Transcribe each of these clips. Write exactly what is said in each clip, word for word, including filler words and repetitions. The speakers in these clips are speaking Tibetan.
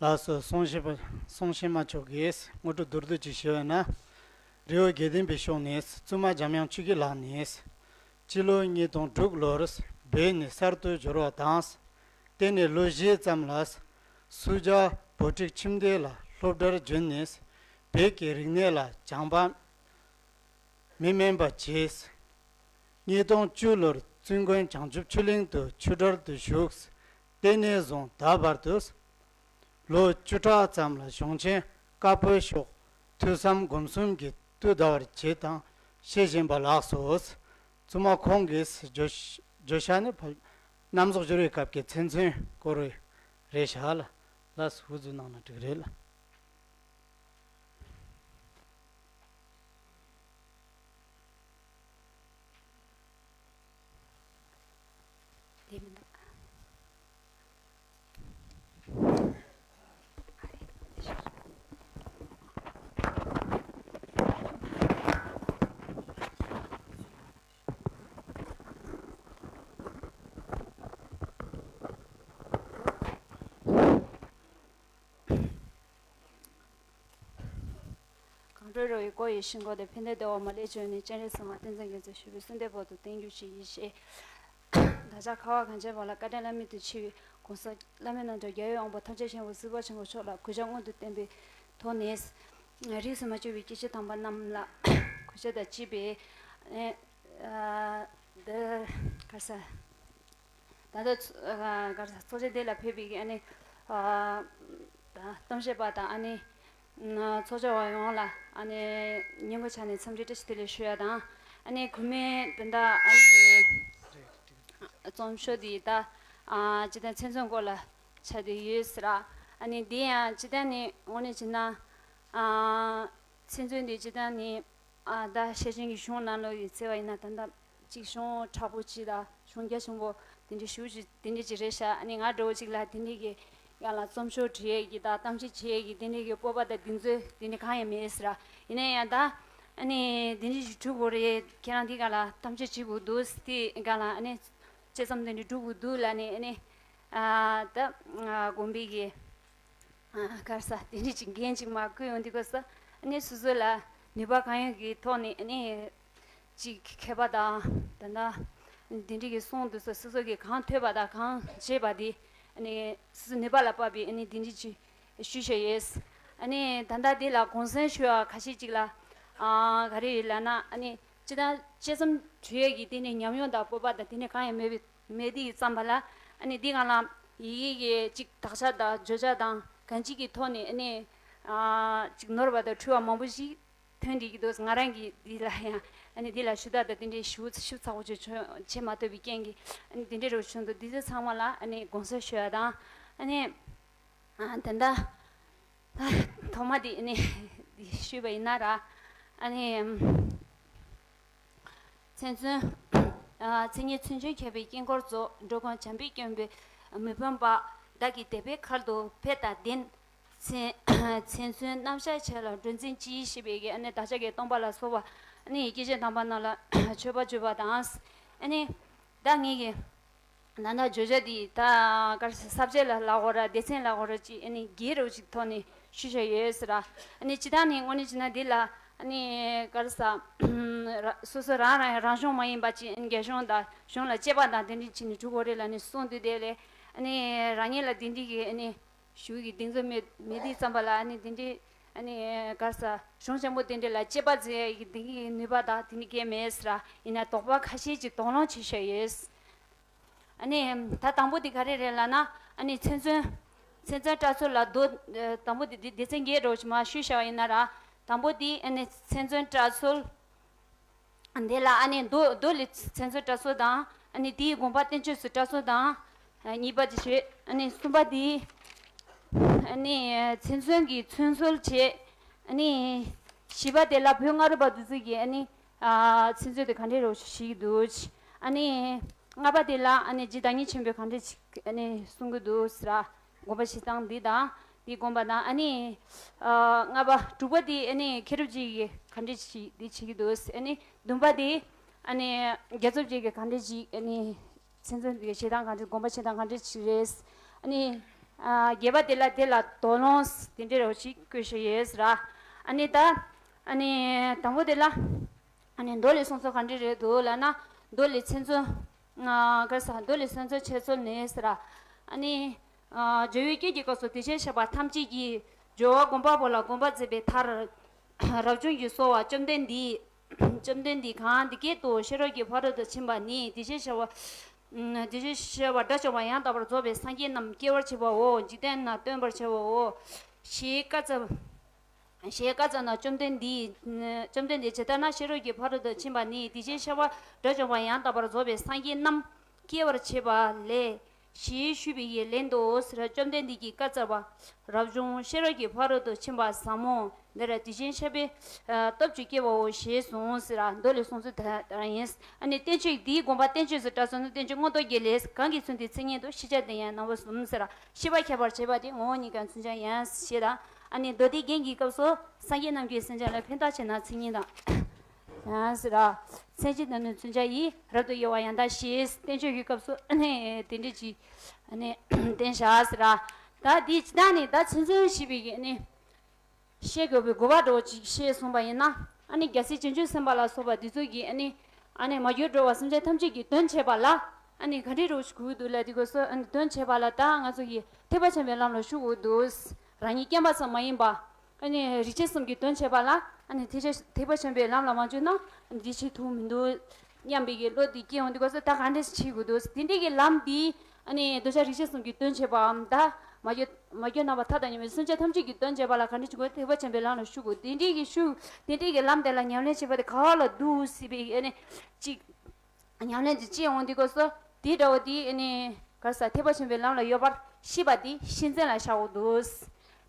ལགས་སོ། གསུང་བཤད་པ་གསུང་བཤད་མ་མཆོག་གིས་དངོས་གྲུབ་མདོར་བསྡུས་ཅིག་ཞུ་བས་ན། རི་བོ་དགེ་ལྡན་པའི་ཕྱོགས་ནས་བཙུན་མ་འཇམ་དབྱངས་ཆོས་ཀྱི་ལག་ནས། སྤྱི་ལོ་ཉིས་སྟོང་དྲུག་ལོར་བོད་ནས་གསར་དུ་འབྱོར་བ་དང་། དེ་ནས་ལོ་བཞི་ཙམ་ལ་སུ་ཇཱ་བོད་ཕྲུག་ཁྱིམ་སྡེ་ལ་སློབ་གྲྭར་བྱོན་ནས་བོད་ཀྱི་རིག་གནས་ལ་སྦྱངས་པ་མི་དམན་པ་བྱས། ཉིས་སྟོང་བཅུ་ལོར་བཙུན་དགོན་བྱང་ཆུབ་ཆོས་གླིང་དུ་ཆོས་གྲྭར་དུ་ཞུགས། དེ་ནས་བཟུང་ད་བར་དུ་ལོ་བཅུ་ཕྲག་ཙམ་ལ་གཞུང་ཆེན་བཀའ་པོད་ཤོག་ཐོས་བསམ་སྒོམ་གསུམ་གྱི་དུས་འདའ་བར་བྱེད་དང་བྱེད་བཞིན་པ་ལགས་སོ། བཙུན་མ་ཁོང་གིས་བརྗོད་བརྗོད་བྱ་ནི་ཕལ་རྣམ་རྫོགས་སྦྱོར་བའི་སྐབས་ཀྱི་མཚན་མཚོན་སྐོར་རེད་ཤག་ལ། ལགས་སོ། འུ་ཚོའི་ནང་ན་འགྲིག་རེད་ལ། དེ་མི་འདུག་གངས་ཁྲོད་ར་བའི་སྐོར་ཡི་ཤིང་སྐོར་དེ་ཕན་བདེ་བདེ་བ་མ་ལེགས་བྱུང་ནས་སྤྱན་རས་གཟིགས་དབང་བསྟན་འཛིན་རྒྱ་མཚོས་ཞུས་པའི་གསོལ་འདེབས་བར་དུ་བསྟན་རྒྱུ་ཞིག་ཡིན་ཞེས། བདག་ཅག་ཁ་བ་གངས་ཅན་པ་ལ་བཀའ་དྲིན་བླ་མེད་དུ་ཆེ་བའི་གོང་ས་བླ་མེད་རྣམ་གྲོལ་རྒྱལ་བའི་དབང་པོ་ཐམས་ཅད་མཁྱེན་པ་གཟིགས་པ་ཆེན་པོ་མཆོག་ལ་གུས་ཕྱག་སྔོན་དུ་བསྟན་པའི་ཐོག་ནས། རིས་སུ་མ་ཆད་པའི་སྐྱེས་ཆེན་དམ་པ་རྣམས་ལ་གུས་ཕྱག་དང་བཅས་པའི། ཨ་འདི་ག་ས། ད་ལྟ་ཚོ་ཨ་ག་རེ་ཟེར། ཚོགས་ཆེན་འདི་ལ་ཕེབས་པའི་ཨ་ནི་ཨ་ད་གཏམ་བཤད་པ་དང་ཨ་ནི་ཨ་ཚོགས་ཆོས་པ་ཡོངས་ལ་ཨ་ནི་སྙིང་ཁོང་ཆ་ནས་འཚམས་འདྲི་བཀྲ་ཤིས་བདེ་ལེགས་ཞུ་ཡ་དང་། ཨ་ནི་གུས་མོས་ད་ལྟ་ཨ་ནི་རྩོམ་ཤོག་འདི་ད་ཨ་སྤྱིར་བཏང་མཚན་མཚོན་སྐོར་ལ་ཆགས་བསྡད་ཡོད་ཟེར། ཨ་ནི་འདི་ཡང་སྤྱིར་བཏང་ནི་དངོས་གནས་བྱས་ན་ཨ་མཚན་མཚོན་འདི་སྤྱིར་བཏང་ནི། ཨ་ད་ཤེར་ཕྱིན་གྱི་གཞུང་ནང་ལོགས་ཡིག་ཚད་པ་ཡིན་ན་ད་ལྟ་གཅིག་གཞུང་དྲག་པོ་གཅིག་དང་གཞུང་རྒྱ་ཆེན་པོ་དེ་འདྲའི་ཞུ་ཅིག་དེ་འདྲའི་ཅིག་རེད་ཤག་ཨ་ནི་ང་འདྲ་བོ་ཅིག་ལ་དེ་འདྲའི་གི་ཡང་ལ་རྩོམ་ཤོག་བྲིས་ཡས་ཀྱི་དང་གཏམ་བཤད་བྱེད་ཡས་ཀྱི་དེ་འདྲའི་གི་སྤོབས་པ་དང་གདེང་ཚོད་དེ་འདྲ་གང་ཡང་མེད་ཟེར། ཡིན་ན་ཡང་ད་ཨ་ནི་དེ་འདྲའི་ཅིག་སྒྲུབ་དགོས་རེད། ཁྱེད་རང་དེ་ག་ལ་གཏམ་བཤད་བྱེད་དགོས་འདུག་དེ་ག་ལ་ཨ་ནི་དཔྱད་རྩོམ་དེ་འདྲའི་སྒྲུབ་དགོས་འདུག་ལ་ནི་ཨ་ནི་ཨ་ད་དགོན་པའི་གི་ག་རེ་ཟ། དེ་འདྲ་ཅིག་འགན་ཅིག་མར་བསྐུར་ཡོང་དུས་སྐབས་སུ་ཨ་ནི་སོ་སོ་ལ་ནུས་པ་གང་ཡོད་ཀྱི་ཐོག་ནས་ཨ་ནི་ཅིག་མཁས་པ་དང་ད་ལྟ་དེ་འདྲ་གི་གསུང་དུས་སུ་སོ་སོ་གིས་གང་ཐོས་པ་དང་གང་བྱས་པ་དེ་ཨ་ནི་སོ་སོ་ནུས་པ་ལ་དཔག་པའི་ཨ་ནི་དེ་འདྲ་ཅིག་ཞུས་བཞག་ཡོད། ཨ་ནི་ད་ལྟ་འདི་ལ་དགོངས་སེལ་ཞུ་བ་ཁ་ཤས་ཅིག་ལ་ཨ་ག་རེ་ཡོད་ལབ་ན། ཨ་ནི་སྤྱིར་བཏང་དཔྱད་རྩོམ་བྲིས་ཡས་ཀྱི་དེ་ནས་ཉམས་མྱོང་དང་སྤོབས་པ་དང་དེ་ནས་གང་ཡང་མེད་པའི་མེད་དུས་ཙམ་པ་ལ། ཨ་ནི་འདི་སྒང་ལ་ཡི་གེ་གི་ཅིག་དག་ཆ་དང་བརྗོད་བྱ་དང་གང་ཅིའི་ཐོག་ནས་ཨ་ནི་ཨ་ཅིག་ནོར་བ་དང་འཁྲུལ་བ་མང་པོ་ཞིག་ཐོན་བསྡད་ཀྱི་འདུག་ང་རང་གིས་འདི་ལ་ཡང་ཨ་ནི་འདི་ལ་ཞུ་དག་དང་དེ་འདྲའི་ཞུ་ཞུ་ཚགས་པོ་ཅིག་བྱེད་མ་ཐུབ་པའི་རྐྱེན་གྱིས་ཨ་ནི་དེ་འདྲའི་རུ་བྱུང་འདུག་འདི་ཚོ་ཚང་མ་ལ་ཨ་ནི་དགོངས་སེལ་ཞུ་ཡ་དང་། ཨ་ནི་ཨ་ད་ལྟ་ཐོག་མ་དེ་ཨ་ནི་འདི་ཞུས་པ་ཡིན་ན་ར། ཨ་ནི། མཚན་མཚོན། མཚན་ཉིད་མཚན་མཚོན་ཁྱབ་པའི་དཀྱིལ་འཁོར་རྫོགས། འགྲོ་ཀུན་བྱམས་པས་བསྐྱངས་པའི་མི་ཕམ་པ། བདག་གི་དད་པའི་མཁར་དུ་ཕེབས་དང་ལྡན། མཚན་མཚན་མཚོན་རྣམ་གཞག་ཆེ་ལ་སྒྲོན་འཛིན་ཅི་ཞེས་པའི་གི་ཨ་ནི་བདག་ཅག་གི་སྟོན་པ་ལ་སོགས་པ་ཨ་ནི་སྐྱེས་ཆེན་དམ་པ་རྣམས་ལ་མཆོད་པ་བརྗོད་པ་དང་། ཨ་ནི་བདག་ངེད་ཀྱི་ད་ལྟ་བརྗོད་བྱ་འདི་ད་ག་རེ་ཟེར། ས་བཅད་ལ་ལབ་དགོས་ར་སྡེ་ཚན་ལབ་དགོས་ར་ཅིག་ཨ་ནི་སྒེར་རུ་ཅིག་ཐོག་ནས་ཞུས་བཞག་ཡོད་ཟེར་ར། ཨ་ནི་སྤྱིར་བཏང་ནི་དངོས་གནས་བྱས་ན་འདི་ལ་ཨ་ནི་ག་རེ་ཟེར། ར་སོ་སོ་རང་རང་རང་གཞུང་མ་ཡིན་པ་ཅིག་ཨ་ནི་རྒྱ་གཞུང་དང་གཞུང་ལ་དཔྱད་པ་དང་དེ་འདྲ་བྱས་ནས་འགྲོ་དགོས་རེད་ལབ་ནས་གསུངས་དུས་དེ་ལས་ཨ་ནི་རང་ཉིད་ལ་དེ་འདྲ་གི་ཨ་ནི་ཞུ་གི་གདེང་ཚོད་མེད་མེད་དུས་ཙམ་པ་ལ་ཨ་ནི་དེ་འདྲ་ཨ་ནི་ག་རེ་ཟེར། གཞུང་ཆེན་པོ་དེ་འདྲ་ལ་དཔྱད་པ་མཛད་ཡ་གི་དེ་འདྲ་གི་ནུས་པ་དང་དེ་འདྲ་གས་མེད་ཟེར་ར། ཡིན་ན་དོགས་པ་ཁ་ཤས་ཅིག་དོགས་སློང་བྱས་བཞག་ཡོད། ཨ་ནི་ད་དང་པོ་དེ་ག་རེ་རེད་ལབ་ན། ཨ་ནི་མཚན་མཚོན། མཚན་མཚོན་བཀྲ་ཚོལ་ལ་མདོ། ཨ་དང་པོ་དེ་དེ་སྡེ་ཚན་བརྒྱད་འདྲ་བོ་ཞིག་མར་ཞུས་བཞག་པ་ཡིན་ན་ར། དང་པོ་དེ་ཨ་ནི་མཚན་མཚོན་བཀྲ་ཚོལ། དེ་ལ་ཨ་ནི་མདོ་མདོ་ལས་མཚན་མཚོན་བཀྲ་ཚོལ་དང་། ཨ་ནི་དེའི་དགོངས་པ་བསྟན་བཅོས་སུ་བཀྲ་ཚོལ་དང་། ཨ་གཉིས་པ་དེ་བྱས། ཨ་ནི་གསུམ་པ་དེ། ཨ་ནི་མཚན་མཚོན་གྱི་མཚོན་ཚོལ་བྱས། ཨ་ནི་བཞི་པ་དེ་ལ་བོད་སྔ་རབས་པ་དེ་ཚོ་གིས་ཨ་ནི། ཨ་མཚན་མཚོན་དེ་ག་འདྲས་རོ་ཞིག་འདུག་ཨ་ནི་ལྔ་པ་དེ་ལ་ཨ་ནི་རྗེ་བདག་ཉིད་ཆེན་པོས་ག་འདྲས་ཞིག་ཨ་ནི་གསུང་གི་འདུག་ཟེར་ར། དགོངས་པ་བཞེས་སྟངས་འདི་དང་འདི་དགོངས་པ་དང་། ཨ་ནི་ཨ་ལྔ་པ་དྲུག་པ་དེ་ཨ་ནི་མཁས་གྲུབ་རྗེ་ཡིས་ག་འདྲས་ཞིག་འདི་བྱེད་ཀྱི་འདུག་ཨ་ནི་བདུན་པ་དེ་ཨ་ནི་རྒྱལ་ཚབ་རྗེ་ཡིས་ག་འདྲས་ཞིག་ཨ་ནི་མཚན་མཚོན་དེ་བཞེས་སྟངས་ག་འདྲས། དགོངས་པ་བཞེས་སྟངས་ག་འདྲས་ཞིག་རེད། ཨ་ནི། ཨ་བརྒྱད་པ་དེ་ལ་དེ་ལ་དོགས་སློང་དེ་འདྲ་རོ་ཞིག་བཀོད་ཤེས་ཡོད་ཟེར་ར། ཨ་ནི་ད་ཨ་ནི་དང་པོ་དེ་ལ་ཨ་ནི་མདོ་ལས་གསུངས་ཚུལ་ག་འདྲ་རེད་འདུག་ལབ་ན། མདོ་ལས་ཚིག་མཛོད། ཨ་ག་རེ་ཟེར། མདོ་ལས་ཚིག་མཛོད་འཆད་རྩོད་ནས་ཟེར་ར། ཨ་ནི་ཨ་སྦྱོར་བའི་སྐད་ཀྱི་སྐབས་སུ་དེ་བཞིན་གཤེགས་པ་ཐམས་ཅད་ཀྱི་སྦྱོར་བ་སྒོམ་པ་པོ་ལ་སྒོམ་པ་མཛད་པའི་མཐར། རབ་བྱུང་གི་གསོལ་བ་བཅོམ་ལྡན་འདས། བཅོམ་ལྡན་འདས་གང་འདི་སྐད་དུ་ཤེས་རབ་ཀྱི་ཕ་རོལ་ཏུ་ཕྱིན་པ་ནི་དེ་བཞིན་གཤེགས་པ། དེ་བཞིན་གཤེགས་པ་དགྲ་བཅོམ་པ་ཡང་དག་པར་རྫོགས་པའི་སངས་རྒྱས་རྣམས་སྐྱེ་བར་བྱེད་པའོ། འཇིག་རྟེན་ན་སྟོན་པར་བྱེད་པའོ། ཞེས་བཀའ་སྩལ། ཞེས་བཀའ་སྩལ་ན། བཅོམ་ལྡན་འདས། བཅོམ་ལྡན་འདས་ཇི་ལྟར་ན་ཤེས་རབ་ཀྱི་ཕ་རོལ་ཏུ་ཕྱིན་པ་ནི་དེ་བཞིན་གཤེགས་པ་དགྲ་བཅོམ་པ་ཡང་དག་པར་རྫོགས་པའི་སངས་རྒྱས་རྣམས་སྐྱེ་བར་བྱེད་པ་ལས། ཞེས་ཞུས་པའི་ལན་དུ་ཟེར། བཅོམ་ལྡན་འདས་ཀྱིས་བཀའ་སྩལ་པ། རབ་བྱུང་ཤེས་རབ་ཀྱི་ཕ་རོལ་ཏུ་ཕྱིན་པ་ཟབ་མོ་འདིར་དེ་བཞིན་གཤེགས་པའི་སྟོབས་ཀྱིས་སྐྱེ་བའོ་ཞེས་གསུངས་ཟེར། མདོ་ལས་གསུངས་ཚུལ་དེ་ལྟར་ཡིན། ཨ་ནི་བསྟན་བཅོས་འདིའི་དགོངས་པ་བསྟན་བཅོས་སུ་གྲགས་སོང་ན། བསྟན་བཅོས་མངོན་རྟོགས་རྒྱན་ལས། གང་གིས་མཚོན་དེའི་མཚན་ཉིད་དུ། ཤེས་བྱ་དེ་ཡང་རྣམ་པ་གསུམ་ཟེར། ཤེས་པ་ཁྱད་པར་བྱེད་པ་དེ་ངོ་བོ་ཉིད་ཀྱང་མཚོན་བྱ་ཡང་ཞེས་དང་། ཨ་ནི་མདོ་སྡེ་རྒྱན་གྱི་སྐབས་སུ་སངས་རྒྱས་རྣམས་ཀྱི་མཚོན་བྱ་ལ། ཕན་བཏགས་ཕྱིར་ན་མཚན་ཉིད་དང་། ཡང་ཟེར་ར། མཚན་གཞི་དང་ནི་མཚོན་བྱ་ཡིས། རབ་ཏུ་དབྱེ་བ་ཡང་དག་ཞེས་བསྟན་བཅོས་ཀྱི་སྐབས་སུ་ཨ་ནི་དེ་འདྲ་ཅིག་ཨ་ནི་བསྟན་བཞག་ཟེར་ར། ད་འདི་ཇི་ལྟར་ནི་ད་ཚིག་མཛོད་ཞེས་པའི་གི་ཨ་ནི་བཤད་དགོས་པའི་དགོས་པ་འདྲ་བོ་ཅིག་བཤད་སོང་བ་ཡིན་ན། ཨ་ནི་རྒྱལ་སྲས་བྱང་ཆུབ་སེམས་དཔའ་ལ་སོགས་པ་འདི་ཚོ་གིས་ཨ་ནི་ཨ་ནི་མ་གྱུར་འགྲོ་བ་སེམས་ཅན་ཐམས་ཅད་ཀྱི་དོན་བྱེད་པ་ལ་ཨ་ནི་ག་འདྲའི་རོ་ཞིག་དགོས་འདུག་ལབ་དུས་སྐབས་སུ། ཨ་ནི་དོན་བྱེད་པ་ལ་ད་ང་ཚོ་གི་ཐེག་པ་ཆེན་པོའི་ལམ་ལ་ཞུགས་དགོས་འདུག། རང་ཉིད་རྐྱེན་པ་ཙམ་མ་ཡིན་པ། ཨ་ནི་རིགས་ཆད་གསུམ་གྱི་དོན་བྱེད་པ་ལ་ཨ་ནི་ཐེག་ཆེན་ཐེག་པ་ཆེན་པོའི་ལམ་ལ་མ་འཇུག་ན་ཨ་ནི་འདི་བྱེད་ཐུབ་མི་འདུག་སྙམ་པའི་གི་བློ་འདི་སྐྱེ་འོང་དུས་སྐབས་སུ། ད་ག་འདྲ་ཞིག་བྱེད་དགོས་འདུག། དེ་འདྲའི་གི་ལམ་འདི་ཨ་ནི་འདོད་ཆགས་རིགས་ཆད་གསུམ་གྱི་དོན་བྱེད་པའམ། ད་མ་གྱུར་མ་གྱུར་ནམ་མཁའ་མཐའ་དང་མཉམ་པའི་སེམས་ཅན་ཐམས་ཅད་ཀྱི་དོན་བྱེད་པ་ལ་ག་འདྲ་བྱེད་དགོས། ཐེག་པ་ཆེན་པོའི་ལམ་ལ་ཞུགས་དགོས། དེ་འདྲའི་གི་ཞུགས། དེ་འདྲའི་གི་ལམ་དེ་ལ་ཉམས་ལེན་བྱེད་པ་དེ་ག་བ་ལ་འདུག་ཟེར་བའི་ཨ་ནི་ཅིག་ཉམས་ལེན་ཅིག་བྱེད་འོང་དུས་སྐབས་སུ། དེ་འདྲ་བོ་དེ་ཨ་ནི་ག་རེ་ཟེར། ཐེག་པ་ཆེན་པོའི་ལམ་ལ་ཡོད་པར་ཤེས་པ་དེ་ཤེས་བཙན་ལ་བཞག་དགོས་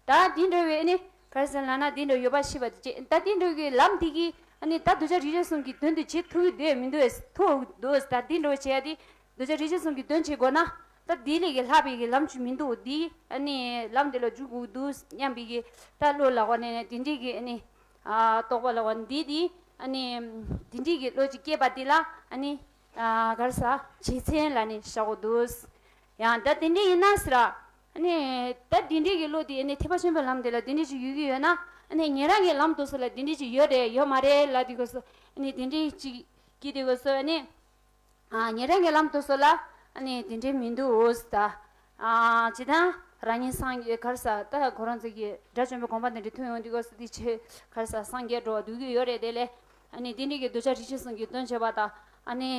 འདུག། ད་དེ་འདྲ་བའི་ཨ་ནི་ག་རེ་ཟེར་ལབ་ན། དེ་འདྲ་ཡོད་པར་ཤེས་པ་དེ་བྱེད། ད་དེ་འདྲ་གི་ལམ་དེ་གིས་ཨ་ནི་ད་འདོད་ཆགས་རིགས་ཆད་གསུམ་གྱི་དོན་དེ་བྱེད་ཐུབ་ཀྱི་འདུག་མི་འདུག། ཐུབ་འདུག། ད་དེ་འདྲ་བྱེད་ཡ་དེ་འདོད་ཆགས་རིགས་ཆད་གསུམ་གྱི་དོན་བྱེད་དགོས་ན། ད་དེ་ལས་ཀྱི་ལྷག་པའི་གི་ལམ་ཅིག་མི་འདུག། དེ་ཨ་ནི་ལམ་དེ་ལ་འཇུག་དགོས་འདུག་སྙམ་པའི་གི་ད་བློ་ལ་འོ་ནས་དེ་འདྲའི་གི་ཨ་ནི། ཨ་རྟོག་པ་ལ་བ་འདི་འདི་ཨ་ནི་འདི་འདྲའི་གི་བློ་ཅིག་སྐྱེས་པ་འདི་ལ་ཨ་ནི་ཨ་ག་རེ་ཟེར། བྱེད་མཚན་ལབ་ནས་བཞག་དགོས་འདུག། ཡང་ད་དེ་འདྲ་ཡིན་ན་ཟེར། ཨ་ནི་ད་འདི་འདྲའི་གི་བློ་འདི་ཨ་ནི་ཐེག་པ་ཆེན་པོའི་ལམ་འདི་ལ་འདི་འདྲ་ཅིག་ཡོད་ཀྱི་ཡོད་ན། ཨ་ནི་ཉན་རང་གི་ལམ་དུ་སོ་ལ་འདི་འདྲ་ཅིག་ཡོད་རེད་ཡོད་མ་རེད་ལབ་དུས་སྐབས་སུ། ཨ་ནི་འདི་འདྲ་ཅིག་སྐྱེས་དུས་སྐབས་སུ་ཨ་ནི། ཨ་ཉན་རང་གི་ལམ་དུ་སོ་ལ་ཨ་ནི་དེ་འདྲའི་མི་འདུག་ད། ཨ་ཇི་ལྟར་རང་ཉིད་སངས་རྒྱས་ག་རེ་ཟེར། ད་ཁོ་རང་ཚོ་གི་དགྲ་བཅོམ་པའི་དགོངས་པ་དེ་འདྲ་ཐོན་ཡོང་དུས་སྐབས་སུ། དེ་ཆོས་ག་རེ་ཟེར། སངས་རྒྱས་འགྲོ་བ་འདུག་གི་ཡོད་རེད། དེ་ལས་ཨ་ནི་དེ་འདྲའི་གི་འདོད་ཆགས་རིགས་ཆད་གསུམ་གྱི་དོན་བྱེད་པ་དང་། ཨ་ནི་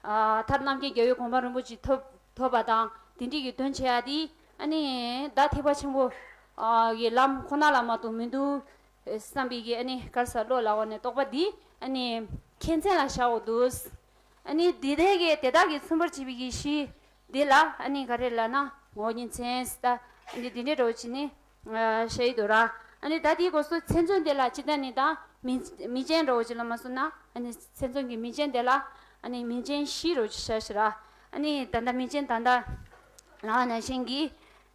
ཨ་མཐར་རྣམ་མཁྱེན་རྒྱལ་བའི་གོ་འཕང་རིན་པོ་ཆེ་ཐོབ་ཐོབ་པ་དང་། དེ་འདྲའི་གི་དོན་བྱེད་ཡ་དེ་ཨ་ནི་ད་ཐེག་པ་ཆེན་པོ་ཨ་གི་ལམ་ཁོ་ན་ལ་མ་གཏོགས་མི་འདུག། བསམ་པའི་གི་ཨ་ནི་ག་རེ་ཟེར། བློ་ལ་འོ་ནས་རྟོག་པ་འདི་ཨ་ནི་ཁྱད་མཚན་ལ་བཞག་དགོས་འདུག། ཨ་ནི་འདི་ལྟར་གི་དེ་དག་གིས་མཚོན་པར་བྱེད་པའི་གི་གཞི་འདི་ལ་ཨ་ནི་ག་རེ་ལབ་ན་ངོ་བོ་ཉིད་མཚན་ཟེར། ད་ཨ་ནི་འདི་འདྲའི་འདྲ་བོ་བྱས་ནས་ཨ་བཤད་ཡི་འདུག་ར། ཨ་ནི་ད་དེའི་སྐབས་སུ་མཚན་མཚོན་དེ་ལ་ཇི་ལྟར་ནི་དང་མིང་མིང་ཅན་འདྲ་བོ་ཅིག་ལ་མ་སོང་ན། ཨ་ནི་མཚན་མཚོན་གྱི་མིང་ཅན་དེ་ལ་ཨ་ནི་མིང་ཅན་བཞི་འདྲ་བོ་ཅིག་བཞག་ཤིག་ར། ཨ་ནི་ད་ལྟ་མིང་ཅན་ད་ལྟ་ལ་ནང་བཞིན་གྱི་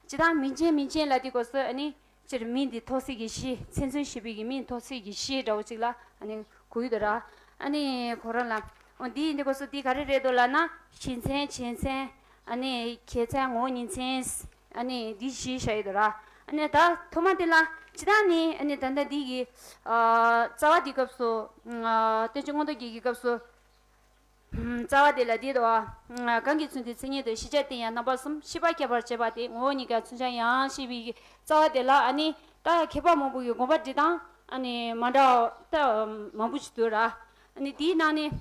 ཇི་ལྟར་མིང་ཅན་མིང་ཅན་ལབ་དུས་སྐབས་སུ་ཨ་ནི། སྤྱིར་མིང་འདི་ཐོགས་སྲིད་ཀྱི་གཞི། མཚན་མཚོན་ཞེས་པའི་གི་མིང་ཐོགས་སྲིད་ཀྱི་གཞི་འདྲ་བོ་ཅིག་ལ་ཨ་ནི་གོ་གི་འདུག་ར། ཨ་ནི་ཁོ་རང་ལ། འོ་འདི་ཡིན་དུས་སྐབས་སུ་འདི་ག་རེ་རེད་འདུག་ལབ་ན། གཞི་མཚན་བྱེད་མཚན། ཨ་ནི་ཁྱད་མཚན་ངོ་བོ་ཉིད་མཚན། ཨ་ནི་འདི་བཞི་བཞག་ཡོད་འདུག་ར། ཨ་ནི་ད་ཐོག་མ་དེ་ལ་ཇི་ལྟར་ནི་ཨ་ནི་ད་ལྟ་འདི་གི་ཨ་རྩ་བ་འདི་སྐབས་སུ་ཨ་བསྟན་བཅོས་མངོན་རྟོགས་རྒྱན་གྱི་སྐབས་སུ། རྩ་བ་དེ་ལ་འདི་དོ། གང་གིས་མཚོན་དེའི་མཚན་ཉིད་དུ། ཤེས་བྱ་དེ་ཡང་རྣམ་པ་གསུམ། ཤེས་པ་ཁྱད་པར་བྱེད་པ་དེ་ངོ་བོ་ཉིད་ཀྱང་མཚོན་བྱ་ཡང་ཞེས་པའི་རྩ་བ་དེ་ལ་ཨ་ནི་ད་མཁས་པ་མང་པོ་ཡི་དགོངས་པ་འགྲེལ་སྟངས་ཨ་ནི་མ་འདྲ་བ་ད་མང་པོ་ཞིག་འདུག་ར། ཨ་ནི་དེའི་ནང་ནས་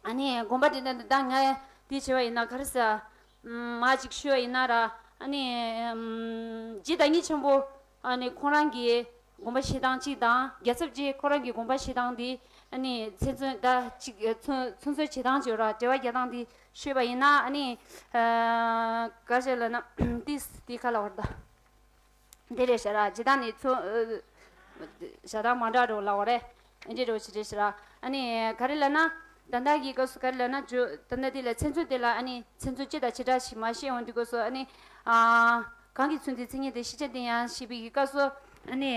ཨ་ནི་དགོངས་པ་འགྲེལ་སྟངས་འདི་ད་ངས་དེ་བྱས་པ་ཡིན་ན་ག་རེ་ཟེར། མ་ཅིག་ཞུས་པ་ཡིན་ན་ར། ཨ་ནི་རྗེ་བདག་ཉིད་ཆེན་པོ་ཨ་ནི་ཁོང་རང་གི་དགོངས་པ་བཞེས་སྟངས་གཅིག་དང་། རྒྱལ་ཚབ་རྗེ་ཁོ་རང་གི་དགོངས་པ་བཞེས་སྟངས་དེ་ཨ་ནི་མཚན་མཚོན་ད་གཅིག་མཚོན་མཚོན་ཚུལ་བྱེད་སྟངས་བྱེད་ར། འགྲེལ་བ་རྒྱག་སྟངས་དེ་ཞུས་པ་ཡིན་ན། ཨ་ནི་ཨ་ག་རེ་ལབ་ན་ཏིས་དེ་ཁ་ལ་བར་ད་དེ་རེད་ཤག་ར། ཇི་ལྟར་ནི་མཚོན་བྱ་སྟངས་མ་འདྲ་འགྲོ་ལ་བ་རེད། འདི་འདྲ་བོ་ཞིག་རེད་ཤག་ར། ཨ་ནི་ག་རེ་ལབ་ན། ད་ལྟ་གི་སྐབས་སུ་ག་རེ་ལབ་ན། ཇོ་ད་ལྟ་དེ་ལ་མཚན་མཚོན་དེ་ལ་ཨ་ནི་མཚན་མཚོན་སྤྱི་དང་བྱེ་བྲག་ཞིག་མ་བཤད་འོང་དུས་སྐབས་སུ། ཨ་ནི་ཨ་གང་གིས་མཚོན་དེའི་མཚན་ཉིད་དུ། ཤེས་བྱ་དེ་ཡང་ཞེས་པའི་གི་སྐབས་སུ། ཨ་ནི་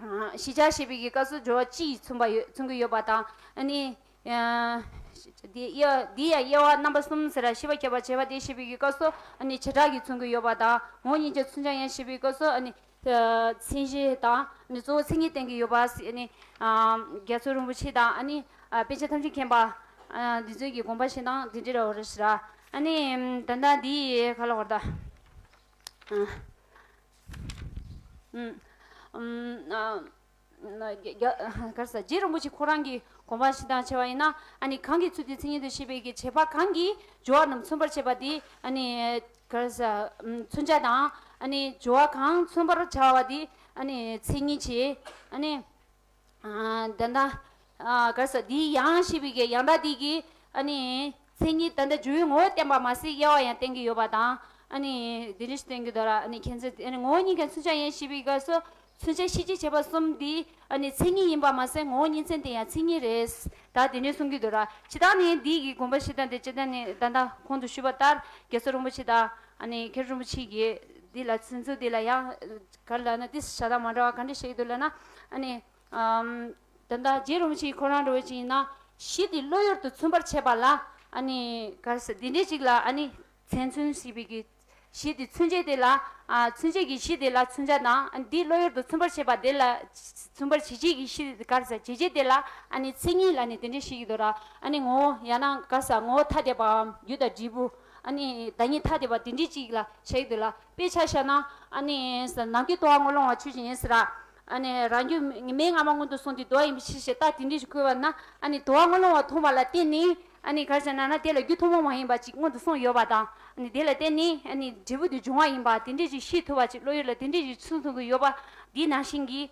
ཨ་ཤེས་བྱ་ཞེས་པའི་གི་སྐབས་སུ་སྦྱོར་བ་སྤྱི་ཡིས་མཚོན་པ་ཡོད། མཚོན་གྱི་ཡོད་པ་དང་། ཨ་ནི་ཨ་ འདི་དབྱེ་འདི་ཡང་དབྱེ་བ་རྣམ་པ་གསུམ་ཟེར་ར། ཤེས་པ་ཁྱད་པར་བྱེད་པ་དེ་ཞེས་པའི་གི་སྐབས་སུ་ཨ་ནི་བྱེ་བྲག་གིས་མཚོན་གྱི་ཡོད་པ་དང་། ངོ་བོ་ཉིད་ཀྱིས་མཚོན་བྱ་ཡང་ཞེས་པའི་སྐབས་སུ་ཨ་ནི་མཚན་གཞི་དང་ཨ་ནི་གཙོ་བོ་མཚན་ཉིད་བསྟན་གྱི་ཡོད་པ་ཟེར། ཨ་ནི་རྒྱ་མཚོ་རིན་པོ་ཆེ་དང་ཨ་ནི་དཔེ་ཆ་ཐམས་ཅད་མཁྱེན་པ་འདི་ཚོའི་གི་དགོངས་པ་བཞེས་སྟངས་འདི་འདྲ་རེད་ཟེར་ར། ཨ་ནི་ད་ལྟ་འདི་ག་ལ་བར་ད། ཨ། ཨུམ། ཨུམ། ཨ། ན། རྒྱ། རྒྱ། ག་རེ་ཟ། རྗེ་རིན་པོ་ཆེ་ཁོ་རང་གི་དགོངས་པ་བཞེས་སྟངས་བྱས་པ་ཡིན་ན། ཨ་ནི་གང་གི་ཚུལ་དེ་མཚན་ཉིད་དུ་བཞེད་པའི་གི་བྱེད་པ་གང་གིས་སྦྱོར་བ་རྣམས་མཚོན་པར་བྱེད་པ་དེ་ཨ་ནི་ག་རེ་ཟ། ཨུམ། མཚོན་བྱ་དང་། ཨ་ནི་སྦྱོར་བ་གང་མཚོན་པར་བྱ་བ་དེ་ཨ་ནི་མཚན་ཉིད་བྱེད། ཨ་ནི། ཨ། ད་ལྟ། ཨ། ག་རེ་ཟ། འདིའི་ཡང་ཞེས་པའི་གི་ཡང་སྒྲ་འདི་གིས་ཨ་ནི་མཚན་ཉིད་ད་ལྟ་སྦྱོར་བའི་ངོ་བོ་བསྟན་པ་མ་ཟད་དབྱེ་བ་ཡང་བསྟན་གྱི་ཡོད་པ་དང་། ཨ་ནི་འདི་འདྲ་ཞིག་བསྟན་གྱི་འདུག་ར། ཨ་ནི་མཁྱེན་བརྩེ། ཨ་ནི་ངོ་བོ་ཉིད་ཀྱང་མཚོན་བྱ་ཡིན་ཞེས་པའི་སྐབས་སུ་མཚོན་བྱ་ཤེས་བྱེད་བྱེད་པ་གསུམ་འདི་ཨ་ནི་མཚན་ཉིད་ཡིན་པ་མ་ཟད་ངོ་བོ་ཉིད་མཚན་དེ་ཡང་མཚན་ཉིད་རེད། ད་དེ་འདྲ་གསུང་གི་འདུག་ར། སྤྱིར་བཏང་ནི་འདི་གི་དགོངས་པ་བཞེས་སྟངས་དེ་སྤྱིར་བཏང་ནི་ད་ལྟ་གོང་དུ་ཞུས་པ་ལྟར་རྒྱ་མཚོ་རིན་པོ་ཆེ་དང་ཨ་ནི་མཁན་རིན་པོ་ཆེ་གིས་འདི་ལ་ཚིག་མཛོད་འདི་ལ་ཡང་ག་རེ་ལབ་ན། འདི་བྱ་སྟངས་མ་འདྲ་བ་ག་འདྲ་བཤད་ཀྱི་འདུག་ལབ་ན། ཨ་ནི། ཨམ། ད་ལྟ་རྗེ་རིན་པོ་ཆེ་ཁོ་རང་འདྲ་བོ་ཅིག་ཡིན་ན། གཞི་དེ་བློ་ཡུལ་དུ་མཚོན་པར་བྱེད་པ་ལ་ཨ་ནི་ག་རེ་ཟེར། འདི་འདྲའི་ཅིག་ལ་ཨ་ནི་མཚན་མཚོན་ཞེས་པའི་གི་གཞི་དེ་མཚོན་བྱེད་དེ་ལ། ཨ། མཚོན་བྱེད་ཀྱི་གཞི་དེ་ལ་མཚོན་བྱ་དང་། ཨ། འདི་བློ་ཡུལ་དུ་མཚོན་པར་བྱེད་པ་དེ་ལ། མཚོན་པར་བྱེད་བྱེད་ཀྱི་གཞི་དེ་ག་རེ་ཟེར། བྱེད་བྱེད་དེ་ལ་ཨ་ནི་མཚན་ཉིད་ལབ་ནས་དེ་འདྲ་བཤད་ཀྱི་འདུག་ར། ཨ་ནི་ངོ་བོ་ཡང་ན་ག་རེ་ཟེར། ངོ་བོ་ཐ་དད་པའམ་རྒྱུ་དང་འབྲས་བུ། ཨ་ནི་བདག་ཉིད་ཐ་དད་པ་དེ་འདྲའི་ཅིག་ལ་བཤད་ཀྱི་འདུག་ལ། དཔེ་ཆ་བཞག་ན་ཨ་ནི་ནམ་མཁའི་དུ་བ་ངོ་ལོང་བ་ཆོས་ཅན་ཡིན་ཟེར་ར། ཨ་ནི་རང་རྒྱུད་མེ་ལྔ་པ་སྔོན་དུ་སོང་སྟེ་དུ་བ་ཡིན་པའི་ཕྱིར་ཞེས་རྟགས་དེ་འདྲ་ཞིག་བཀོད་པ་ན། ཨ་ནི་དུ་བ་ངོ་ལོང་བ་མཐོང་བ་ལ་བརྟེན་ནས་ཨ་ནི་ག་རེ་ཟེར་ན་ན། དེ་ལ་རྒྱུ་ཐུན་མོང་མ་ཡིན་པ་ཅིག་སྔོན་དུ་སོང་ཡོད་པ་དང་། ཨ་ནི་དེ་ལ་བརྟེན་ནས་ཨ་ནི་འབྲས་བུ་དེ་འབྱུང་བ་ཡིན་པ་དེ་འདྲ་ཞིག་ཤེས་ཐུབ་པ་ཅིག་བློ་ཡུལ་ལ་དེ་འདྲ་ཞིག་མཚོན་ཐུབ་ཀྱི་ཡོད་པ། འདི་ནང་བཞིན་གྱི།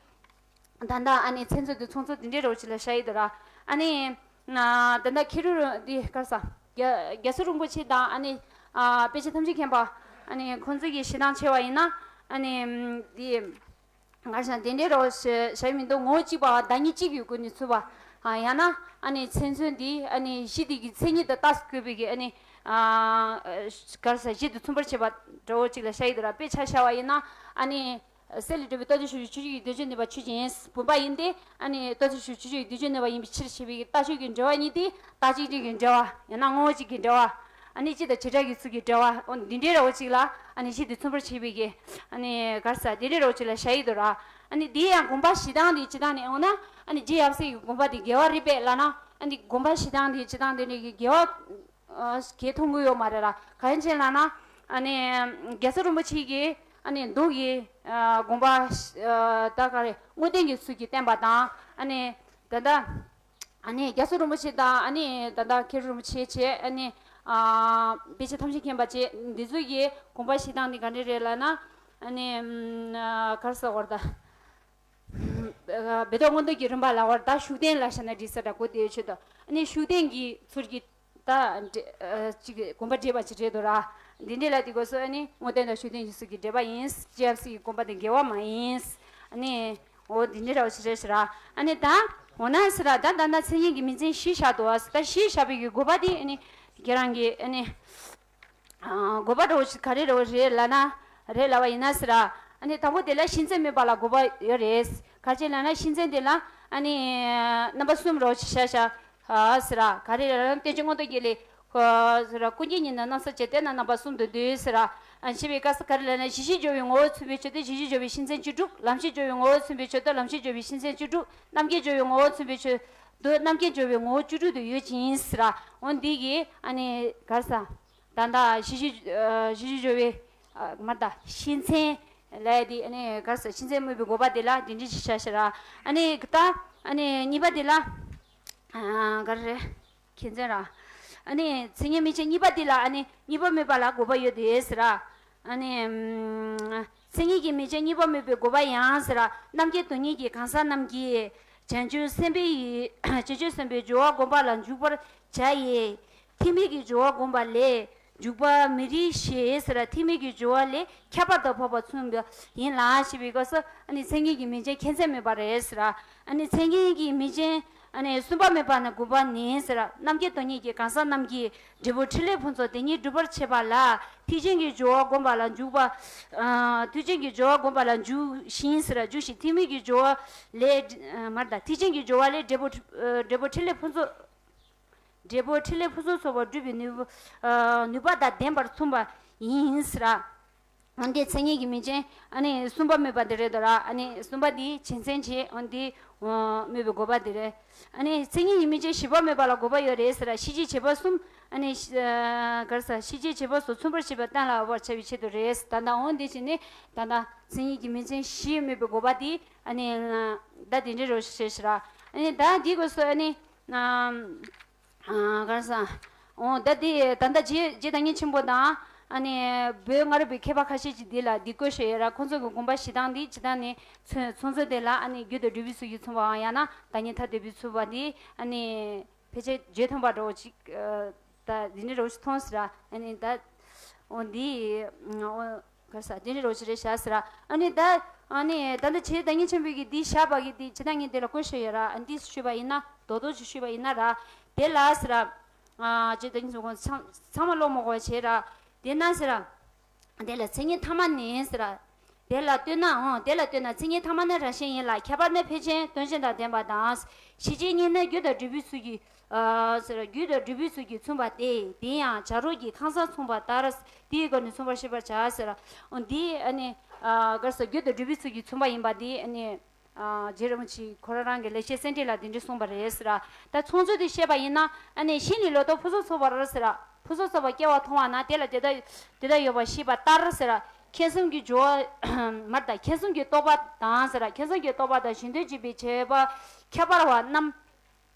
ད་ལྟ་ཨ་ནི་མཚན་མཚོན་དེ་མཚུངས་ཚོད་དེ་འདྲའི་རོ་ཅིག་ལ་བཞག་ཡོད་དོ་ར། ཨ་ནི། ན། ད་ལྟ་ཁེ་རུ་འདི་ག་རེ་ཟེར། རྒྱ་རྒྱ་མཚོ་རིན་པོ་ཆེ་དང་ཨ་ནི། ཨ། དཔེ་ཆ་ཐམས་ཅད་མཁྱེན་པ། ཨ་ནི་ཁོང་ཚོ་གི་བཤད་སྟངས་བྱས་པ་ཡིན་ན། ཨ་ནི། འདི། ག་རེ་ཟེར། དེ་འདྲའི་རོ་ཞེས་བྱ་མི་འདུག་ངོ་བོ་གཅིག་པའམ་བདག་ཉིད་གཅིག་ཡོད་དགོས་ནས་ཚུད་པ། ཨ། ཡང་ན་ཨ་ནི་མཚན་མཚོན་འདི་ཨ་ནི་གཞི་དེ་གི་མཚན་ཉིད་དང་རྟགས་སུ་བཀོད་པའི་གི་ཨ་ནི། ཨ། ག་རེ་ཟེར། གཞི་དེ་མཚོན་པར་བྱེད་པ་འདྲ་བོ་ཅིག་ལ་བཞག་ཡོད་དོ་ར། དཔེ་ཆ་བཞག་པ་ཡིན་ན་ཨ་ནི། གསེར་ལས་གྲུབ་པའི་རྟོག་བཅས་ཕྱོགས་བཅུའི་ཆོས་ཅན་གྱི་དོན་སྤྱི་ནུས་པ་ཆོས་ཅན། བུམ་པ་ཡིན་ཏེ། ཨ་ནི་རྟོག་བཅས་ཕྱོགས་བཅུའི་ཆོས་ཅན་གྱི་དོན་སྤྱི་ནུས་པ་ཡིན་པའི་ཕྱིར་ཞེས་པའི་རྟགས་ཆོས་ཀྱི་འབྲེལ་བ་གཉིས་ཏེ། རྟགས་གཅིག་སྒྲིལ་གྱི་འབྲེལ་བ། ཡང་ན་ངོ་བོ་གཅིག་གི་འབྲེལ་བ། ཨ་ནི་སྤྱི་དང་བྱེ་བྲག་གི་ཚུལ་གྱི་འབྲེལ་བ། འོ་འདི་འདྲའི་ར་བོ་ཅིག་ལ་ཨ་ནི་གཞི་དེ་མཚོན་པར་བྱེད་པའི་གི། ཨ་ནི་ག་རེ་ཟེར། འདི་འདྲའི་ར་བོ་ཅིག་ལ་བཞག་ཡོད་དོ་ར། ཨ་ནི་འདི་ཡང་དགོངས་པ་བཞེས་སྟངས་དེ་སྤྱིར་བཏང་ནས་འོ་ན། ཨ་ནི་རྗེ་ཡབ་སྲས་ཀྱི་དགོངས་པ་དེ་འགལ་བ་རེད་པས་ལབ་ན། ཨ་ནི་དགོངས་པ་བཞེས་སྟངས་དེ་སྤྱིར་བཏང་དེ་ནས་ཀྱི་འགལ་བ། ཨ། གས་མཐོང་གི་ཡོད་མ་རེད་ར། ག་རེ་བྱས་ལབ་ན། ཨ་ནི་རྒྱ་མཚོ་རིན་པོ་ཆེ་གིས་ཨ་ནི་མདོ་གི། ཨ། དགོངས་པ། ཨ། ད་ག་རེ་དངོས་བསྟན་གྱི་ཚུལ་གྱིས་བསྟན་པ་དང་། ཨ་ནི་ད་ལྟ་ཨ་ནི་རྒྱ་མཚོ་རིན་པོ་ཆེ་དང་། ཨ་ནི་ད་ལྟ་མཁན་རིན་པོ་ཆེ་བྱས། ཨ་ནི། ཨ། དཔེ་ཆ་ཐམས་ཅད་མཁྱེན་པ་བྱས། འདི་ཚོ་གི་དགོངས་པ་བཞེས་སྟངས་ནི་ག་འདྲ་རེད་ལབ་ན། ཨ་ནི། ཨ། ག་རེ་ཟེར་དགོས་རེད་ད། སྦེ་ཏོག་མངོན་རྟོགས་ཀྱི་རིམ་པ་ལ་བར་ད་ཤུགས་བསྟན་ལ་བྱས་ན་འགྲིག་ས་འདྲ་གོ། དེའི་ཆེད་དུ་ཨ་ནི་ཤུགས་བསྟན་གྱི་ཚུལ་གྱིས་ད་འགྲེ་ཨ་ཅིག་དགོངས་པ་འགྲེལ་བ་ཅིག་རེད་འདུག་ར། འདི་འདྲ་ལ་དེ་སྐབས་སུ་ཨ་ནི་དངོས་བསྟན་དང་ཤུགས་བསྟན་གྱི་ཚུལ་གྱི་འགྲེལ་པ་ཡིན། རྗེ་ཡབ་སྲས་ཀྱི་དགོངས་པ་དེ་འགལ་བ་མ་ཡིན། ཨ་ནི་འོ་འདི་འདྲ་ར་བ་ཞིག་རེད་ཟེར་ར། ཨ་ནི་ད་འོ་ན་ཟེར་ར། ད་ད་ད་མཚན་ཉིད་ཀྱི་མིང་ཅན་བཞི་བཞག་འདུག་ཨ། ད་བཞི་བཞག་པའི་གི་དགོས་པ་དེ་ཨ་ནི་ཁྱེད་རང་གིས་ཨ་ནི། ཨ། དགོས་པ་འདྲ་བོ་ཞིག་ག་རེ་འདྲ་བོ་རེད་ལབ་ན། རེད་ལབ་པ་ཡིན་ན་ཟེར་ར། ཨ་ནི་དང་པོ་དེ་ལ་གཞི་མཚན་སྨོས་པ་ལ་དགོས་པ་ཡོད་རེད། ག་རེ་བྱས་ལབ་ན་གཞི་མཚན་དེ་ལ་ཨ་ནི་རྣམ་པ་གསུམ་འདྲ་བོ་ཞིག་བཞག་བཞག་ཨ་ཟེར་ར། ག་རེ་ལབ་ན་བསྟན་བཅོས་མངོན་རྟོགས་རྒྱན་ལས། ཨ་ཟེར་ར། ཀུན་མཁྱེན་ཉིད་ནི་རྣམ་གསལ་བྱེད། དེས་ན་རྣམ་པ་གསུམ་དུ་འདོད་ཟེར་ར། ཨ། ཞེས་པའི་སྐབས་སུ་ག་རེ་ལབ་ན། གཞི་ཤེས་སྦྱོར་བའི་ངོ་བོ་མཚོན་པའི་ཆོས་དེ་གཞི་ཤེས་སྦྱོར་བའི་གཞི་མཚན་བཅུ་དྲུག་ལམ་ཤེས་སྦྱོར་བའི་ངོ་བོ་མཚོན་པའི་ཆོས་དེ་ལམ་ཤེས་སྦྱོར་བའི་གཞི་མཚན་བཅུ་དྲུག་རྣམ་མཁྱེན་སྦྱོར་བའི་ངོ་བོ་མཚོན་པའི་ཆོས་དེ་རྣམ་མཁྱེན་སྦྱོར་བའི་ངོ་བོ་བཅུ་དྲུག་ཏུ་ཡོད་ཅིང་ཟེར་ར། འོ་འདི་གིས་ཨ་ནི་ག་རེ་ཟེར། ད་ལྟ་གཞི་ཤེས་ཨ་གཞི་ཤེས་སྦྱོར་བའི་ཨ་མར་ད་གཞི་མཚན་ལབ་ཡ་དེ་ཨ་ནི་ག་རེ་ཟེར། གཞི་མཚན་སྨོས་པའི་དགོས་པ་དེ་ལ་འདི་འདྲ་ཞིག་བཞག་བཞག་ར། ཨ་ནི་ད་ཨ་ནི་གཉིས་པ་དེ་ལ་ཨ་ག་རེ་རེད། ཁྱད་མཚན་ར། ཨ་ནི་མཚན་ཉིད་མིང་ཅན་གཉིས་པ་དེ་ལ་ཨ་ནི་གཉིས་པ་སྨོས་པ་ལ་དགོས་པ་ཡོད་དེ་ཟེར་ར། ཨ་ནི། ཨམ། མཚན་ཉིད་ཀྱི་མིང་ཅན་གཉིས་པ་སྨོས་པའི་དགོས་པ་ཡང་ཟེར་ར། རྣམ་མཁྱེན་དོན་གཉེར་གྱི་གང་ཟག་རྣམས་ཀྱིས་བྱང་ཆུབ་སེམས་དཔའི་ཡུལ། བྱང་ཆུབ་སེམས་དཔའི་སྦྱོར་བ་བསྒོམ་པ་ལ་འཇུག་པར་བྱ་ཡི། ཐེག་དམན་གྱི་སྦྱོར་བ་བསྒོམ་པ་ལས་འཇུག་པ་མི་རིགས་ཞེས་ཟེར་ར། ཐེག་དམན་གྱི་སྦྱོར་བ་ལས་ཁྱད་པར་དུ་འཕགས་པ་མཚོན་པ་ཡིན་ལ་ཞེས་པའི་སྐབས་སུ་ཨ་ནི་མཚན་ཉིད་ཀྱི་མིང་ཅན་ཁྱད་མཚན་སྨོས་པ་རེད་ཟེར་ར། ཨ་ནི་མཚན་ཉིད་ཀྱི་མིང་ཅན། ཨ་ནི་གསུམ་པ་སྨོས་པ་ནི་དགོས་པ་ནི་ཟེར། རྣམ་མཁྱེན་དོན་གཉེར་གྱི་གང་ཟག་རྣམས་ཀྱིས་འབྲས་བུ་ཕྲིན་ལས་ཕུན་ཚོགས་དེ་ཉིད་སྒྲུབ་པར་བྱེད་པ་ལ་ཐེག་ཆེན་གྱི་སྦྱོར་བ་བསྒོམ་པ་ལ་འཇུག་པ། ཨ། ཐེག་ཆེན་གྱི་སྦྱོར་བ་བསྒོམ་པ་ལ་འཇུག་ཞིང་ཟེར། འཇུག་ཞིང་ཐེག་དམན་གྱི་སྦྱོར་བ་ལས། ཨ། མར་ད་ཐེག་ཆེན་གྱི་སྦྱོར་བ་ལས་འབྲས་བུ། ཨ། འབྲས་བུ་ཕྲིན་ལས་ཕུན་ཚོགས། འབྲས་བུ་ཕྲིན་ལས་ཕུན་སུམ་ཚོགས་པ་སྒྲུབ་པའི་ནུས་པ་ནུས་པ་དང་ལྡན་པར་མཚུངས་པ་ཡིན་ཟེར། འོན་ཏེ་མཚན་ཉིད་ཀྱི་མིང་ཅན་ཨ་ནི་གསུམ་པ་སྨོས་པ་འདི་རེད་དོ་ར། ཨ་ནི་གསུམ་པ་འདི་བྱེད་མཚན་བྱེད། འོན་ཏེ་སྨོས་པའི་དགོས་པ་འདི་རེད། ཨ་ནི་མཚན་ཉིད་ཀྱི་མིང་ཅན་བཞི་པ་སྨོས་པ་ལ་དགོས་པ་ཡོད་རེད་ཟེར། ཤེས་བྱའི་བྱེད་པ་གསུམ། ཨ་ནི་ག་རེ་ཟ། ཤེས་བྱའི་བྱེད་པ་གསུམ་མཚུངས་པར་ཤེས་པ་གཏན་ལ་དབབ་པར་བྱ་བའི་ཆེད་དུ་རེད། ད་ལྟ་འོ་འདི་བྱས་ནས་ད་ལྟ་མཚན་ཉིད་ཀྱི་མིང་ཅན་བཞི་སྨོས་པའི་དགོས་པ་འདི་ཨ་ནི་ད་འདི་འདྲ་རོ་ཞེས་ཟེར། ཨ་ནི་ད་འདི་དགོས་སོ། ཨ་ནི། ག་རེ་ཟ། འོ་ད་དེ་ད་ལྟ་རྗེ་རྗེ་བདག་ཉིད་ཆེན་པོ་དང་ཨ་ནི་བོད་སྔ་རབས་པའི་མཁས་པ་ཁ་ཤས་ཀྱིས་འདི་ལ་འདི་བཀོད་བཞག་ཡོད་ར། ཁོང་ཚོ་གི་དགོངས་པ་བཞེས་སྟངས་འདི་ཇི་ལྟར་ནི་ཚོ་ཚོང་མཛོད་དེ་ལ་ཨ་ནི་རྒྱུད་དང་འབྲས་བུའི་ཚུལ་གྱིས་མཚུངས་པའམ་ཡང་ན་བདག་ཉིད་ཐ་དད་པའི་ཚུལ་པ་འདི་ཨ་ནི་ཕལ་ཆེར་བརྗོད་ཐུབ་པ་འདྲ་བོ་ཅིག་ད་འདི་འདྲ་འདྲ་བོ་ཞིག་མཐོང་ཟེར་ར། ཨ་ནི་ད་འོ་འདི་འོ། ག་རེ་ཟ། དེ་འདྲ་རོ་ཅི་རེད་བཞག་ཟེར། ཨ་ནི་ད་ཨ་ནི་ད་ལྟ་རྗེ་བདག་ཉིད་ཆེན་པོས་ཀྱིས་འདི་བཞག་པ་གི་འདི་ཇི་ལྟར་ངས་དེ་ལ་བཀོད་བཞག་ཡོད་ར། ཨ་འདི་ཞུས་པ་ཡིན་ན་རྡོག་རྡོག་ཅིག་ཞུས་པ་ཡིན་ན་ར། དེ་ལ་ཟེར། ཨ་རྗེ་བདག་ཉིད་ཆེན་པོ་ཚང་ཚང་མ་ཀློག་མ་དགོས་པ་བྱས་ར། དེ་ན་ཟེར། དེ་ལ་མཚན་ཉིད་ཐ་མ་ནི་ཟེར། དེ་ལ་ལྟོས་ན་འོང་། དེ་ལ་ལྟོས་ན་མཚན་ཉིད་ཐ་མ་ནི་རང་བཞིན་ཡིན་ལ། ཁྱད་པར་ནི་ཕལ་ཆེར་དོན་གཞན་དང་ལྡན་པ་དང་། ཤེས་བྱའི་གཉིས་ནི་རྒྱུ་དང་འབྲས་བུའི་ཚུལ་གྱིས། ཨ་ཟེར། རྒྱུ་དང་འབྲས་བུའི་ཚུལ་གྱིས་མཚུངས་པ་སྟེ། དེ་ཡང་བྱ་རོག་གི་ཁང་བཟང་མཚུངས་པ་ལྟར། དེའི་སྒོ་ནས་མཚུངས་པར་ཤེས་པར་བྱ་ཟེར། འོ་འདི་ཨ་ནི་ཨ་ག་རེ་ཟ། རྒྱུ་དང་འབྲས་བུའི་ཚུལ་གྱིས་མཚུངས་པ་ཡིན་པ་འདི་ཨ་ནི་ཨ་རྗེ་རིན་པོ་ཆེས་ཁོ་རང་རང་གི་ལེགས་བཤད་སེང་བྲིས་ལ་འདི་འདྲ་གསུངས་པ་རེད་ཟེར། ད་ཚོང་མཛོད་དེ་བཤད་པ་ཡིན་ན་ཨ་ནི་ཤིང་ལས་ལོ་ཏོག་ཕུན་སུམ་ཚོགས་པར་ཟེར། ཕུན་སུམ་ཚོགས་པ་སྐྱེ་བ་མཐོང་བ་ན་དེ་ལ་དེ་དག་དེ་དག་ཡོད་པར་ཤེས་པ་ལྟར་ཟེར། མཁྱེན་གསུམ་གྱི་སྦྱོར་བ་མར་དང་མཁྱེན་གསུམ་གྱི་རྟོག་པ་དང་ཟེར། མཁྱེན་གསུམ་གྱི་རྟོག་པ་དང་གཞན་དོན་བྱེད་པའི་བྱེད་པ་ཁྱད་པར་བ་རྣམས།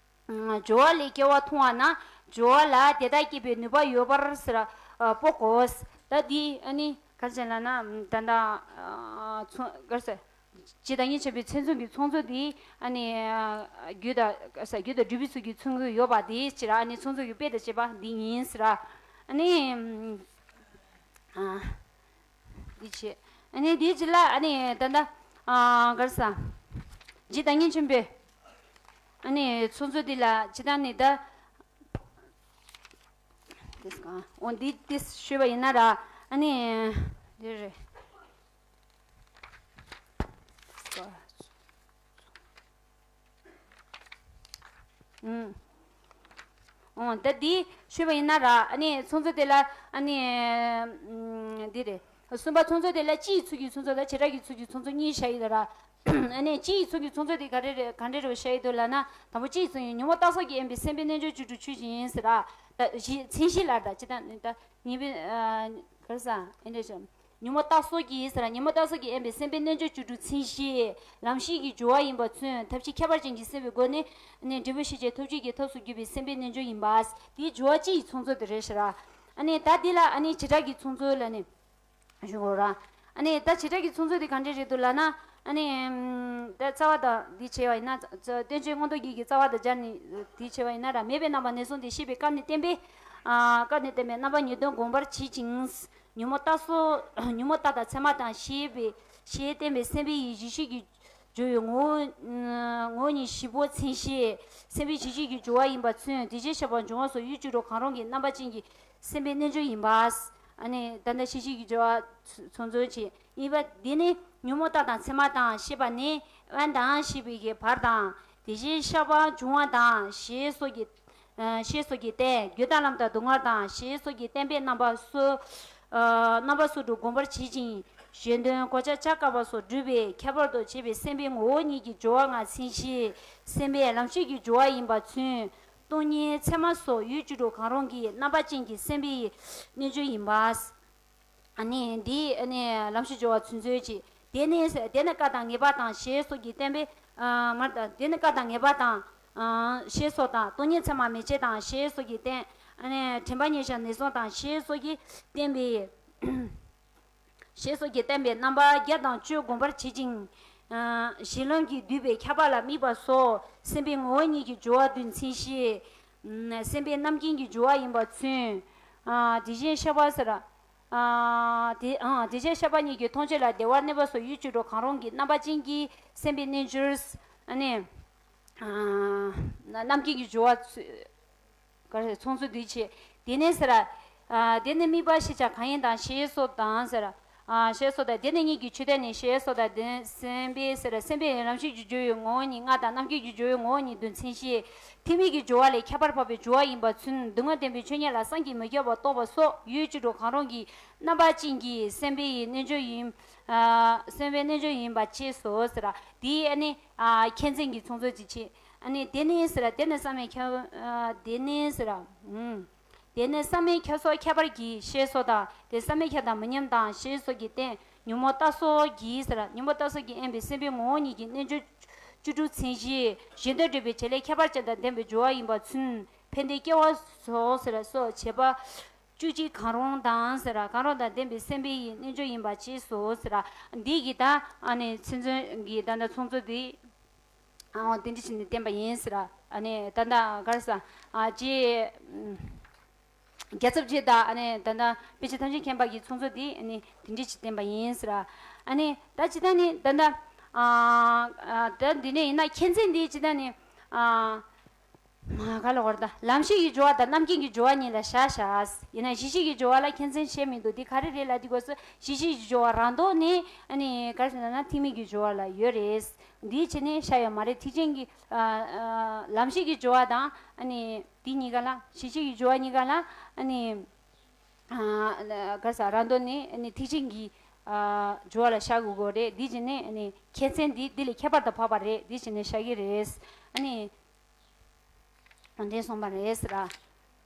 སྦྱོར་བ་ལས་སྐྱེ་བ་མཐོང་བ་ན་སྦྱོར་བ་ལ་དེ་དག་སྐྱེད་པའི་ནུས་པ་ཡོད་པར་ཟེར། སྤོ་དགོས། ད་འདི་ཨ་ནི་ག་རེ་ཟེར་ལབ་ན་ད་ལྟ་ཚོ་ག་རེ་ཟེར། ཇི་ལྟར་ངས་བྱས་པའི་མཚན་མཚུངས་ཀྱི་ཚོང་མཛོད་འདི་ཨ་ནི་རྒྱུ་དང་ག་རེ་ཟེར། རྒྱུ་དང་འབྲས་བུའི་ཚུལ་གྱིས་མཚུངས་ཀྱི་ཡོད་པ་འདི་ཕྱིར་ཨ་ནི་ཚོང་མཛོད་ཀྱི་དཔེ་དང་བཅས་པ་འདི་ཡིན་ཟེར། ཨ་ནི། འདི་བྱས། ཨ་ནི་འདིའི་རྗེས་ལ་ཨ་ནི་ད་ལྟ་ཨ་ག་རེ་ཟ། རྗེ་བདག་ཉིད་ཆེན་པོས་ཨ་ནི་ཚོང་མཛོད་འདི་ལ་ཇི་ལྟར་ནི་ད། འོ་འདི་ཏིས་ཞུས་པ་ཡིན་ན་ར། ཨ་ནི་འདི་རེད། ཨུམ། འོ་ད་འདི་ཞུས་པ་ཡིན་ན་ར། ཨ་ནི་ཚོང་མཛོད་དེ་ལ་ཨ་ནི་ཨུམ། འདི་རེད། གསུམ་པ་ཚོང་མཛོད་དེ་ལ་སྤྱི་ཡི་ཚུལ་གྱིས་ཚོང་མཛོད་དང་བྱེ་བྲག་གི་ཚུལ་གྱིས་ཚོང་མཛོད་གཉིས་བཞག་ཡོད་ར། ཨ་ནི་སྤྱི་ཡི་ཚུལ་གྱིས་ཚོང་མཛོད་དེ་ག་རེ་རེད། ག་འདྲ་རེད་བཞག་ཡོད་འདུག་ལབ་ན། དང་པོ་སྤྱི་ཡི་ཚུལ་གྱིས་ཉོན་མོངས་རྟག་སོགས་ཀྱིས་དབེན་པའི་སེམས་དཔའི་རྣལ་འབྱོར་བཅུ་དྲུག་ཆོས་ཅན་ཡིན་ཟེར་ར། ད་གཞི་མཚན་གཞི་ལ་ད་ཅི་ལྟར་ད་ངེས་པའི་ག་རེ་ཟ། ཨེ་འདྲ་བྱ། ཉོན་མོངས་རྟག་སོགས་ཀྱིས་ཟེར། ཉོན་མོངས་རྟག་སོགས་ཀྱིས་དབེན་པའི་སེམས་དཔའི་རྣལ་འབྱོར་བཅུ་དྲུག་མཚན་གཞི། ལམ་ཤེས་ཀྱི་སྦྱོར་བ་ཡིན་པ་མཚོན། ཐབས་ཤེས་ཁྱད་པར་ཅན་གྱིས་སེལ་བའི་སྒོ་ནས་ནི་འབྲས་བུ་ཤེས་བྱའི་ཐོབ་བྱེད་ཀྱི་ཐབས་སུ་གྱུར་པའི་སེམས་དཔའི་རྣལ་འབྱོར་ཡིན་པ། དེའི་སྦྱོར་བ་སྤྱི་ཡི་ཚོང་མཛོད་དེ་རེད་ཟེར། ཨ་ནི་ད་འདི་ལ་ཨ་ནི་བྱེ་བྲག་གི་ཚོང་མཛོད་ལ་ནི་ཞུ་དགོས་ར། ཨ་ནི་ད་བྱེ་བྲག་གི་ཚོང་མཛོད་དེ་ག་འདྲ་རེད་འདུག་ལབ་ན། ཨ་ནི་ད་རྩ་བ་དང་འདི་བྱས་པ་ཡིན་ན། བསྟན་བཅོས་མངོན་རྟོགས་རྒྱན་གྱི་རྩ་བ་དང་སྦྱར་ནས་འདི་བྱས་པ་ཡིན་ན་ར། མེད་པའི་རྣམ་པ་ངན་སོང་དེ་ཤེས་པའི་སྐབས་ནས་བསྟན་པའི་སྐབས་ནས་བསྟན་པའི་རྣམ་པ་ངེས་དོན་སྒོམ་པར་བྱེད་ཅིང་། ཉོན་མོངས་རྟག་སོགས། ཉོན་མོངས་རྟག་དང་མཚན་མ་དང་ཞེས་པའི་ཞེས་བསྟན་པའི་སེམས་དཔའི་ཡི་གཞི་ཤེས་ཀྱི་སྦྱོར་བའི་ངོ་བོ། ངོ་བོ་ཉིད་བཞི་པོ་མཚན་གཞི། སེམས་དཔའི་གཞི་ཤེས་ཀྱི་སྦྱོར་བ་ཡིན་པ་མཚོན། དེ་བཞིན་གཤེགས་པ་འབྱུང་བ་སོགས་ཡུལ་བཅུ་དྲུག་གང་རུང་གི་རྣམ་པ་ཅན་གྱི་སེམས་དཔའི་རྣལ་འབྱོར་ཡིན་པ། ཨ་ནི་ད་ལྟ་གཞི་ཤེས་ཀྱི་སྦྱོར་བ་ཚོ་ཚོང་མཛོད་ཅིག་ཡིན་པ་འདི་ནི་ཉོན་མོངས་རྟག་དང་མཚན་མ་དང་ཞེས་པ་ནི་དབེན་དང་ཞེས་པའི་གི་བར་དང་། དེ་བཞིན་གཤེགས་པ་འབྱུང་བ་དང་ཞེས་སོགས་ཀྱི། ཞེས་སོགས་ཀྱིས་བསྟན། རྒྱུ་དང་ལམ་དང་སྡུག་བསྔལ་དང་ཞེས་སོགས་ཀྱིས་བསྟན་པའི་རྣམ་པ་སོ། རྣམ་པ་སོ་དྲུག་སྒོམ་པར་བྱེད་ཅིང་། གཞན་དོན་གོ་ཆ་ཆ་དཀར་པ་སོགས་སྒྲུབ་པའི་ཁྱད་པར་དུ་བྱེད་པའི་སེམས་དཔའི་ངོ་བོ་ཉིད་ཀྱི་སྦྱོར་བ་ལྔ་མཚན་གཞི། སེམས་དཔའི་ལམ་ཤེས་ཀྱི་སྦྱོར་བ་ཡིན་པ་མཚོན། སྟོང་ཉིད་མཚན་མ་སོགས་ཡུལ་བཅུ་དྲུག་གང་རུང་གི་རྣམ་པ་ཅན་གྱི་སེམས་དཔའི་རྣལ་འབྱོར་ཡིན་པ། ཨ་ནི་འདི་ཨ་ནི་ལམ་ཤེས་སྦྱོར་བ་ཚུན་ཚོད་ཀྱི། དེ་ནི་དེ་ནི་སྐབས་དང་ངེས་པ་དང་ཞེས་སོགས་ཀྱིས་བསྟན་པའི། ཨ་མར་དང་དེ་ནི་སྐབས་དང་ངེས་པ་དང་། ཨ་ཞེས་སོགས་དང་སྟོང་ཉིད་མཚན་མ་མན་ཆད་དང་ཞེས་སོགས་ཀྱིས་བསྟན། ཨ་ནི་དྲན་པ་ཉེར་བཞག་ནུས་གསུམ་དང་ཞེས་སོགས་ཀྱིས་བསྟན་པའི། ཞེས་སོགས་ཀྱིས་བསྟན་པའི་རྣམ་པ་བརྒྱ་དང་བཅུ་སྒོམ་པར་བྱེད་ཅིང་། ཨ་གཞི་ལམ་གྱི་བསྡུས་པའི་ཁྱབ་པ་ལ་དམིགས་པ་སོགས་སེམས་དཔའི་ངོ་བོ་ཉིད་ཀྱི་སྦྱོར་བ་བདུན་མཚན་གཞི། ཨ་སེམས་དཔའི་རྣམ་མཁྱེན་གྱི་སྦྱོར་བ་ཡིན་པ་མཚོན། ཨ་དེ་བཞིན་གཤེགས་པ་ཟེར། ཨ་དེ་ཨ་དེ་བཞིན་གཤེགས་པ་ཉིད་ཀྱི་མཐོང་ཆོས་ལ་བདེ་བར་གནས་པ་སོགས་ཡུལ་བཅུ་དྲུག་གང་རུང་གི་རྣམ་པ་ཅན་གྱི་སེམས་དཔའི་རྣལ་འབྱོར། ཨ་ནི་ཨ་རྣམ་མཁྱེན་གྱི་སྦྱོར་བ་ཚུ་ག་རེ་ཚོང་ཚོ་འདུས་བྱས། དེ་ནས་ཟེར། ཨ་དེ་ནི་དམིགས་པ་ཤེས་བྱ་གང་ཡིན་དང་ཞེས་སོགས་དང་ཟེར། ཞེས་སོགས་དང་། དེ་ནས་ཉིད་ཀྱི་མཆོད་རྟེན་ནི་ཞེས་སོགས་དང་། སེམས་དཔའི་ཟེར། སེམས་དཔའི་རང་བཞིན་གྱིས་སྦྱོར་བའི་ངོ་བོ་ཉིད་ལྔ་དང་། རྣམ་མཁྱེན་གྱིས་སྦྱོར་བའི་ངོ་བོ་ཉིད་བདུན། མཚན་གཞི་ཐེག་དམན་གྱི་སྦྱོར་བ་ལས་ཁྱད་པར་འཕགས་པའི་སྦྱོར་བ་ཡིན་པ་མཚོན། སྡུག་བསྔལ་བདེན་པའི་ཆོས་ཉིད་ལ་བསམ་གྱིས་མི་ཁྱབ་པ་རྟོགས་པ་སོགས་ཡུལ་བཅུ་དྲུག་གང་རུང་གི་རྣམ་པ་ཅན་གྱི་སེམས་དཔའི་རྣལ་འབྱོར་ཡིན། སེམས་དཔའི་རྣལ་འབྱོར་ཡིན་པ་བཅས་སོ་ཟེར། འདིའི་ཨ་ནི་ཁྱད་མཚན་གྱི་ཚོགས་ཚོད་ཅིག་བྱེད། ཨ་ནི་དེ་ནི་ཟེར། དེ་ནི་བསམ་མེད་ཁྱབ། དེ་ནི་ཟེར། དེ་ནས་བསམ་མེད་ཁྱབ་སོགས་ཁྱད་པར་གྱིས་ཞེས་སོགས་དང་། དེ་བསམ་མེད་ཁྱབ་དང་མི་མཉམ་དང་ཞེས་སོགས་ཀྱིས་བསྟན། ཉོན་མོངས་རྟ་སོགས་ཀྱིས་ཟེར། ཉོན་མོངས་རྟ་སོགས་ཀྱིས་དབེན་པའི་སེམས་དཔའི་ངོ་བོ་ཉིད་ཀྱི་རྣལ་འབྱོར་བཅུ་དྲུག་མཚན་གཞི་གཞན་དོན་སྒྲུབ་པའི་བྱེད་ལས་ཁྱད་པར་ཅན་དང་ལྡན་པའི་སྦྱོར་བ་ཡིན་པ་མཚོན། ཕན་བདེ་སྐྱེ་བ་སོགས་ཟེར་སོགས་བྱེད་པ་བཅུ་གཅིག་གང་རུང་དང་ཟེར། གང་རུང་དང་ལྡན་པའི་སེམས་དཔའི་རྣལ་འབྱོར་ཡིན་པ་བཅས་སོ་ཟེར། འདི་གི་ད་ཨ་ནི་མཚན་མཚོན་གྱི་ད་ལྟ་ཚོགས་ཚོད་འདི། ཨ་འོ་དེ་འདྲ་བྱས་ནས་བསྟན་པ་ཡིན་ཟེར། ཨ་ནི་ད་ལྟ་ག་རེ་ཟ། ཨ་ཅེ། རྒྱལ་ཚབ་རྗེ་དང་ཨ་ནི་ད་ལྟ་དཔེ་ཆ་ཐམས་ཅད་མཁྱེན་པ་གི་ཚོགས་གཙོ་དེ་ཨ་ནི་དེ་འདྲ་བྱས་བསྟན་པ་ཡིན་ཟེར། ཨ་ནི་ད་ཅི་ད་ནི་ད་ལྟ་ཨ་ད་འདི་ནས་ཡིན་ན་ཁྱད་མཚན་འདི་ཅི་ད་ནི་ཨ་མ་ག་ལ་བར་ད་ལམ་ཤེས་ཀྱི་སྦྱོར་བ་དང་རྣམ་མཁྱེན་གྱི་སྦྱོར་བ་གཉིས་ལ་བཞག་བཞག་ཡིན་ན་གཞི་ཤེས་ཀྱི་སྦྱོར་བ་ལ་ཁྱད་མཚན་བཤད་མི་འདུག་འདི་ག་རེ་རེད་ལ་འདི་སྐབས་སུ་གཞི་ཤེས་ཀྱི་སྦྱོར་བ་རང་ལྡོག་ནི་ཨ་ནི་ག་རེ་ཟེར་ན་ཐེག་དམན་གྱི་སྦྱོར་བ་ལ་ཡོད་རེད། འདིའི་ཆེད་ནས་བཤད་ཡོད་མ་རེད། ཐེག་ཆེན་གྱི་ཨ་ཨ་ལམ་ཤེས་ཀྱི་སྦྱོར་བ་དང་ཨ་ནི་འདི་གཉིས་ཀ་ལ་གཞི་ཤེས་ཀྱི་སྦྱོར་བ་གཉིས་ཀ་ལ་ཨ་ནི་ཨ་ག་རེ་ཟ་རང་ལྡོག་ནི་ཨ་ནི་ཐེག་ཆེན་གྱི་ཨ་སྦྱོར་བ་ལ་བཞག་དགོས་ཀྱི་རེད། འདིའི་ཆེད་ནས་ཨ་ནི་ཁྱད་མཚན་འདི་འདི་ལས་ཁྱད་པར་དུ་འཕགས་པ་རེད། འདིའི་ཆེད་ནས་བཞག་གི་རེད། ཨ་ནི། འོ་འདི་གསུངས་པ་རེད་ཟེར།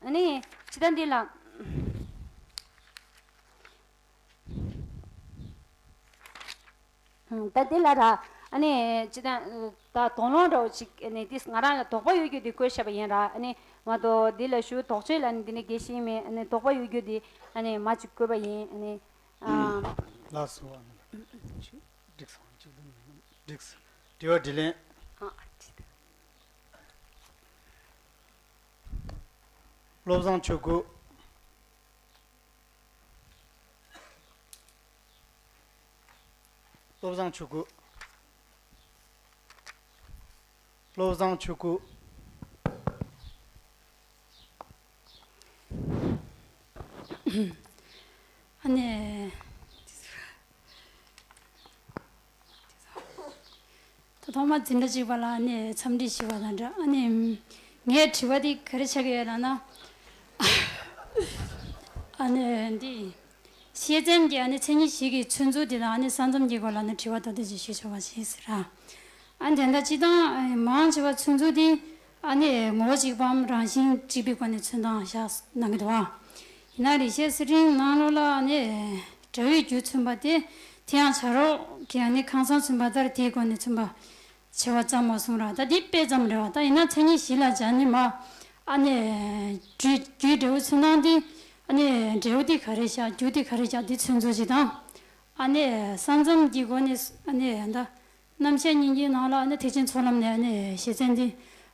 ཨ་ནི་ཅི་ད་འདི་ལ། ད་འདི་ལ་ར། ཨ་ནི་ཅི་ད་ད་དོགས་སློང་འདྲ་བོ་ཅིག་ཨ་ནི་འདི་ང་རང་ལ་དོགས་པ་ཡོད་རྒྱུ་འདི་བཀོད་བཞག་པ་ཡིན་ར། ཨ་ནི་མ་གཏོགས་འདི་ལ་ཞུ་དོགས་གཅོད་ལ་ནི་འདི་ནི་དགེ་ཞིག་མེད། ཨ་ནི་དོགས་པ་ཡོད་རྒྱུ་འདི་ཨ་ནི་མ་ཅིག་བཀོད་པ་ཡིན། ཨ་ནི་ཨ། ལགས་སོ། ཨ་ནི་འགྲིག་སོང་། གཅིག་ཏུ་འགྲིག་སོང་། དྲི་བ་དྲིས་ལན། ཨ་ཅི་ད། བློ་བཟང་ཆོས་སྐུ། བློ་བཟང་ཆོས་སྐུ། བློ་བཟང་ཆོས་སྐུ། ཨ་ནི། ད་ཐོག་མ་འཛིན་གྲྭ་གཅིག་པ་ལ་ཨ་ནི་འཚམས་འདྲི་ཞུ་བ་དང་འདྲ། ཨ་ནི་ངའི་དྲི་བ་འདི་ག་རེ་ཆགས་ཀྱི་ཡོད་ལབ་ན། ཨ་ནི་འདི་ཤེས་ལྡན་གྱི་ཨ་ནི་མཚན་ཉིད་བཞི་གི་མཚོན་ཚུལ་འདི་དང་ཨ་ནི་ས་མཚམས་ཀྱི་སྐོར་ལ་ནི་དྲི་བ་ད་ལྟ་ཅིག་ཞུ་ཆོག་པ་བྱས་ཟེར་ར། ཨ་ནི་དེ་འདྲ་སྤྱིར་བཏང་མང་ཆེ་བ་མཚོན་ཚུལ་འདི་ཨ་ནི་ངོ་བོ་གཅིག་པའམ་རང་བཞིན་གཅིག་པའི་སྒོ་ནས་མཚོན་སྟངས་བཞག་གནང་གི་འདུག་བ། ཡིན་ན་རིག་བྱེད་གསེར་ཕྲེང་ནང་ལོགས་ལ་ཨ་ནི་འབྲས་བུའི་རྒྱུ་མཚོན་པ་དེ་དེ་ཡང་བྱ་རོག་གི་ཨ་ནི་ཁང་བཟང་མཚོན་པ་ལྟར་དེའི་སྒོ་ནས་མཚོན་པ་བྱེད་པ་ཙམ་མ་གསུངས་ར། ད་འདི་དཔེ་ཙམ་རེད་བ། ད་ཡིན་ན་མཚན་ཉིད་བཞི་ལ་སྦྱར་ནས་མ་ཨ་ནི་རྒྱུ་རྒྱུའི་འབྲས་བུ་མཚོན་སྟངས་འདི་ཨ་ནི་འབྲས་བུ་འདི་ག་རེ་བཞག་རྒྱུ་འདི་ག་རེ་བཞག་འདི་མཚོན་ཚུལ་ཅིག་དང་། ཨ་ནི་ས་མཚམས་ཀྱི་སྒོ་ནས་ཨ་ནི་ད་རྣམ་བཤད་སྙིང་རྗེའི་ནང་ལ་ཨ་ནི་ཐེག་ཆེན་ཚོགས་ལམ་ནས་ཨ་ནི་ཤེས་ཚད་འདི་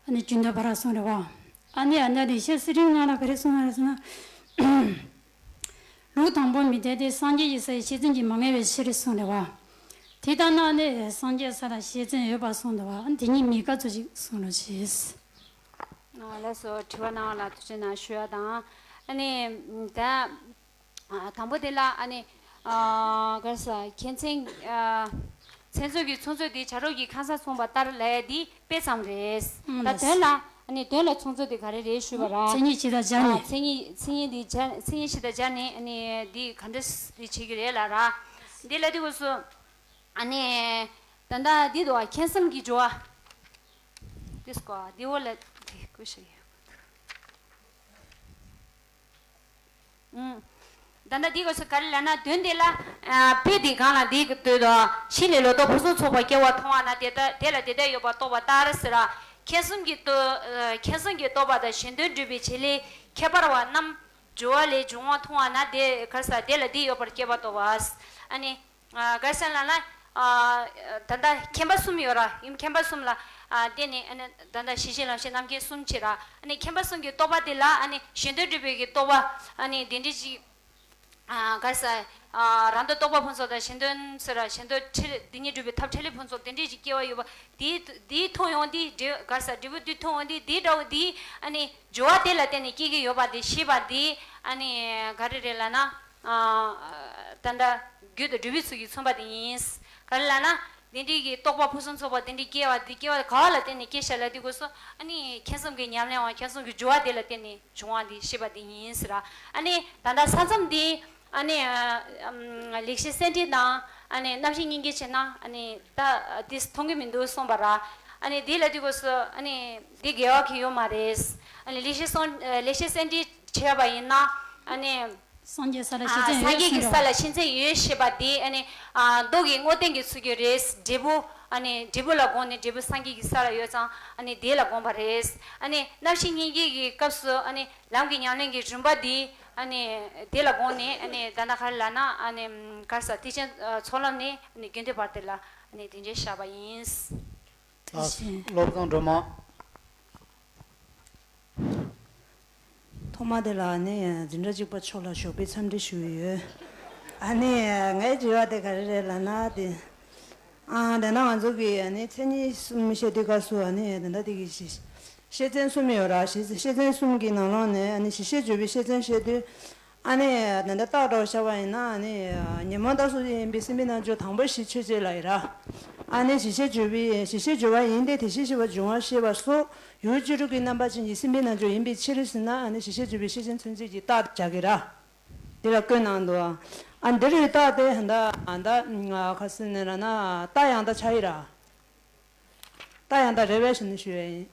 ཨ་ནི་རྒྱུན་ལྡན་པ་ར་གསུངས་རེད་བ། ཨ་ནི་ཨ་ནི་རིག་བྱེད་གསེར་ཕྲེང་ནང་ལ་ག་རེ་གསུངས་ཡོད་རེད་ཟེར་ན། ལུགས་དང་པོ་མི་འཐད་དེ། སངས་རྒྱས་ཀྱི་སའི་ཤེས་ཚད་ཀྱིས་མ་ངེས་པའི་ཕྱིར་གསུངས་རེད་བ། དེ་ལྟར་ན་ཨ་ནི་སངས་རྒྱས་ས་ལ་ཤེས་ཚད་ཡོད་པར་གསུངས་འདུག་བ། དེ་ཉིད་མི་དགའ་ཚོད་ཅིག་གསུངས་རོགས་གྱིས། ལགས་སོ། དྲི་བ་གནང་བ་ལ་ཐུགས་རྗེ་གནང་ཞུ་ཡ་དང་། ཨ་ནི་ད། ཨ་དང་པོ་དེ་ལ་ཨ་ནི་ཨ་ག་རེ་ཟ་ཁྱད་མཚན་ཨ་མཚན་མཚོན་གྱི་མཚོན་ཚུལ་དེ་བྱ་རོག་གི་ཁང་བཟང་མཚོན་པ་ལྟར་ལབ་ཡ་འདི་དཔེ་ཙམ་རེད། ཨང་། ད་ལགས། དོན་ལ་ཨ་ནི་དོན་ལ་མཚོན་ཚུལ་དེ་ག་རེ་རེད་ཞུས་པ་ར། མཚན་ཉིད་བཞི་དང་སྦྱར་ཨ་ནས། མཚན་ཉིད་མཚན་ཉིད་དེ་སྦྱར་མཚན་ཉིད་བཞི་དང་སྦྱར་ནས་ཨ་ནི་འདི་ག་འདྲ་རེ་བྱེད་ཀྱི་རེད་ལབ་ར། འདི་ལ་དེ་སྐབས་སུ་ཨ་ནི་ད་ལྟ་འདི་འདུག་ཨ་ཁྱད་མཚམས་ཀྱི་སྦྱོར་བ། དེ་སྐོར་འདི་འོག་ལ་དེ་བཀོད་བཞག་ཡོད། ཨུམ། ད་ལྟ་འདི་སྐབས་སུ་ག་རེ་ལབ་ན། དོན་དེ་ལ་ཨ་དཔེ་འདི་གང་ལ་འདི་གི་དོན་དུ་ཕྱི་ལས་ལོག་རྟོག་ཕུན་སུམ་ཚོགས་པ་སྐྱེ་བ་མཐོང་བ་ན། དེ་ལྟ་དེ་ལ་དེ་ལྟར་ཡོད་པར་རྟོགས་པ་ལྟར་ཟེར་ར། ཁྱད་གསུམ་གྱི་རྟོག་ཨ་ཁྱད་གསུམ་གྱི་རྟོག་པ་དང་གཞན་དོན་སྒྲུབ་པའི་བྱེད་ལས་ཁྱད་པར་བ་རྣམས་སྦྱོར་བ་ལས་འབྱུང་བ་མཐོང་བ་ན། དེ་ག་རེ་ཟ་དེ་ལ་འདི་ཡོད་པར་སྐྱེ་བ་རྟོགས་པ། ཨ་ནི། ཨ་ག་རེ་ཟེར་ལབ་ན། ཨ་ད་ལྟ་མཁྱེན་པ་གསུམ་ཡོད་ར། ཡུམ་མཁྱེན་པ་གསུམ་ལ་ཨ་བརྟེན་ནས་ཨ་ནི་ད་ལྟ་གཞི་ཤེས་ལམ་ཤེས་རྣམ་མཁྱེན་གསུམ་བྱེད་ར། ཨ་ནི་མཁྱེན་པ་གསུམ་གྱི་རྟོགས་པ་དེ་ལ་ཨ་ནི་གཞན་དོན་སྒྲུབ་པའི་གི་རྟོགས་པ་ཨ་ནི་དེ་འདྲ་ཞིག་ཨ་ག་རེ་ཟེར། ཨ་རང་དོན་རྟོགས་པ་ཕུན་ཚོགས་དང་གཞན་དོན་ཟེར་ར། གཞན་དོན་འཕྲིན་ལས་དེ་ཉིད་སྒྲུབ་པའི་ཐབས་འཕྲིན་ལས་ཕུན་ཚོགས་དེ་འདྲ་ཞིག་སྐྱེ་བ་ཡོད་པ་དེ་དེ་མཐོང་ཡོང་དུས་འབྲས་ག་རེ་ཟེར་འབྲས་བུ་དེ་མཐོང་ཡོང་དུས་དེ་འདྲ་བོ་དེ་ཨ་ནི་སྦྱོར་བ་དེ་ལ་བརྟེན་ནས་སྐྱེ་གི་ཡོད་པ་དེ་ཤེས་པ་དེ་ཨ་ནི་ག་རེ་རེད་ལབ་ན། ཨ་ད་ལྟ་ རྒྱུད་དང་འབྲས་བུའི་ཚུལ་གྱིས་མཚོན་པ་དེ་ཡིན། ག་རེ་ལབ་ན། དེ་འདྲའི་གི་རྟོགས་པ་ཕུན་སུམ་ཚོགས་པ་དེ་འདྲའི་སྐྱེ་བ་དེ་སྐྱེ་བ་ག་བ་ལ་བརྟེན་ནས་སྐྱེ་ཤག་ལབ་དུས་སྐབས་སུ་ཨ་ནི་མཁྱེན་གསུམ་གྱི་ཉམས་ལེན་བ་མཁྱེན་གསུམ་གྱི་སྦྱོར་བ་དེ་ལ་བརྟེན་ནས་བྱུང་བ་འདི་ཤེས་པ་དེ་ཡིན་ཟེར། ཨ་ནི་ད་ལྟ་ས་མཚམས་འདི་ཨ་ནི་ཨ་ཨམ་ལེགས་བཤད་གསེར་ཕྲེང་དང་ཨ་ནི་རྣམ་བཤད་སྙིང་གི་བྱས་ན་ཨ་ནི་ད་དེ་མཐོང་གི་མི་འདུག་གསུངས་པ་ར། ཨ་ནི་དེ་ལབ་དུས་སྐབས་སུ་ཨ་ནི་དེ་འགལ་བ་གི་ཡོད་མ་རེད། ཨ་ནི་ལེགས་བཤད་སོང་ལེགས་བཤད་གསེར་ཕྲེང་བྱས་པ་ཡིན་ན་ཨ་ནི། སངས་རྒྱས་ས་ལ་ཤེས་ཨ་བྱ་སངས་རྒྱས་ཀྱི་ས་ལ་ཤེས་བྱ་ཡོད་ཞེས་པ་དེ་ཨ་ནི་ཨ་མདོ་གི་དངོས་བསྟན་གྱི་ཚུལ་གྱིས་རེད། འབྲས་བུ་ཨ་ནི་འབྲས་བུ་ལ་དགོངས་ནས་འབྲས་བུ་སངས་རྒྱས་ཀྱི་ས་ལ་ཡོད་ཙང་ཨ་ནི་དེ་ལ་དགོངས་པ་རེད། ཨ་ནི་རྣམ་བཤད་སྙིང་གི་གི་སྐབས་སུ་ཨ་ནི་ལམ་གྱི་ཉམས་ལེན་གྱི་རིམ་པ་དེ་ཨ་ནི་དེ་ལ་དགོངས་ནས་ཨ་ནི་ད་ལྟ་ག་རེ་ལབ་ན་ཨ་ནི་ག་རེ་ཟ་ཐེག་ཆེན་ཚོགས་ལམ་ནས་ཨ་ནི་དགེ་འདུན་བར་དེ་ལ་ཨ་ནི་དེ་འདྲའི་བཞག་པ་ཡིན། ཐུགས་རྗེ་ཆེ། བློ་བཟང་སྒྲོལ་མ། ཐོག་མ་དེ་ལ་ནི་འཛིན་གྲྭ་གཅིག་པ་མཆོག་ལ་ཞོགས་པའི་འཚམས་འདྲི་ཞུ་ཡི་ཡོད། ཨ་ནི་ངའི་དྲི་བ་དེ་ག་རེ་རེད་ལབ་ན་དེ། ཨ་ད་ནང་ང་ཚོ་གི་ཨ་ནི་མཚན་ཉིད་གསུམ་བཤད་དུས་སྐབས་སུ་ཨ་ནི་ད་ལྟ་དེ་གི་ཤེས་བཤད་ཚན་གསུམ་ཡོད་ར། ཤེས་བཤད་ཚན་གསུམ་གྱི་ནང་ལོགས་ནས་ཨ་ནི་གཞི་ཤེས་བརྗོད་པའི་བཤད་ཚན་བཤད་དུས། ཨ་ནི་ད་ལྟ་རྟགས་འདྲ་བོ་བཞག་པ་ཡིན་ན་ཨ་ནི་ཉོན་མོངས་རྟགས་སུ་ཡིན་པའི་སེམས་པའི་རྣལ་འབྱོར་དང་པོ་གཞི་ཆོས་ཅན་ལ་ཡིན་ར། ཨ་ནི་གཞི་ཤེས་བརྗོད་པའི་གཞི་ཤེས་བརྗོད་པ་ཡིན་ཏེ་དེ་བཞིན་གཤེགས་པ་འབྱུང་བ་ཤེས་པ་སོགས་ཡུལ་བཅུ་དྲུག་གི་རྣམ་པ་ཅན་གྱི་སེམས་པའི་རྣལ་འབྱོར་ཡིན་པའི་ཕྱིར་ཟེར་ན་ཨ་ནི་གཞི་ཤེས་བརྗོད་པའི་བཤད་ཚན་མཚོན་བྱེད་ཀྱི་རྟགས་དེ་བཞག་གི་ར། འདི་ལ་བཀོད་གནང་འདུག་ཨ་འདི་རུའི་རྟགས་དེ་ད་ད་ཁ་སང་ནས་ར་ན་རྟགས་ཡང་དག་ཆགས་ཡི་ར། རྟགས་ཡང་དག་རེད་པས་ཞེས་ནས་ཞུ་ཡ་ཡིན།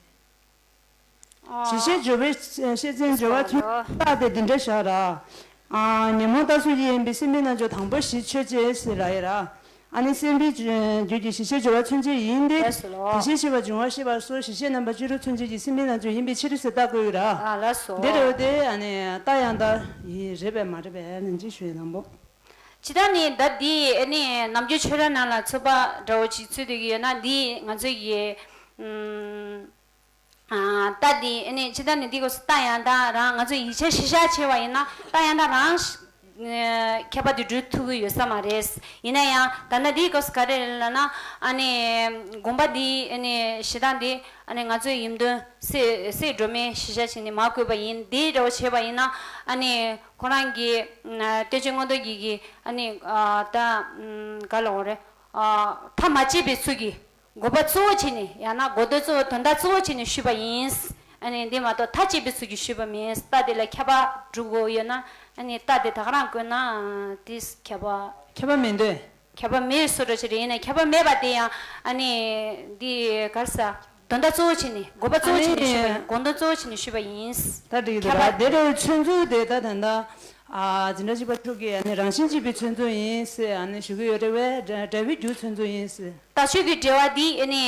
གཞི་ཤེས་བརྗོད་པའི་བཤད་ཚན་སྦྱོར་བ་ཆོས་རྟགས་དེ་འདི་འདྲ་བཞག་ར། ཉོན་མོངས་རྟགས་སུ་ཡིན་པའི་སེམས་པའི་རྣལ་འབྱོར་དང་པོ་གཞི་ཆོས་ཅན་ཟེར་ར་ཡིན་ར། ཨ་ནི་སེམས་པའི་རྒྱུད་ཀྱི་གཞི་ཤེས་སྦྱོར་བ་མཚོན་བྱེད་ཡིན་ཏེ། ལགས་སོ་ལགས། དེ་བཞིན་གཤེགས་པ་འབྱུང་བ་ཤེས་པ་སོགས་གཞི་ཤེས་རྣམ་པ་བཅུ་དྲུག་མཚོན་བྱེད་ཀྱི་སེམས་པའི་རྣལ་འབྱོར་ཡིན་པའི་ཕྱིར་ཟེར་རྟགས་བཀོད་ཡོད་ར། ཨ་ལགས་སོ། འདི་རེད་དེ་ཨ་ནི་རྟགས་ཡང་དག་ཡིན་རེད་པས་མ་རེད་པས་ཨ་ནི་འདི་ཞུ་ཡ་དང་པོ། ཇི་ལྟར་ནི་ད་འདི་ཨ་ནི་ནམ་རྒྱུན་ཆོས་ར་ནང་ལ་ཚོད་དཔག་འདྲ་བོ་ཅིག་ཚུད་དུས་ཀྱི་ཡོད་ན་འདི་ང་ཚོ་ཡི་ཨམ། རྟགས་འདི་ཨ་ནི་ཇི་ལྟར་ནི་འདི་སྐབས་སུ་རྟགས་ཡང་དག་རང་ང་ཚོས་ཡིག་ཆ་གཞིར་བཞག་བྱས་པ་ཡིན་ན་རྟགས་ཡང་དག་རང་ཁྱད་པར་དེ་འགྲོ་ཐུབ་ཀྱི་ཡོད་ས་མ་རེད། ཡིན་ན་ཡང་ད་ལྟ་འདིའི་སྐབས་སུ་ག་རེ་རེད་ལབ་ན་ཨ་ནི་དགོངས་པ་འདི་ཨ་ནི་གཞི་བདག་འདི་ཨ་ནི་ང་ཚོའི་ཡིད་རྟོན་སྲེད་སྲེད་སྒྲོན་མེ་གཞིར་བཞག་བྱས་ནས་མར་བཀོད་པ་ཡིན། འདི་འདྲ་བོ་བྱས་པ་ཡིན་ན་ཨ་ནི་ཁོ་རང་གི་བསྟན་བཅོས་མངོན་རྟོགས་ཀྱི་གི་ཨ་ནི་ད་ག་ལ་འོ་རེད། མཐའ་མ་བཅད་པའི་ཚུལ་གྱིས། དགོས་པ་གཙོ་བོ་བྱས་ནས་ཡང་ན་དགོས་འདོད་གཙོ་བོ་དོན་དག་གཙོ་བོ་བྱས་ནས་ཞུས་པ་ཡིན། ཨ་ནི་འདི་མ་གཏོགས་མཐའ་གཅིག་པའི་ཚུལ་གྱིས་ཞུས་པ་མིན། རྟགས་དེ་ལ་ཁྱབ་པ་སྒྲུབ་དགོས་ཡོད་ན་ཨ་ནི་རྟགས་དེ་ད་ག་རང་བཀོད་ན་དེ་ཁྱབ་པ། ཁྱབ་པ་མི་འདོད། ཁྱབ་པ་མེད་བཟོ་འདྲ་ཞིག་རེད། ཡིན་ན་ཁྱབ་པ་མེད་པ་དེ་ཡང་ཨ་ནི་འདི་ག་རེ་ཟ། དོན་དག་གཙོ་བོ་བྱས་ནས་དགོས་པ་གཙོ་བོ་བྱས་ནས་ཞུས་པ་ཡིན། དགོས་འདོད་གཙོ་བོ་བྱས་ནས་ཞུས་པ་ཡིན། ད་འགྲིག་གི་འདུག་ཁྱབ་པ། ར་དེ་འདྲ་བའི་ཚོད་འཛིན་དེ་ད་ད་ལྟ་འཛིན་གྲྭ་གཅིག་པ་ཕྲུག་གིས་ཨ་ནི་རང་བཞིན་གཅིག་པའི་ཚོད་འཛིན་ཡིན་ཟེར་ཨ་ནི་ཞུ་གི་ཡོད་རེད་བས། འབྲས་བུའི་རྒྱུ་ཚོད་འཛིན་ཡིན་ཟེར། ད་ཁྱོད་ཀྱི་འགྲེལ་བ་འདི་ཨ་ནི་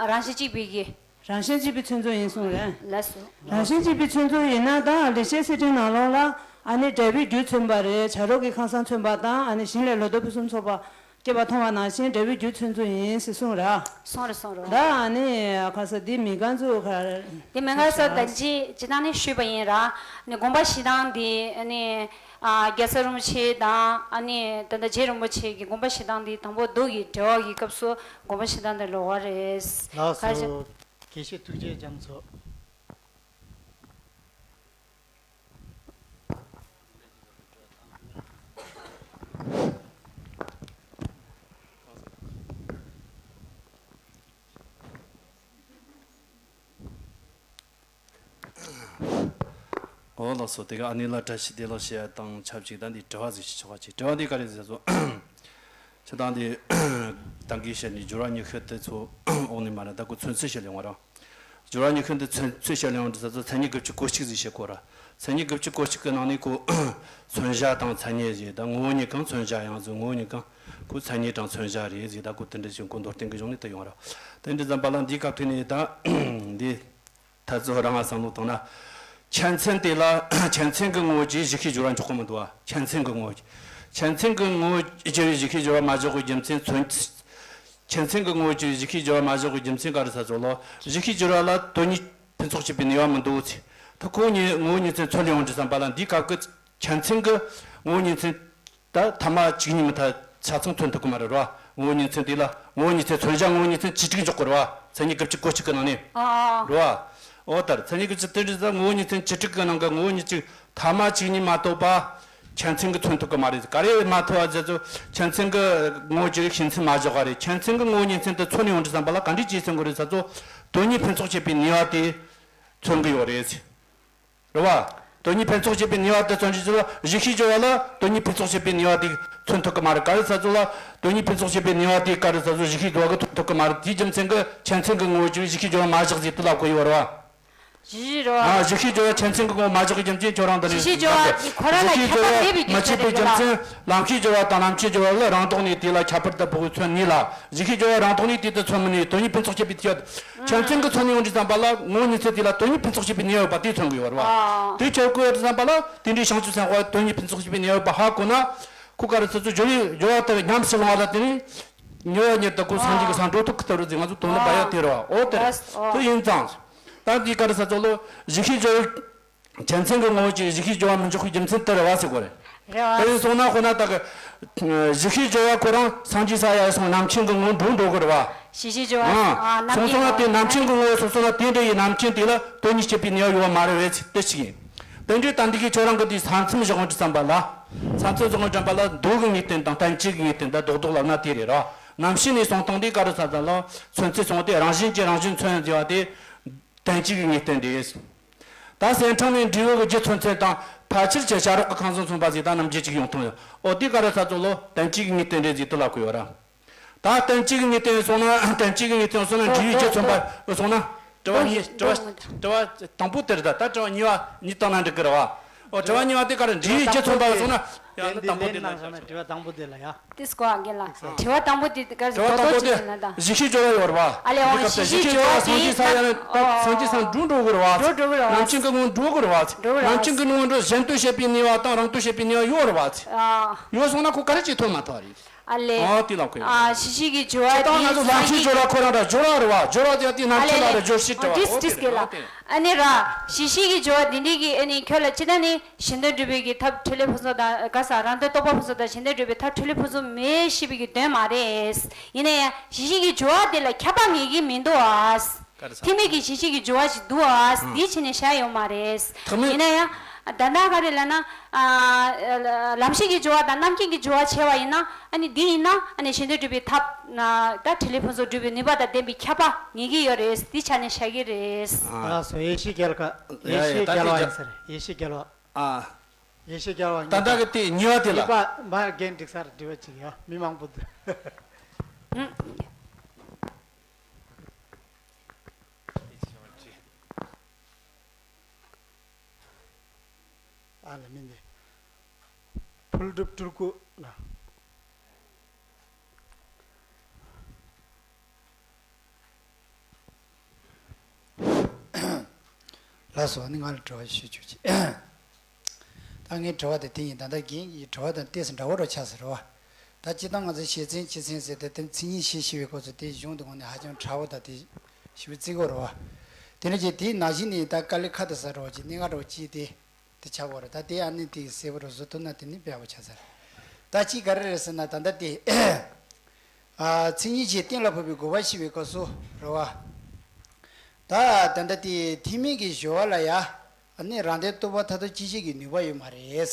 རང་བཞིན་གཅིག་པའི་གི། རང་བཞིན་གཅིག་པའི་ཚོད་འཛིན་ཡིན་གསུངས་རེད། ལགས་སོ། རང་བཞིན་གཅིག་པའི་ཚོད་འཛིན་ཡིན་ན་ད་ལེགས་བཤད་གསེར་ཕྲེང་ནང་ལོགས་ལ་ཨ་ནི་འབྲས་བུའི་རྒྱུ་མཚོན་པ་རེད། བྱ་རོག་གི་ཁང་བཟང་མཚོན་པ་དང་ཨ་ནི་ཞིང་ལས་ལོ་ཏོག་ཕུན་སུམ་ཚོགས་པ་སྐྱེས་པ་མཐོང་བ་ནང་བཞིན་འབྲས་བུའི་རྒྱུ་ཚོད་འཛིན་ཡིན་ཟེར་གསུངས་ར། སོང་རེད་སོང་རེད། ད་ཨ་ནི་ཁ་ས་འདི་མི་ག་ཚོ་ག་འདི་མི་ག་ས་ད་ཅི་ཇི་ལྟར་ནས་ཞུས་པ་ཡིན་ར། ནི་དགོངས་པ་བཞི་ལྡན་འདི་ནི་རྒྱལ་ཚབ་རིན་པོ་ཆེ་དང་ཨ་ནི་ད་ལྟ་རྗེ་རིན་པོ་ཆེ་གི་དགོངས་པ་བཞི་ལྡན་འདི་དང་པོ་མདོ་གི་འགྲེལ་བ་གི་སྐབས་སུ་དགོངས་པ་བཞི་ལྡན་འདི་ལོགས་ཀ་རེད། ལགས་སོ། དགེ་བཤེས་ཐུགས་རྗེ་ཅན་ཚོ། འོ་ལགས་སོ། དེ་ག་ཨ་ནི་ལ་བཀྲ་ཤིས་བདེ་ལེགས་ཞུ་ཡ་དང་ཆབས་ཅིག་ད་འདི་དྲི་བ་ཟིག་ཞིག་ཆོག་པ་ཅིག་དྲི་བ་འདི་ག་རེ་ཟེར་སོ། ཁྱེད་དང་འདི་ད་གིན་བཤད་ནི་སྦྱོར་བ་ཉི་ཤུ་དེ་ཚོ་འོག་ནས་མ་རེད། ད་ཁོ་ཚོན་ཚོད་བཤད་ལེ་ཡོང་བ་ར། སྦྱོར་བ་ཉི་ཤུ་འདི་ཚོན་ཚོད་བཤད་ལེ་ཡོང་འདི་ཚོ་མཚན་ཉིད་དགུ་བཅུ་གོ་གཅིག་ཟིག་བཤད་གོ་ར། མཚན་ཉིད་དགུ་བཅུ་གོ་གཅིག་གི་ནང་ནས་ཁོ་མཚོན་བྱ་དང་མཚན་ཉིད་ཟེར། ད་ངོ་བོ་ཉིད་གང་མཚོན་བྱ་ཡང་ཟེར། ངོ་བོ་ཉིད་གང་ཁོ་མཚན་ཉིད་དང་མཚོན་བྱ་རེད་ཟེར། ད་ཁོ་དེ་འདྲ་ཞིག་གོ་མདོར་བསྟན་གི་གཞུང་ནས་ད་ཡོང་ར། དེ་འདྲ་ཙམ་པ་ལ་འདིའི་སྐབས་ཐོག་ནས་ད་འདི། ད་གཙོ་བོ་རང་ང་བསམ་བློ་བཏང་ན། ཁྱད་མཚན་དེ་ལ་ཁྱད་མཚན་གྱི་ངོ་བོ་གྱིས་གཞི་ཤེས་སྦྱོར་བ་འཇོག་གི་མི་འདུག་བ། ཁྱད་མཚན་གྱི་ངོ་བོ་གྱིས། ཁྱད་མཚན་གྱི་ངོ་བོ་གྱིས་གཞི་ཤེས་སྦྱོར་བ་མ་འཇོག་པའི་རྒྱུ་མཚན་མཚོན། ཁྱད་མཚན་གྱི་ངོ་བོ་གྱིས་གཞི་ཤེས་སྦྱོར་བ་མ་འཇོག་པའི་རྒྱུ་མཚན་ག་རེ་ཟེར་ཚོ་ལོ། གཞི་ཤེས་སྦྱོར་བ་ལ་དོན་གཉིས་ཕུན་ཚོགས་བྱེད་པའི་ནུས་པ་མི་འདུག་ཚེ། ད་ཁོ་གཉིས་ངོ་བོ་ཉིད་མཚན་མཚོན་ལེ་ཡོང་དུས་ཙམ་པ་ལ་འདིའི་སྐབས་ཀྱི་ཁྱད་མཚན་གྱི་ངོ་བོ་ཉིད་མཚན། ད་ཐ་མ་གཅིག་གཉིས་མི་ཐ་ཆ་ཚང་མཚོན་ཐུབ་ཀྱི་མ་རེད་རོ། ངོ་བོ་ཉིད་མཚན་དེ་ལ་ངོ་བོ་ཉིད་མཚན་མཚོན་བྱ་ངོ་བོ་ཉིད་མཚན་བྱེད་སྒྲིག་འཇོག་གི་རེད་བ། མཚན་ཉིད་དགུ་བཅུ་གོ་གཅིག་གི་ནང་ནས། ཨ་ཨ། རེད་བ། འོ་ལྟར་མཚན་ཉིད་དགུ་བཅུ་དེ་འདྲ་ཟེར་ངོ་བོ་ཉིད་མཚན་བྱེད་སྒྲིག་གི་ནང་གི་ངོ་བོ་ཉིད་ཅིག་ཐ་མ་གཅིག་གཉིས་མ་གཏོགས་པ། ཆ་མཚོན་གྱིས་མཚོན་ཐུབ་ཀྱི་མ་རེད། ག་རེ་མ་ཐུབ་པ་ཟེར་ཚོ་ཆ་མཚོན་གྱི་ངོ་བོ་ཅི་རིགས་ཤིང་མཚོན་མ་བཞག་པ་རེད། ཆ་མཚོན་གྱི་ངོ་བོ་ཉིན་མཚན་དུ་མཚོན་ཡོང་དུས་ཙམ་པ་ལ་ག་འདྲས་ཅིག་མཚོན་དགོས་རེད་ཟེར་ཚོ། དོན་གཉིས་ཕུན་ཚོགས་བྱེད་པའི་ནུས་པ་དེ་མཚོན་གྱི་ཡོད་རེད། རེད་བ། དོན་གཉིས་ཕུན་ཚོགས་བྱེད་པའི་ནུས་པ་དེ་མཚོན་གྱི་ཡོད་ལ། གཞི་ཤེས་སྦྱོར་བ་ལ་དོན་གཉིས་ཕུན་ཚོགས་བྱེད་པའི་ནུས་པ་དེ་མཚོན་ཐུབ་ཀྱི་མ་རེད། ག་རེ་ཟེར་ཚོ་ལ་དོན་གཉིས་ཕུན་ཚོགས་བྱེད་པའི་ནུས་པ་དེ་ག་རེ་ཟེར་ཚོ་གཞི་ཤེས་སྦྱོར་བ་གིས་མཚོན་ཐུབ་ཀྱི་མ་རེད། དེའི་རྒྱུ་མཚན་གྱིས་ཆ་མཚོན་གྱི་ངོ་བོ་ཅི་རིགས་གཞི་ཤེས་སྦྱོར་བ་མ་བཞག་ཟེར་དེ་ལབ་དགོས་ཡོད་རེད་བ། གཞི་ཤེས་སྦྱོར་བ་ཆ་མཚོན་གྱི་ངོ་བོ་མ་བཞག་གི་རྒྱུ་མཚན་ཁྱོད་རང་འདི་ནས་གཞི་ཤེས་སྦྱོར་བ་དེ་ཁོ་རང་ལ་ཁྱད་པར་མེད་པའི་རྒྱུ་མཚན་རེད་ལ། ལམ་ཤེས་སྦྱོར་བ་དང་རྣམ་མཁྱེན་སྦྱོར་བ་ལ་རང་ལྡོག་ནས་དེ་ལ་ཁྱད་པར་དུ་འཕགས་པའི་ཚུལ་གཉིས་ལ། གཞི་ཤེས་སྦྱོར་བ་རང་ལྡོག་ནས་དེ་དུ་མཚོན་མི་ནུས། དོན་གཉིས་ཕུན་ཚོགས་བྱེད་པའི་ཕྱིར། ཆ་མཚོན་གྱིས་མཚོན་ཡོང་དུས་ཙམ་པ་ལ་ངོ་བོ་ཉིད་ཚེ་དེ་ལ་དོན་གཉིས་ཕུན་ཚོགས་བྱེད་པའི་ནུས་པ་ཡོད་པ་དེ་མཚོན་གྱི་ཡོད་རེད་བ། དེ་ཁྱོད་གོ་ཡོང་དུས་ཙམ་པ་ལ་དེ་འདྲའི་བྱང་ཆུབ་སེམས་དཔའ་དོན་གཉིས་ཕུན་ཚོགས་བྱེད་པའི་ནུས་པ་ཡོད་པ་ཧ་གོ་ན། ཁོ་ག་རེ་ཟེར་ཚོ་སྦྱོར་བའི་སྦྱོར་བ་ལྟར་ཉམས་སུ་བླང་བ་ལ་དེ་ནི་ཉེ་བར་ཉེ་བར་དུ་ཁོ་སངས་རྒྱས་ཀྱི་སར་འགྲོ་ཐུབ་ཀྱི་ཐུབ་རེད་ཟེར། ང་ཚོ་དོན་ལ་བ་ཡ་དེ་རེད་བ། འོ་དེ་རེད། དེ་ཡིན་ཙང་། ད་འདི་ག་རེ་ཟེར་ཚོ་ལོ་གཞི་ཤེས་སྦྱོར་བའི་ཆ་མཚོན་གྱི་ངོ་བོ་ཅིག་གཞི་ཤེས་སྦྱོར་བ་མི་འཇོག་པའི་རྒྱུ་མཚན་དེ་རེད་བ་ཟེར་གོ་རེད། རེད་བ། དེ་ཡིན་སོང་ན་ཁོ་ན་ད་གི་གཞི་ཤེས་སྦྱོར་བ་ཁོ་རང་སངས་རྒྱས་ས་ཡ་སོང་རྣམ་མཁྱེན་གྱི་ངོ་བོ་འགྲོ་དགོས་རེད་བ། གཞི་ཤེས་སྦྱོར་བ། ཨ། སོང་སོང་ན་དེ་རྣམ་མཁྱེན་གྱི་ངོ་བོ་སོང་སོང་ན་དེ་འདྲ་ཡི་རྣམ་མཁྱེན་དེ་ལ་དོན་གཉིས་སྐྱེད་པའི་ནུས་པ་ཡོད་པ་མ་རེད་བས་དེ་གཅིག་ཡིན། དེ་འདྲའི་ད་འདི་གི་ཁྱོད་རང་གི་དེའི་ས་མཚམས་བཞག་འོང་དུས་ཙམ་པ་ལ། ས་མཚམས་བཞག་འོང་དུས་ཙམ་པ་ལ་མདོ་གི་ངེས་དོན་དང་བསྟན་བཅོས་ཀྱི་ངེས་དོན་དང་རྡོག་རྡོག་ལབ་ན་དེ་རེད་ར། རྣམ་ཤེས་ནས་གསུངས་སྟངས་དེ་ག་རེ་ཟེར་ཙམ་ལ་མཚོན་ཚུལ་གསུངས་ཏེ་རང་བཞིན་གྱིས་རང་བཞིན་མཚོན་ཟེར་བ་དེ་བསྟན་བཅོས་ཀྱི་ངེས་དོན་རེད། ད་གསེར་ཕྲེང་ནས་འབྲས་བུ་གི་རྒྱུ་མཚོན་ཚུལ་དང་ཕལ་ཆེར་གྱི་བྱ་རོག་གི་ཁང་བཟང་མཚོན་པ་ཟེར་ད་རྣམ་འབྱེད་ཅིག་ཡོང་ཐུབ་ཡོད། འོ་དེ་ག་རེ་ཟེར་ཙམ་ལོ་བསྟན་བཅོས་ཀྱི་ངེས་དོན་རེད་ཟེར་དུ་ལབ་དགོས་ཡོད་ར། ད་བསྟན་བཅོས་ཀྱི་ངེས་དོན་སོང་ན་བསྟན་བཅོས་ཀྱི་ངེས་དོན་སོང་ན་འབྲས་བུའི་རྒྱུ་མཚོན་པ་སོང་ན། དྲི་བ་གཉིས་དྲི་བ་དྲི་བ་དང་པོ་དེ་རེད། ད་ད་དྲི་བ་གཉིས་པ་གཉིས་བཏང་ན་འགྲིག་གི་རེད་བ། འོ་དྲི་བ་གཉིས་པ་དེ་ག་རེ་འབྲས་བུའི་རྒྱུ་མཚོན་པ་སོང་ན། ཡང་ན་དང་པོ་དེ་ལ་ཡ། དྲི་བ་དང་པོ་དེ་ལ་ཡ། དེ་སྐོར་ཨ་རྒན་ལགས་དྲི་བ་དང་པོ་དེ་ག་རེ་དྲི་བ་དང་པོ་དེ་རྡོག་རྡོག་ཅིག་ཡིན་ན་ད། གཞི་ཤེས་སྦྱོར་བ་ཡོད་རེད་བ། ཨ་ལས་འོང་གཞི་ཤེས་སྦྱོར་བ་སངས་རྒྱས་ས་ཡ་ནས་ད་སངས་རྒྱས་སར་འགྲོ་འགྲོ་གི་རེད་བ། འགྲོ་འགྲོ་གི་རེད་བ། རྣམ་མཁྱེན་གྱི་ངོ་འགྲོ་གི་རེད་བ། འགྲོ་གི་རེད་བ། རྣམ་མཁྱེན་གྱི་ངོ་འགྲོ་གཞན་དུ་བྱེད་པའི་ནུས་པ་དང་རང་དུ་བྱེད་པའི་ནུས་པ་ཡོད་རེད་བ། ཨ། ཡོད་སོང་ན་ཁོ་ག་རེ་བྱེད་ཐུབ་མ་ཐུབ་རེད། ཨ་ལས། ཨ་དེ་ལ་ཁོ་ཡོད། ཨ་གཞི་ཤེས་ཀྱི་སྦྱོར་བ་དེ་ང་ཚོ་ལམ་ཤེས་སྦྱོར་བ་ཁོ་རང་འདྲ་སྦྱོར་བ་རེད་བ། སྦྱོར་བ་དེ་དེ་རྣམ་མཁྱེན་ལ་རེད། སྦྱོར་ཤེས་འདྲ་བ། འདྲིས་འདྲིས་སྐད་ལ། ཨ་ནི་ར། གཞི་ཤེས་ཀྱི་སྦྱོར་བ་འདི་འདྲའི་གི་ཨ་ནི་ཁྱོད་ལ་ཅི་ད་ནི་གཞན་དོན་སྒྲུབ་པའི་གི་ཐབས་འཕྲིན་ལས་ཕུན་སུམ་དང་ག་ས་རང་དོན་རྟོགས་པ་ཕུན་སུམ་དང་གཞན་དོན་སྒྲུབ་པའི་ཐབས་འཕྲིན་ལས་ཕུན་སུམ་མེད་ཞེས་པའི་གི་དོན་མ་རེད། ཡིན་ན་ཡང་གཞི་ཤེས་ཀྱི་སྦྱོར་བ་དེ་ལ་ཁྱབ་པ་ངེས་ཀྱི་མི་འདུག་ཨ། ག་རེ་ཟེར། ཐེག་དམན་གྱི་གཞི་ཤེས་ཀྱི་སྦྱོར་བ་ཞིག་འདུག་ཨ། འདི་ཕྱི་ནས་བཞག་ཡོད་མ་རེད། ཐེག་དམན། ཡིན་ན་ཡང་། ད་ལྟ་ག་རེ་ལབ་ན། ལམ་ཤེས་ཀྱི་སྦྱོར་བ་དང་རྣམ་མཁྱེན་གྱི་སྦྱོར་བ་བྱས་པ་ཡིན་ན། ཨ་ནི་འདི་ཡིན་ན་ཨ་ནི་གཞན་དོན་སྒྲུབ་པའི་ཐབས། ད་འཕྲིན་ལས་ཕུན་སུམ་སྒྲུབ་པའི་ནུས་པ་དང་ལྡན་པའི་ཁྱབ་པ་ངེས་ཀྱི་ཡོད་རེད། འདི་ཆ་ནས་བཞག་གི་རེད། ལགས་སོ། ཡེ་ཤེས་རྒྱལ་ཁ། ཡེ་ཡ་ཡ། ཤེས་ད་རྒྱལ་དེ་བ་ཡིན་རྒྱ་ས་རེད། ཡེ་ཤེས་རྒྱལ་བ། ཨ། ཡེ་ཤེས་རྒྱལ་བ་ད་ལྟ་གི་དེ་གཉིས་པ་དེ་ལ། གཉིས་པ་མ་རྒན་འགྲིག་ས་རེད། དྲི་བ་གཅིག་ཡ། མི་མང་པོ་འདུག་ཨ་ལ་མི་འདི། ཕུལ་གྲུབ་སྤྲུལ་སྐུ་ལ། ལགས་སོ། ཨ་ནི་ང་ལ་དྲི་བ་ཞུ་ཆོག་ཅིག་ད་ངའི་དྲི་བ་དེ་དེ་ཡིན། ད་ལྟ་རྒན་གྱི་དྲི་བ་དང་ཏོག་ཙམ་འདྲ་བོ་འདྲ་ཆགས་ཟེར་བ། ད་སྤྱིར་བཏང་ང་ཚོ་ཤེས་ཚན་སྤྱི་ཚན་ཟེར་ཏེ་དེ་མཚན་ཉིད་ཤེས་ཤེས་པའི་སྐབས་སུ་དེ་གཞུང་དུ་དགོངས་ནས་ཧ་ཅང་ཕྲ་བོ་དང་དེ་ཞིབ་རྩིས་དགོས་རེད་བ། དེ་ནས་ཀྱི་དེའི་ནང་བཞིན་ནི་ད་དཀའ་ལས་ཁག་ཏུ་ཟ་འགྲོ་བ་ཅིག་གནད་འགག་འགྲོ་བ་ཅིག་དེ་དེ་ཆགས་དགོས་རེད། ད་དེ་ཨ་ནི་དེ་གསལ་པོ་རུ་བཟོ་ཐུབ་ན་དེ་ནི་དཔེ་ཡག་པོ་ཆགས་ས་རེད། ད་ཅིག་ག་རེ་རེད་ཟེར་ན་ད་ལྟ་དེ། མཚན་ཉིད་ཀྱིས་གཏན་ལ་ཕབ་པའི་དགོས་པ་ཞེས་པའི་སྐབས་སུ་རེད་བ། ད་ད་ལྟ་དེ་ཐེག་དམན་གྱི་སྦྱོར་བ་ལ་ཡ། ཨ་ནི་རང་དོན་རྟོགས་པ་མཐར་ཐུག་སྐྱེ་བྱེད་ཀྱི་ནུས་པ་ཡོད་མ་རེད།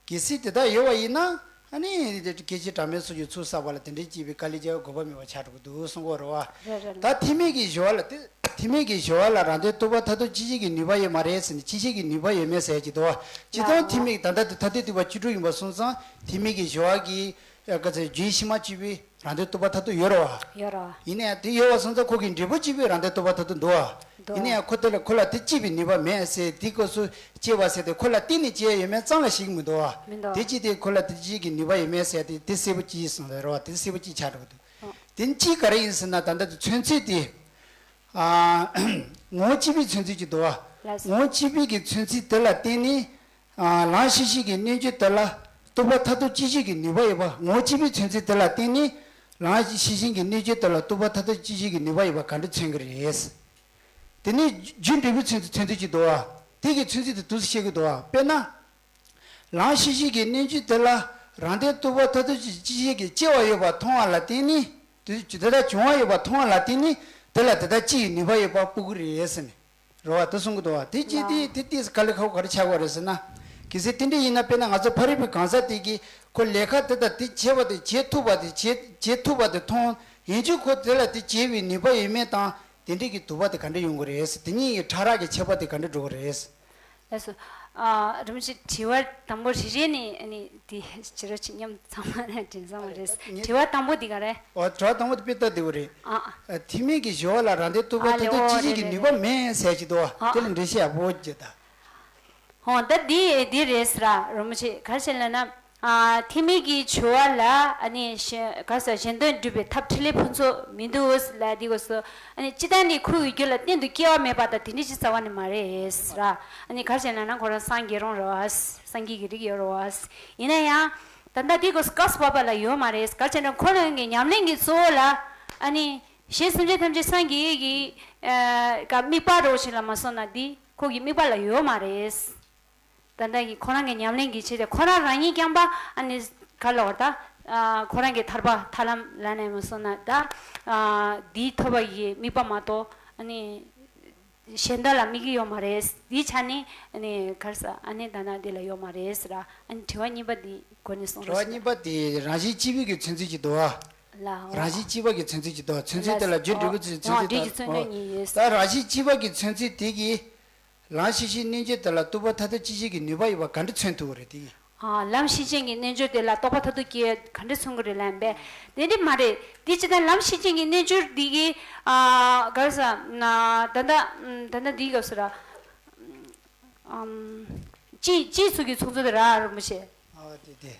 གལ་སྲིད་དེ་ལྟར་ཡོད་པ་ཡིན་ན། ཨ་ནི་སྐད་ཅིག་གྲངས་མེད་སོགས་ཀྱི་ཚུལ་བསགས་པ་ལ་དེ་འདྲའི་སྐྱེས་པའི་དཀའ་ལས་རྒྱག་དགོས་པ་མེད་པ་ཆགས་འགྲོ་གི་འདུག་གསུང་གི་ཡོད་རེད་བ། རེད་རེད། ད་ཐེག་དམན་གྱི་སྦྱོར་བ་ལ་དེ། ཐེག་དམན་གྱི་སྦྱོར་བ་ལ་རང་དོན་རྟོགས་པ་མཐར་ཐུག་སྐྱེ་བྱེད་ཀྱི་ནུས་པ་ཡོད་མ་རེད་ཟེར་ནས་སྐྱེ་བྱེད་ཀྱི་ནུས་པ་ཡོད་མེད་ཟེར་གྱི་འདུག་བ། སྤྱིར་བཏང་ཐེག་དམན་གྱི་ད་ལྟ་དེ་ཐ་དད་འདུས་པ་བཅུ་དྲུག་ཡིན་པ་སོང་ཙང་ཐེག་དམན་གྱི་སྦྱོར་བ་གི། ཡ་ག་ཚོད་རྒྱུན་ཕྱི་མ་གཅིག་པའི་རང་དོན་རྟོགས་པ་མཐར་ཐུག་ཡོད་རེད་བ། ཡོད་རེད་བ། ཡིན་ནའང་དེ་ཡོད་པ་སོང་ཙང་ཁོ་གི་འབྲས་བུ་གཅིག་པའི་རང་དོན་རྟོགས་པ་མཐར་ཐུག་འདུག་བ། འདུག་ཡིན་ནའང་ཁོ་དེ་ལ་ཁོ་ལ་དེ་སྐྱེ་བའི་ནུས་པ་མེད་ཟེར། དེ་སྐབས་སུ་སྐྱེ་བ་ཟེར་དེ་ཁོ་ལ་བརྟེན་ནས་སྐྱེ་ཡ་ཡོད་མེད་ཙམ་ལ་ཞིག་མི་འདུག་བ། མི་འདུག་དེ་གཅིག་དེ་ཁོ་ལ་དེ་གཅིག་གི་ནུས་པ་ཡོད་མེད་ཟེར་དེ་དེ་གསལ་པོ་གཅིག་གསུངས་རེད་བ། དེ་གསལ་པོ་གཅིག་ཆགས་འགྲོ་གི་འདུག་ཨ། དེ་གཅིག་ག་རེ་ཡིན་ཟེར་ན་ད་ལྟ་དེ་མཚོན་ཚུལ་དེ། ཨ། ངོ་བོ་གཅིག་པའི་མཚོན་ཚུལ་གཅིག་འདུག་བ། ལགས་སོ། ངོ་བོ་གཅིག་པའི་གི་མཚོན་ཚུལ་དེ་ལ་བརྟེན་ནས། ལམ་ཤེས་བྱེད་ཀྱི་སྣོད་བཅུད་དེ་ལ་རྟོགས་པ་མཐར་ཐུག་སྐྱེ་བྱེད་ཀྱི་ནུས་པ་ཡོད་པ། ངོ་བོ་གཅིག་པའི་མཚོན་ཚུལ་དེ་ལ་བརྟེན་ནས་ལམ་ཤེས་བྱེད་ཀྱི་སྣོད་བཅུད་དེ་ལ་རྟོགས་པ་མཐར་ཐུག་སྐྱེ་བྱེད་ཀྱི་ནུས་པ་ཡོད་པ་ག་འདྲ་མཚོན་གྱི་རེད། དེ་ནས་རྒྱུ་འབྲས་བུའི་མཚོན་ཚུལ་མཚོན་ཚུལ་གཅིག་འདུག་བ། དེ་གི་མཚོན་ཚུལ་དེ་འདུག་སེ་བཤད་ཀྱི་འདུག་བ། དཔེར་ན། ལམ་ཤེས་བྱེད་ཀྱི་སྣོད་བཅུད་དེ་ལ་རང་དོན་རྟོགས་པ་མཐར་ཐུག་སྐྱེ་བྱེད་ཀྱི་སྐྱེ་བ་ཡོད་པ་མཐོང་བ་ལ་བརྟེན་ནས། དེ་དེ་ལྟར་བྱུང་བ་ཡོད་པ་མཐོང་བ་ལ་བརྟེན་ནས་དེ་ལ་དེ་ལྟར་སྐྱེ་བའི་ནུས་པ་ཡོད་པ་སྤུ་གུ་རེད་ཟེར་ནས། རེད་བ། དེ་གསུང་གི་འདུག་བ། དེ་ཅི་དེ་དེ་དེ་དཀའ་ལས་ཁག་པོ་ག་རེ་ཆགས་ཀྱི་ཡོད་རེད་ཟེར་ན། གལ་སྲིད་དེ་འདྲ་ཡིན་ན། དཔེར་ན་ང་ཚོ་ཕ་རོལ་པོའི་གང་ཟག་དེ་གིས་ཁོ་ལས་ཀ་དེ་དང་དེ་བྱས་པ་དེ་བྱེད་ཐུབ་པ་དེ་བྱེད་བྱེད་ཐུབ་པ་དེ་མཐོང་། ཡིན་རྒྱུ་ཁོ་དེ་ལ་དེ་བྱེད་པའི་ནུས་པ་ཡོད་མེད་དང་། དེ་འདྲའི་གི་དུ་བ་དེ་ག་འདྲ་ཡོང་གི་རེད། དེ་གཉིས་ཀྱི་ཕྲ་རགས་ཀྱི་ཁྱད་པར་དེ་ག་འདྲ་འགྲོ་གི་རེད། ལགས་སོ། ཨ། རིན་པོ་ཆེ། དྲི་བ་དང་པོ་རེ་རེ་ནས་ཨ་ནི་དེ་ཕྱི་རོལ་ཆེ་མཉམ་ཚང་མ་ནས་དྲན་སོང་བ་རེད། ངེད་དྲི་བ་དང་པོ་འདི་ག་རེད། ཨོ། དྲི་བ་དང་པོ་དེ་དཔེ་ལྟ་བདེ་བོ་རེད། ཨ། ཨ། ཐེག་དམན་གྱི་སྦྱོར་བ་ལ་རང་དོན་རྟོགས་པའི་ཨ་ཐ་ལེ། དད་ཨོ། ཅི་བྱེད་རེད་ཀྱི་རེད་ནུས་པ་རེད། མེད་ཟེར་གྱི་འདུག་བ། ཨ། དེ་ལ་འགྲེལ་བཤད་ཡག་པོ་རྒྱག་ད། ཧོ། ད་འདི་འདི་རེད་ཟེར་ར། རིན་པོ་ཆེ། ག་རེ་བྱས་ལབ་ན། ཨ། ཐེག་དམན་གྱི་སྦྱོར་བ་ལ་ཨ་ནི་གཞན་ག་རེ་ཟེར། གཞན་དོན་སྒྲུབ་པའི་ཐབས་ཕྲིན་ལས་ཕུན་ཚོགས་མི་འདུག་ལབ་འདི་སྐབས་སུ། ཨ་ནི་སྤྱིར་བཏང་ནི་ཁོ་བོའི་རྒྱུད་ལ་གཏན་དུ་སྐྱེ་བ་མེད་པ་དང་དེ་འདྲ་ཅིག་རྩ་བ་ནས་མ་རེད་ཟེར་ར། ཨ་ནི་ག་རེ་བྱས་ལབ་ན། ཁོ་རང་སངས་རྒྱས་རང་རེད་བ། སངས་རྒྱས་ཀྱི་རིགས་ཡོད་རེད་བ། ཡིན་ན་ཡང་ད་ལྟ་འདི་སྐབས་སུ་སྐབས་སུ་བབ་པ་ལ་ཡོད་མ་རེད། ག་རེ་བྱས་ན་ཁོ་རང་གི་ཉམས་ལེན་གྱི་གཙོ་བོ་ལ་ཨ་ནི་གཞན་སེམས་ཅན་ཐམས་ཅད་སངས་རྒྱས་ཀྱི་ཨ་དམིགས་པ་རེད་བ་ཞིག་ལ་མ་སོང་ན། འདི་ཁོ་གི་དམིགས་པ་ལ་ཡོད་མ་རེད། ད་ལྟ་གི་ཁོ་རང་གི་ཉམས་ལེན་གྱི་ཆེད་དུ། ཁོ་རང་རང་ཉིད་རྐྱང་པ་ཨ་ནི་ག་ལབ་དགོས་རེད་ད། ཨ། ཁོ་རང་གི་ཐར་པ་ཐར་ལམ་ལབ་ནས་མ་སོང་ན་ད། ཨ། འདི་ཐོབ་པ་ཡི་དམིགས་པ་མ་གཏོགས་ཨ་ནི་གཞན་དག་ལ་དམིགས་ཀྱི་ཡོད་མ་རེད། འདིའི་ཆ་ནས་ཨ་ནི་ག་རེ་ཟེར། ཨ་ནི་ད་ནང་འདི་ལ་ཡོད་མ་རེད་ཟེར་ར། ཨ་ནི་དྲི་བ་གཉིས་པ་འདི་སྒོ་ནས་གསུངས་རོགས་ཞུ། དྲི་བ་གཉིས་པ་དེ་རང་བཞིན་གཅིག་པུའི་གི་མཚོན་ཚུལ་གྱི་འདུག་བ། ལགས། རང་བཞིན་གཅིག་པ་གི་མཚོན་ཚུལ་གྱི་འདུག་བ། མཚོན་ཚུལ་དེ་ལ་རྒྱུ་འབྲས་བུ་མཚོན་ཚུལ་དང་། འདི་གི་མཚོན་ཚུལ་གཉིས་ཡོད། ད་རང་བཞིན་གཅིག་པ་གི་མཚོན་ཚུལ་དེ་གིས། ལམ་ཤེས་བྱའི་རྣལ་འབྱོར་དེ་ལ་རྟོགས་པ་མཐར་ཐུག་ཅི་བྱེད་ཀྱི་ནུས་པ་ཡོད་པ་ག་འདྲ་མཚོན་ཐུབ་ཀྱི་རེད་དེ། ཨ། ལམ་ཤེས་བྱ་གི་རྣལ་འབྱོར་དེ་ལ་རྟོགས་པ་མཐར་ཐུག་སྐྱེ་ག་འདྲ་མཚོན་གྱི་རེད་ལབ་པས། དེ་འདྲ་མ་རེད། དེ་ཅི་ལྟར་ལམ་ཤེས་བྱ་གི་རྣལ་འབྱོར་འདི་གི། ཨ། ག་རེ་ཟེར་ན། ད་ལྟ་ད་ལྟ་འདི་ག་ཟེར་ར། ཨམ། སྤྱི་སྤྱི་ཚོགས་ཀྱི་ཚོགས་གཙོ་དེ་ར་རིན་པོ་ཆེ། ཨ། དེ་དེ།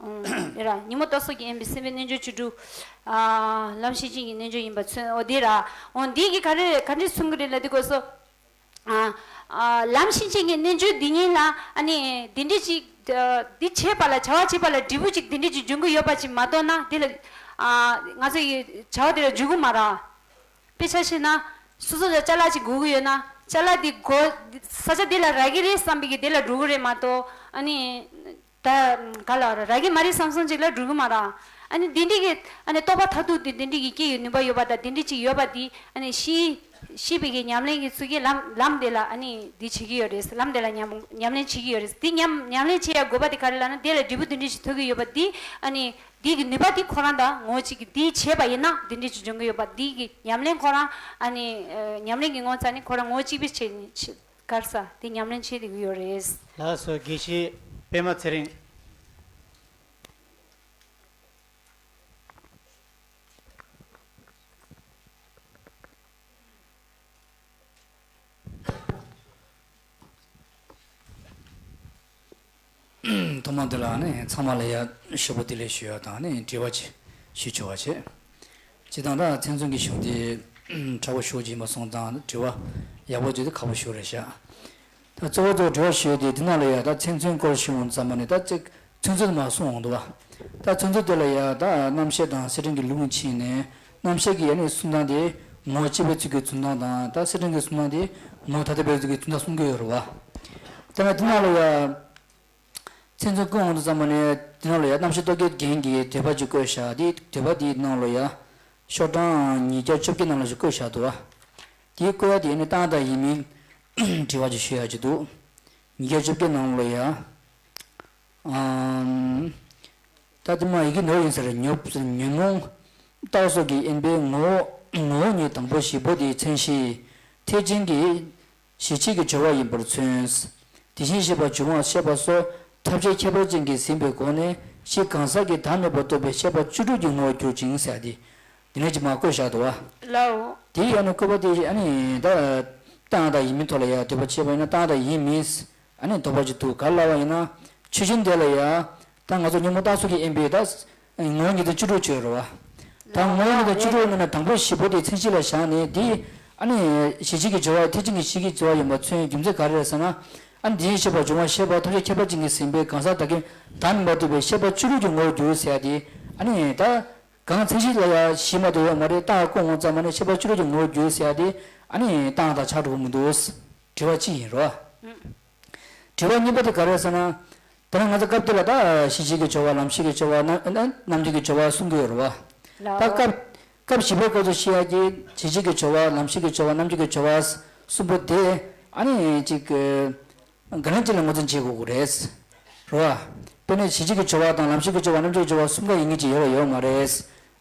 ཨུམ། ཡ་ར། ཉོན་མོངས་རྟགས་གསུམ་གྱིས་དབེན་པའི་སེམས་དཔའི་རྣལ་འབྱོར་བཅུ་དྲུག་ཨ། ལམ་ཤེས་བྱ་གི་རྣལ་འབྱོར་ཡིན་པ་མཚོན། འོ་དེ་ར། འོ་འདི་གི་ག་རེ་ག་འདྲ་མཚོན་གྱི་རེད་ལབ་དུས་སྐབས་སུ། ཨ། ཨ། ལམ་ཤེས་བྱ་གི་རྣལ་འབྱོར་འདི་ཉིད་ལ་ཨ་ནི་འདི་འདྲ་ཅིག་ཨ། འདི་བྱེད་པ་ལ། བྱ་བ་བྱེད་པ་ལ་འབྲས་བུ་ཅིག་འདི་འདྲ་ཅིག་འབྱུང་གི་ཡོད་པ་ཅིག་མ་གཏོགས་ན། འདི་ལ། ཨ། ང་ཚོ་ཡི་བྱ་བ་དེ་ལ་འཇུག་གི་མ་རེད། དཔེ་ཆ་བཞག་ན། སོ་སོ་ལ་ཅ་ལག་ཅིག་དགོས་ཀྱི་ཡོད་ན། ཅ་ལག་དེ་དགོས། ས་ཆ་དེ་ལ་རག་གི་རེད་བསམ་པའི་གི་དེ་ལ་འགྲོ་གི་རེད་མ་གཏོགས། ཨ་ནི། ད་ག་ལ་ར་རག་གི་མ་རེད་བསམ་སོང་ཅིག་ལ་འགྲོ་གི་མ་རེད། ཨ་ནི་འདི་འདྲའི་གི་ཨ་ནི་རྟོགས་པ་མཐར་ཐུག་དེ་འདི་འདྲའི་གི་སྐྱེ་ཡོད་ནུས་པ་ཡོད་པ་དང་། འདི་འདྲའི་ཅིག་ཡོད་པ་དེ་ཨ་ནི་ཤེས་ཤེས་པའི་གི་ཉམས་ལེན་གྱི་ཚུལ་གྱིས་ལམ་ལམ་དེ་ལ་ཨ་ནི་འདི་བྱེད་ཀྱི་ཡོད་རེད། ལམ་དེ་ལ་ཉམས་ཉམས་ལེན་བྱེད་ཀྱི་ཡོད་རེད། དེ་ཉམས་ཉམས་ལེན་བྱེད་ཡ་དགོས་པ་དེ་ག་རེ་ལབ་ན། དེ་ལ་འབྲས་བུ་འདི་འདྲའི་ཞིག་ཐོབ་ཀྱི་ཡོད་པ་དེ་ཨ་ནི། འདི་གི་ནུས་པ་འདི་ཁོ་རང་དང་ངོ་གཅིག་གི། འདི་བྱས་པ་ཡིན་ན་འདི་འདྲའི་ཅིག་འབྱུང་གི་ཡོད་པ། འདི་གི་ཉམས་ལེན་ཁོ་རང་ཨ་ནི་ཉམས་ལེན་གྱི་ངོ་ཚ་ནི་ཁོ་རང་ངོ་གཅིག་པའི་ཆེད་ནི་ཆེད་ག་རེ་ཟེར། འདི་ཉམས་ལེན་བྱེད་བསྡད་ཀྱི་ཡོད་རེད། ལགས་སོ། དགེ་བཤེས་པད་མ་ཚེ་རིང་། ཐོག་མ་འདི་ལ་ནི་ཚང་མ་ལ་ཡ་ཞུ་བ་བདེ་ལེགས་ཞུ་ཡ་དང་ནི་དྲི་བ་ཅིག་ཞུ་ཆོག་པ་བྱེད། སྤྱིར་བཏང་ད་ཚན་ཚུན་གྱི་གཞུང་དེ་དྲག་པོ་ཞུ་གི་ཡིན་པ་སོང་ཙང་དྲི་བ་ཡག་པོ་བརྗོད་དེ་ཁག་པོ་ཞུ་རེད་ཤག་ད་གཙོ་བོ་གཙོ་བོ་དྲི་བ་ཞུ་ཡ་དེ་འདི་ནང་ལ་ཡ་ད་ཚན་ཚུན་སྐོར་ཞུ་འོང་ཙམ་པ་ནི་ད་ཅིག་ཚུན་ཚོད་མ་གསུངས་འོང་འདུག་བ། ད་ཚུན་ཚོད་དེ་ལ་ཡ་ད་རྣམ་བཤད་དང་གསེར་ཕྲེང་གི་ལུང་ཕྱིན་ནས། རྣམ་བཤད་ཀྱི་ཡ་ནི་གསུང་སྟངས་དེ་ངོ་བོ་གཅིག་པའི་ཚུལ་གྱིས་གསུང་སྟངས་དང་། ད་གསེར་ཕྲེང་གི་གསུང་སྟངས་དེ་ངོ་བོ་ཐ་དད་པའི་ཚུལ་གྱིས་གསུང་སྟངས་གསུང་གི་ཡོད་རེད་བ། ད་ནི་དེ་ནང་ལ་ཡ་ཚན་ཚུན་བཀོད་འོང་དུས་ཙམ་པ་ནས། དེ་ནང་ལ་ཡ་རྣམ་བཤད་རྟོག་གེའི་རྒྱན་གྱི་འགྲེལ་པ་ཅིག་བཀོད་བཞག་དེ། འགྲེལ་པ་དེའི་ནང་ལ་ཡ་ཤོག་གྲངས་ཉིས་བརྒྱ་བཅོ་བརྒྱད་ནང་ལ་ཅིག་བཀོད་བཞག་འདུག་བ། དེའི་བཀོད་ཡ་དེ་ནི་རྟགས་དང་ཡིན་མིན་འབྲེལ་བ་ཅིག་ཞུ་ཡ་ཅིག་འདུག་ཉིས་བརྒྱ་བཅོ་བརྒྱད་ནང་ལ་ཡ། ཨམ། ད་དེ་མ་ཡི་གེ་ནོར་ཡིན་ཟེར། ཉོན་ཉོན་མོངས་རྟགས་སོགས་ཀྱིས་དབེན་པའི་ངོ་བོ། ངོ་བོ་ཉིད་དང་པོ་བཞི་པོ་དེའི་མཚན་གཞི་ཐེག་ཆེན་གྱི་གཞི་བྱེད་ཀྱི་སྦྱོར་བ་ཡིན་པར་མཚོན། དེ་བཞིན་གཤེགས་པ་འབྱུང་བ་བཤད་པ་སོགས་ཐབས་ཤེས་ཁྱད་པར་ཅན་གྱིས་ཟིན་པའི་སྒོ་ནས་གཞི་གང་ཟག་གི་བདག་མེད་པར་རྟོགས་པའི་ཤེས་པ་བཅུ་དྲུག་གི་ངོ་བོར་གྱུར་ཅིང་ཟེར་ཏེ། འདི་ནས་ཅིག་མར་བཀོད་བཞག་འདུག་བ། ལའོ། དེ་ཡང་ནི་བཀོད་པ་དེ་ཨ་ནི་ད་རྟགས་དང་ཡིན་མིན་ཐོག་ལ་ཡ་འདོད་པ་བྱས་པ་ཡིན་ན། རྟགས་དང་ཡིན་མིན་ཨ་ནི་འདོད་པ་ཅིག་འདུག་ག་ལབ་པ་ཡིན་ན། ཆོས་ཅན་དེ་ལ་ཡ་ད་ང་ཚོ་ཉོན་མོངས་རྟགས་སོགས་ཀྱིས་དབེན་པའི་ད་ངོ་བོ་ཉིད་དེ་བཅུ་དྲུག་ཅིག་ཡོད་རེད་བ། ད་ངོ་བོ་ཉིད་དེ་བཅུ་དྲུག་ནང་ནས་དང་པོ་བཞི་པོ་དེ་མཚན་གཞི་ལ་བཞག་ནས། དེ་ཨ་ནི་གཞི་བྱེད་ཀྱི་སྦྱོར་བ། ཐེག་ཆེན་གྱི་གཞི་བྱེད་ཀྱི་སྦྱོར་བ་ཡིན་པ་མཚོན། རྒྱུ་མཚན་ག་རེ་རེད་ཟེར་ན། ཨ་ནི་དེ་བཞིན་གཤེགས་པ་འབྱུང་བ་བཤད་པ་ཐབས་ཤེས་ཁྱད་པར་ཅན་གྱིས་ཟིན་པའི་གང་ཟག་བདག་གི་བདག་མེད་པར་རྟོགས་པའི་ཤེས་པ་བཅུ་དྲུག་གི་ངོ་བོར་གྱུར་ཟེར་ཡ་དེ། ཨ་ནི་ད་གང་མཚན་གཞི་ལ་ཡ་གཞི་མ་གཏོགས་ཡོད་མ་རེད། རྟགས་བཀོད་འོང་ཙམ་པ་ནས་ཤེས་པ་བཅུ་དྲུག་གི་ངོ་བོར་གྱུར་ཟེར་ཡ་དེ། ཨ་ནི་རྟགས་དང་ཆགས་འགྲོ་གི་མི་འདུག་དྲི་བ་གཅིག་ཡིན་རོ། དྲི་བ་གཉིས་པ་དེ་ག་རེ་རེད་ཟེར་ན། ད་ནི་ང་ཚོ་སྐབས་དེ་ལ་ད་གཞི་བྱེད་ཀྱི་སྦྱོར་བ། ལམ་ཤེས་ཀྱི་སྦྱོར་བ། རྣམ་རྣམ་འབྱེད་ཀྱི་སྦྱོར་བ་གསུང་གི་ཡོད་རེད་བ། ད་སྐབས་སྐབས་བཞི་པའི་སྐབས་སུ་བཤད་ཡ་གི་གཞི་བྱེད་ཀྱི་སྦྱོར་བ། ལམ་ཤེས་ཀྱི་སྦྱོར་བ། རྣམ་འབྱེད་ཀྱི་སྦྱོར་བ་གསུམ་པོ་དེ་ཨ་ནི་ཅིག་འགན་ལེན་ཅིག་ལ་ངོས་འཛིན་བྱེད་དགོས་ཀྱི་རེད། རེད་བ། དཔེར་ན་གཞི་གཅིག་གི་སྦྱོར་བ་དང་ལམ་ཤེས་ཀྱི་སྦྱོར་བ་རྣམ་བཅད་ཀྱི་སྦྱོར་བ་གསུམ་ཀ་ཡིན་མཁན་ཅིག་ཡོད་པ་ཡོད་མ་རེད།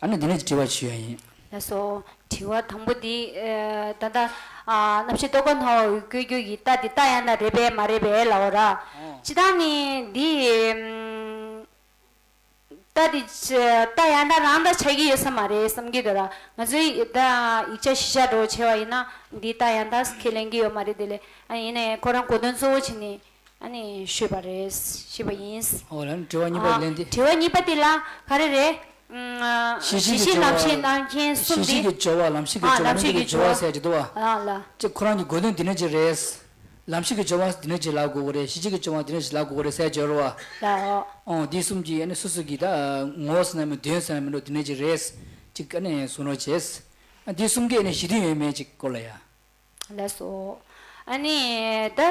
ཨ་ནི་འདི་ནས་དྲི་བ་ཞུ་ཡ་ཡིན། ལགས་སོ། དྲི་བ་དང་པོ་འདི། ཨ། ད་ལྟ། ཨ། རྣམ་ཤེས་རྟོག་པ་སྣང་བ་འོད་བཀོད་རྒྱུ་ཡི་རྟགས་འདི་རྟགས་ཡང་དག་རེད་པས་མ་རེད་པས་ལབ་པ་ར། ཨོ། སྤྱིར་བཏང་ནི་འདི། ཨམ། རྟགས་འདི་རྟགས་ཡང་དག་རང་དག་ཆགས་ཀྱི་ཡོད་ས་མ་རེད་བསམ་གྱི་འདུག་ར། ང་ཚོའི་ད་ཡིག་ཆ་གཞི་བཞག་འགྲོ་བྱས་པ་ཡིན་ན་འདི་རྟགས་ཡང་དག་ཁས་ལེན་གྱི་ཡོད་མ་རེད། དེ་ལས་ཨ་ཡིན་ནའི་ཁོ་རང་གོ་དོན་གཙོ་བོ་བྱས་ནས། ཨ་ནི་ཞུས་པ་རེད། ཞུས་པ་ཡིན། འོ་ལན་དྲི་བ་གཉིས་པ། ཨ། ལན་དེ། དྲི་བ་གཉིས་པ་དེ་ལ་ག་རེ་རེད། ཨ། གཞི་གཞི་གཞི་གི་ལམ་སྦྱོར་བ། ཤེས་རྣམ་མཁྱེན་གསུམ་གཞི་གཞི་དེ། གི་སྦྱོར་བ་ལམ་ཤེས་ཀྱི་ཨ། སྦྱོར་བ་ལམ་རྣམ་ཤེས་ཀྱི་ཤེས་ཀྱི་སྦྱོར་བ་སྦྱོར་བ་ཟེར་གྱི་འདུག་བ། ཨ་ལ། ཅེས་ཁོ་རང་གི་གོ་དོན་འདི་འདྲ་ཅིག་རེད། ལམ་ཤེས་ཀྱི་སྦྱོར་བ་འདི་འདྲ་ཅིག་ལབ་དགོས་ཀྱི་རེད། གཞི་གཅིག་གི་སྦྱོར་བ་འདི་འདྲ་ཅིག་ལབ་དགོས་ཀྱི་རེད་ཟེར་སྦྱོར་བ། ལའོ། ཨོ་འདི་གསུམ་གྱི་ཨ་ནི་སོ་སོ་གི་ད་ངོ་བོ་ཟེར་ན་མིན་དོན་ཟེར་ན་མིན་འགྲོ་འདི་འདྲ་ཅིག་རེད། ཅིག་ཨ་ནི་གསུང་རོགས་བྱས། ཨ་འདི་གསུམ་གའི་ཨ་ནི་གཞི་མཐུན་ཡོད་མེད་ཅིག་སྐོར་ལ་ཡ། ལགས་སོ། ཨ་ནི་ད་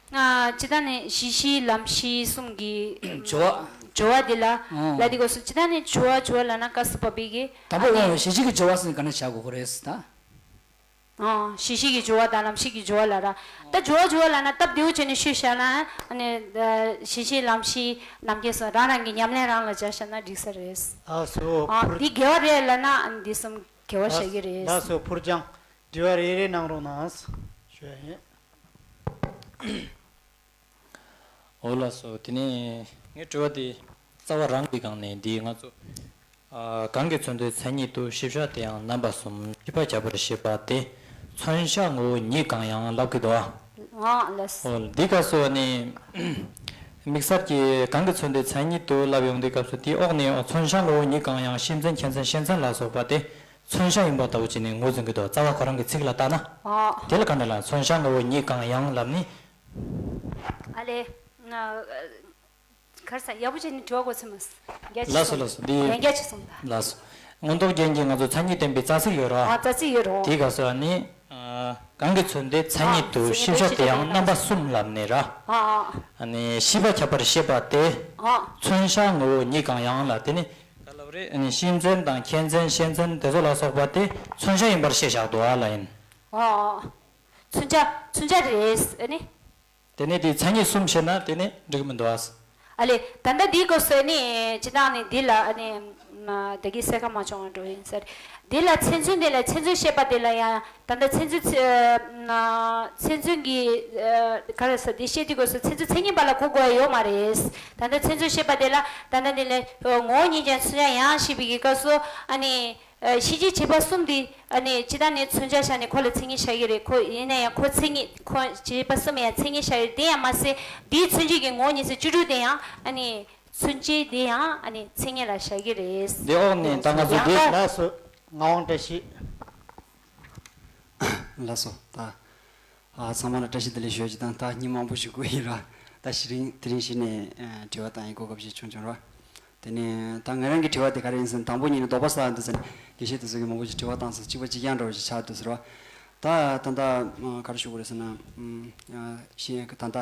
ཨ་སྤྱིར་བཏང་ནི་གཞི་གཞི་ལམ་ཤེས་གསུམ་གྱི་སྦྱོར་བ། སྦྱོར་བ་འདི་ལ། ཨོ། ལ་འདི་སྐབས་སུ་སྤྱིར་བཏང་ནི་སྦྱོར་བ་སྦྱོར་བ་ལབ་ན་སྐབས་སུ་བབ་པའི་གི། དང་པོ་ཨ་ནི་ཨོ་གཞི་གཅིག་གི་སྦྱོར་བ་ཟེར་ན་ག་འདྲ་བྱ་དགོས་ཀྱི་རེད་ཟེར་ད། ཨང་། གཞི་ཤེས་ཀྱི་སྦྱོར་བ་དང་ལམ་ཤེས་ཀྱི་སྦྱོར་བ་ལ་ར། ད་སྦྱོར་བ་སྦྱོར་བ་ལབ་ན་སྟབས་བདེ་བོ་བྱས་ནས་ཤོད་བཞག་ན། ཨ་ནི་གཞི་ཤེས་ལམ་ཤེས་རྣམ་མཁྱེན་སོགས་རང་རང་གི་ཉམས་ལེན་རང་ལ་སྦྱར་བཞག་ན་འགྲིག་ས་རེད། ལགས་སོ། ཨ་ཕུར། འདི་དགེ་བ་རེད་ལབ་ན་ཨ་ནི་འདི་གསུམ་དགེ་བ་བཞག་གི་རེད། ལགས་སོ། ཕུར་སྦྱང་། དྲི་བ་རེ་རེ་གནང་རོགས་གནང་། ཞུ་ཡ་ཡིན། འོ་ལགས་སོ། དེ་ནས་ངའི་དྲི་བ་དེ་རྩ་བ་རང་གི་སྒང་ནས་འདི་ང་ཚོ། ཨ། གང་གི་མཚོན་དོན་མཚན་ཉིད་དུ་ཤེས་བྱ་དེ་ཡང་རྣམ་པ་གསུམ། ཤེས་པ་ཁྱབ་པར་ཤེས་པ་སྟེ། མཚོན་བྱ་ངོ་བོ་ཉིད་གང་ཡང་ལབ་ཀྱི་འདུག་ཨ། ཨ་ལགས། འོ་འདི་སྐབས་སུ་ནི་དམིགས་བསལ་གྱི་གང་གི་མཚོན་དོན་མཚན་ཉིད་དུ་ལབ་ཡོང་དུས་སྐབས་སུ་དེའི་འོག་ནས་མཚོན་བྱ་ངོ་བོ་ཉིད་གང་ཡང་། ཤེས་མཚན་མཁྱེན་མཚན་ཤེས་མཚན་ལ་སོགས་པ་སྟེ། མཚོན་བྱ་ཡིན་པ་ལྟ་བུ་བྱས་ནས་ངོས་འཛིན་གྱི་འདུག་རྩ་བ་ཁོ་རང་གི་ཚིག་ལ་བལྟས་ན། ཨ། དེ་ལ་ག་འདྲ་ལབ། མཚོན་བྱ་ངོ་བོ་ཉིད་གང་ཡང་ལབ་ནི། ཨ་ལེ། ང་། གར་ས་ཡག་པོ་བྱས་ནས་དྲི་བ་གོ་ཚོད་མ་སོང་། ལགས་སོ་ལགས་སོ། འདི་ཡན་རྒྱ་ཆེ་སོང་ད། ལགས་སོ། མངོན་རྟོགས་རྒྱན་གྱི་ང་ཚོ་མཚན་ཉིད་བསྟན་པའི་རྩ་ཚིག་ཡོད་ར། ཨ། རྩ་ཚིག་ཡོད་ར། དེའི་སྐབས་སུ་ནི། ཨ། གང་གི་མཚོན་དོན་མཚན་ཉིད་དུ། ཨ། ཤེས་བྱ་དེ་ཡང་རྣམ་པ་གསུམ་ལབ་ནས་ར། ཨ། ཨ་ནི་ཤེས་པ་ཁྱབ་པར་ཤེས་པ་སྟེ། ཨ། མཚོན་བྱ་ངོ་བོ་ཉིད་གང་ཡང་ལ་དེ་ནི་ག་ལབ་རེད། ཨ་ནི་ཤེས་མཚན་དང་མཁྱེན་མཚན་ཤེས་མཚན་དེ་ཚོ་ལ་སོགས་པ་དེ་མཚོན་བྱ་ཡིན་པར་ཤེས་བཞག་འདུག་ཨ་ལ་ཡིན། ཨ། མཚོན་བྱ་མཚོན་བྱ་རེད། ཨ་ནི། དེ་ནས་དེའི་མཚན་ཉིད་གསུམ་བཤད་ན་དེ་ནི་འགྲིག་གི་མི་འདུག་ཨ། ཨ་ལེ། ད་ལྟ་འདིའི་སྐབས་སུ་ནི་སྤྱིར་བཏང་ནི་འདི་ལ་ནི་ད་གིན་གསལ་ཁ་མ་བྱུང་བ་འགྲོ་ཡིན་ཟེར། འདི་ལ་མཚན་མཚོན་དེ་ལ་མཚན་མཚོན་བཤད་པ་དེ་ལ་ཡང་ད་ལྟ་མཚན་མཚོན་ཚེ་མཚན་མཚོན་གྱི་ག་རེ་ཟེར་འདི་བཤད་དུས་སྐབས་སུ་མཚན་མཚོན་མཚན་ཉིད་པ་ལ་གོ་དགོས་ཡ་ཡོད་མ་རེད། ད་ལྟ་མཚན་མཚོན་བཤད་པ་དེ་ལ་ད་ལྟ་འདི་ལ་ངོ་བོ་ཉིད་ཀྱང་མཚོན་བྱ་ཡང་ཞེས་པའི་གི་སྐབས་སུ་ཨ་ནི། ཨ། ཤེས་བྱའི་བྱེད་པ་གསུམ་དེ་ཨ་ནི་སྤྱིར་བཏང་ནས་མཚོན་བྱ་བཞག་ནས་ཁོ་ལ་མཚན་ཉིད་བཞག་གི་རེད། ཁོ་ཡིན་ན་ཡང་ཁོ་མཚན་ཉིད་ཁོ་བྱེད་པ་གསུམ་ཡང་མཚན་ཉིད་བཞག་གི་རེད། དེ་ཡང་མ་ཟད་དེའི་མཚོན་བྱེད་ཀྱི་ངོ་བོ་ཉིད་ཟེར་བཅུ་དྲུག་དེ་ཡང་ཨ་ནི་མཚོན་བྱེད་དེ་ཡང་ཨ་ནི་མཚན་ཉིད་ལ་བཞག་གི་རེད། དེ་འོག་ནས་ད་ང་ཚོ་ཡང་དེ། དག་ལགས་སོ། ངག་དབང་བཀྲ་ཤིས། ལགས་སོ། ད། ཨ། ཚང་མ་ལ་བཀྲ་ཤིས་བདེ་ལེགས་ཞུ་རྒྱུ་དང་། ད་ཉིན་མང་པོ་ཞིག་སྒུག་ཡིན་ར། ད་གཞི་རིང་དེ་རིང་གཞི་ནས་ཨ་དྲི་བ་བཏང་ཡའི་གོ་སྐབས་ཤིག་བྱུང་བྱུང་ར། དེ་ནས་ད་ང་རང་གི་དྲི་བ་དེ་ག་རེ་ཡིན་ཟེར་ན། དང་པོ་ཉིད་ནས་དོགས་པ་ཟ་འདུག་ཟེར་ནས་དགེ་བཤེས་དེ་ཚོ་གིས་མང་པོ་ཞིག་དྲི་བ་བཏང་སོང་། གཅིག་པ་གཅིག་རྐྱང་འདྲ་བོ་ཞིག་ཆགས་འདུག་ཟེར་བ། ད་ད་ལྟ་ཨ་ག་རེ་ཞུ་དགོས་རེད་ཟེར་ན། ཨ་ཤེས་ད་ལྟ་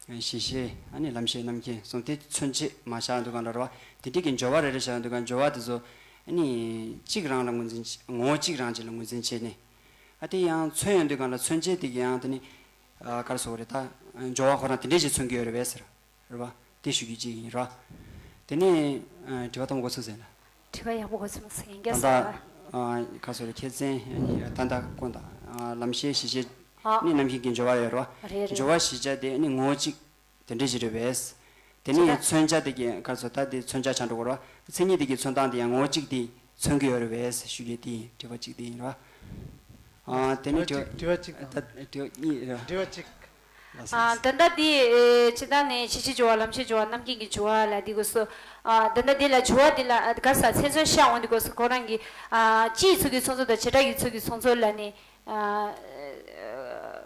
གཞི་ཤེས་ཨ་ནི་ལམ་ཤེས་རྣམ་མཁྱེན་གསུམ་དེ་མཚོན་བྱེད་མ་བཞག་འདུག་ག་འདྲ་བ། དེ་འདྲའི་གི་སྦྱོར་བ་རེ་རེ་བཞག་འདུག་ག་སྦྱོར་བ་དེ་ཚོ་ཨ་ནི་གཅིག་རང་ལ་ངོས་འཛིན་བྱས། ངོ་བོ་གཅིག་རང་གཅིག་ལ་ངོས་འཛིན་བྱས་ནས། ཨ་དེ་ཡང་མཚོན་ཡོང་དུས་སྒང་ལ་མཚོན་བྱེད་དེ་གི་ཡང་དེ་ནི་ཨ་ག་རེ་ཟེར་དགོས་རེད། ད་སྦྱོར་བ་ཁོ་རང་དེ་འདྲས་ཞིག་མཚོན་གྱི་ཡོད་རེད་པས་ཟེར། རེད་པ། དེ་ཞུ་རྒྱུ་གཅིག་ཡིན་ར། དེ་ནས་ཨ་དྲི་བ་དང་པོ་གོ་ཚོད་ཟེར་ན། དྲི་བ་ཡག་པོ་གོ་ཚོད་མ་སོང་། ཡིན་གྱི་ད་ལྟ་ཟེར་བ། ཨ་ག་རེ་ཟེར་དགོས་རེད། ཁྱད་མཚན་ད་ལྟ་ཀུན་ད་ཨ་ལམ་ཤེས་གཞི་ཤེས་ཨ་ནི་རྣམ་མཁྱེན་གྱི་སྦྱོར་བ་ཡོད་རེད་པ། རེད་རེད། སྦྱོར་བ་གཞི་བྱ་དེ་ནི་ངོ་བོ་གཅིག་དེ་འདྲས་ཞིག་རེད་པས། དེ་ནས་མཚོན་བྱ་དེ་གི་ག་རེ་ཟེར། ད་དེ་མཚོན་བྱ་ཆགས་འགྲོ་གི་རེད་པ། མཚན་ཉིད་དེ་གི་མཚོན་སྟངས་དེ་ཡང་ངོ་བོ་གཅིག་དེ་མཚོན་གྱི་ཡོད་རེད་པས་ཞུ་རྒྱུ་དེ་ཡིན། དྲི་བ་གཅིག་དེ་ཡིན་ར། ཨ་དེ་ནས་དྲི་བ་དྲི་བ་གཅིག་དང་། ད་དྲི་བ་གཉིས་ར། དྲི་བ་གཅིག་ལགས་སོ། ཨ་ད་ལྟ་འདི་ཨེ་སྤྱིར་བཏང་ནས་གཞི་ཤེས་སྦྱོར་བ་ལམ་ཤེས་སྦྱོར་བ་རྣམ་མཁྱེན་གྱི་སྦྱོར་བ་ལ་འདི་དགོས་སོ། ཨ་ད་ལྟ་འདི་ལ་སྦྱོར་བ་འདི་ལ་ཨ་ག་རེ་ཟེར། མཚན་མཚོན་བཤད་འོང་དུས་སྐབས་སུ་ཁོ་རང་གི་ཨ་སྤྱིའི་ཚུལ་གྱི་མཚོན་ཚུལ་དང་བྱེ་བྲག་གི་ཚུལ་གྱི་མཚོན་ཚུལ་ལ་ནི། ཨ་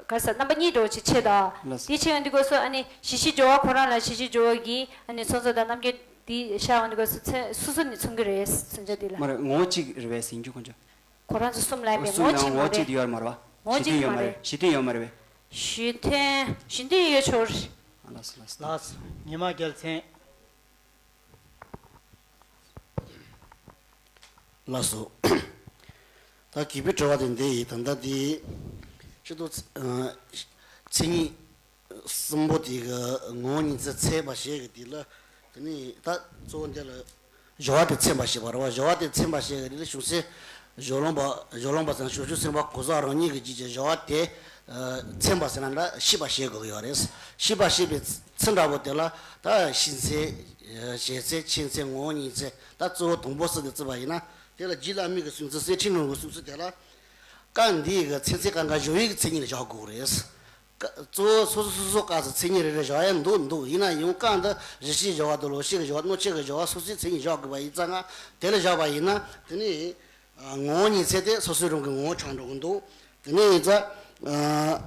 ག་རེ་ཟེར། རྣམ་པ་གཉིས་འདྲ་བོ་ཅིག་ཕྱེ་དང་། ལགས་སོ། དེ་ཕྱེ་ཡོང་དུས་སྐབས་སུ་ཨ་ནི་གཞི་ཤེས་སྦྱོར་བ་ཁོ་རང་ལ་གཞི་ཤེས་སྦྱོར་བ་གི་ཨ་ནི་མཚོན་ཚུལ་དང་རྣམ་མཁྱེན་འདི་བཤད་ཡོང་དུས་སྐབས་སུ་མཚན་སོ་སོ་ནས་མཚོན་གྱི་རེད། མཚོན་བྱ་འདི་ལ། མ་རེད། ངོ་བོ་གཅིག་རེད་པས་ཟེར་རྒྱུ་ཁོང་ཚོ། ཁོ་རང་ཚོ་གསུམ་ལ་ཡིན་པས་ངོ་བོ་གཅིག་མ་རེད། ངོ་བོ་གཅིག་ཡོད་མ་རེད་པ། ངོ་བོ་གཅིག་མ་རེད། གཞི་མཐུན་ཡོད་མ་རེད་པས། གཞི་མཐུན་གཞི་མཐུན་ཡོད་ཆོག་རེད། ལགས་སོ་ལགས་སོ། ལགས་སོ། ཉི་མ་རྒྱལ་མཚན། ལགས་སོ། ད་གི་པའི་དྲི་བ་དེ་འདི་ཡིན། ད་ལྟ་འདི་ཕྱི་དོ་མཚན་ཉིད། གསུམ་པོ་དེ་གི་ངོ་བོ་ཉིད་མཚན་ཚད་པ་ཞེས་གི་དེ་ལ། དེ་ནས་ད་གཙོ་བོ་འདི་ལ་སྦྱོར་བ་དེ་མཚན་པ་ཞེས་པ་རེད་བ། སྦྱོར་བ་དེ་མཚན་པ་ཞེས་གི་དེ་ལ་གཞུང་སྲོལ་སྦྱོར་ལུང་པ་སྦྱོར་ལུང་པ་ཚང་ཞབས་ཞུ་སེམས་དཔའ་གོ་ས་རང་ཉིད་ཀྱི་རྒྱུད་ཀྱི་སྦྱོར་བ་དེ་མཚན་པ་ཟེར་ན་འདྲ་ཤེས་པ་ཞེས་དགོས་ཀྱི་ཡོད་རེད། ཤེས་པ་ཞེས་པའི་ཚིག་འདྲ་པོ་དེ་ལ་ད་ཤེས་ཚད། བྱེད་ཚད། མཁྱེན་ཚད། ངོ་བོ་ཉིད་མཚན། ད་གཙོ་བོ་དང་པོ་གསུམ་དེ་བརྩིས་པ་ཡིན་ན། དེ་ལ་རྗེ་བླ་མའི་གི་གསུང་ཚུལ་གསེར་ཕྲེང་རིང་པོའི་གསུང་ཚུལ་དེ་ལ། སྐབས་འདིའི་གི་མཚན་མཚོན་གང་ག་སྦྱོར་བའི་གི་མཚན་ཉིད་ལ་བཞག་དགོས་རེད། ཀ་གཙོ་བོ་སོ་སོ་སོ་སོ་སྐབས་སུ་མཚན་ཉིད་རེ་རེ་བཞག་ཡ་འདུག་འདུག་ཡིན་ན་ཡང་སྐབས་འདི་གཞི་ཤེས་སྦྱོར་བ་དང་ལོག་ཤེས་ཀྱི་སྦྱོར་བ། སྣང་མཆེད་ཀྱི་སྦྱོར་བ། སོ་སོའི་མཚན་ཉིད་བཞག་དགོས་པ་ཡིན་ཙང་། དེ་ལ་བཞག་པ་ཡིན་ན་དེ་ནི་ངོ་བོ་ཉིད་མཚན་དེ་སོ་སོའི་རང་གི་ངོ་བོ་ཆགས་འགྲོ་གི་འདུག་དེ་ནས་ཡིན་ཙང་། ཨ།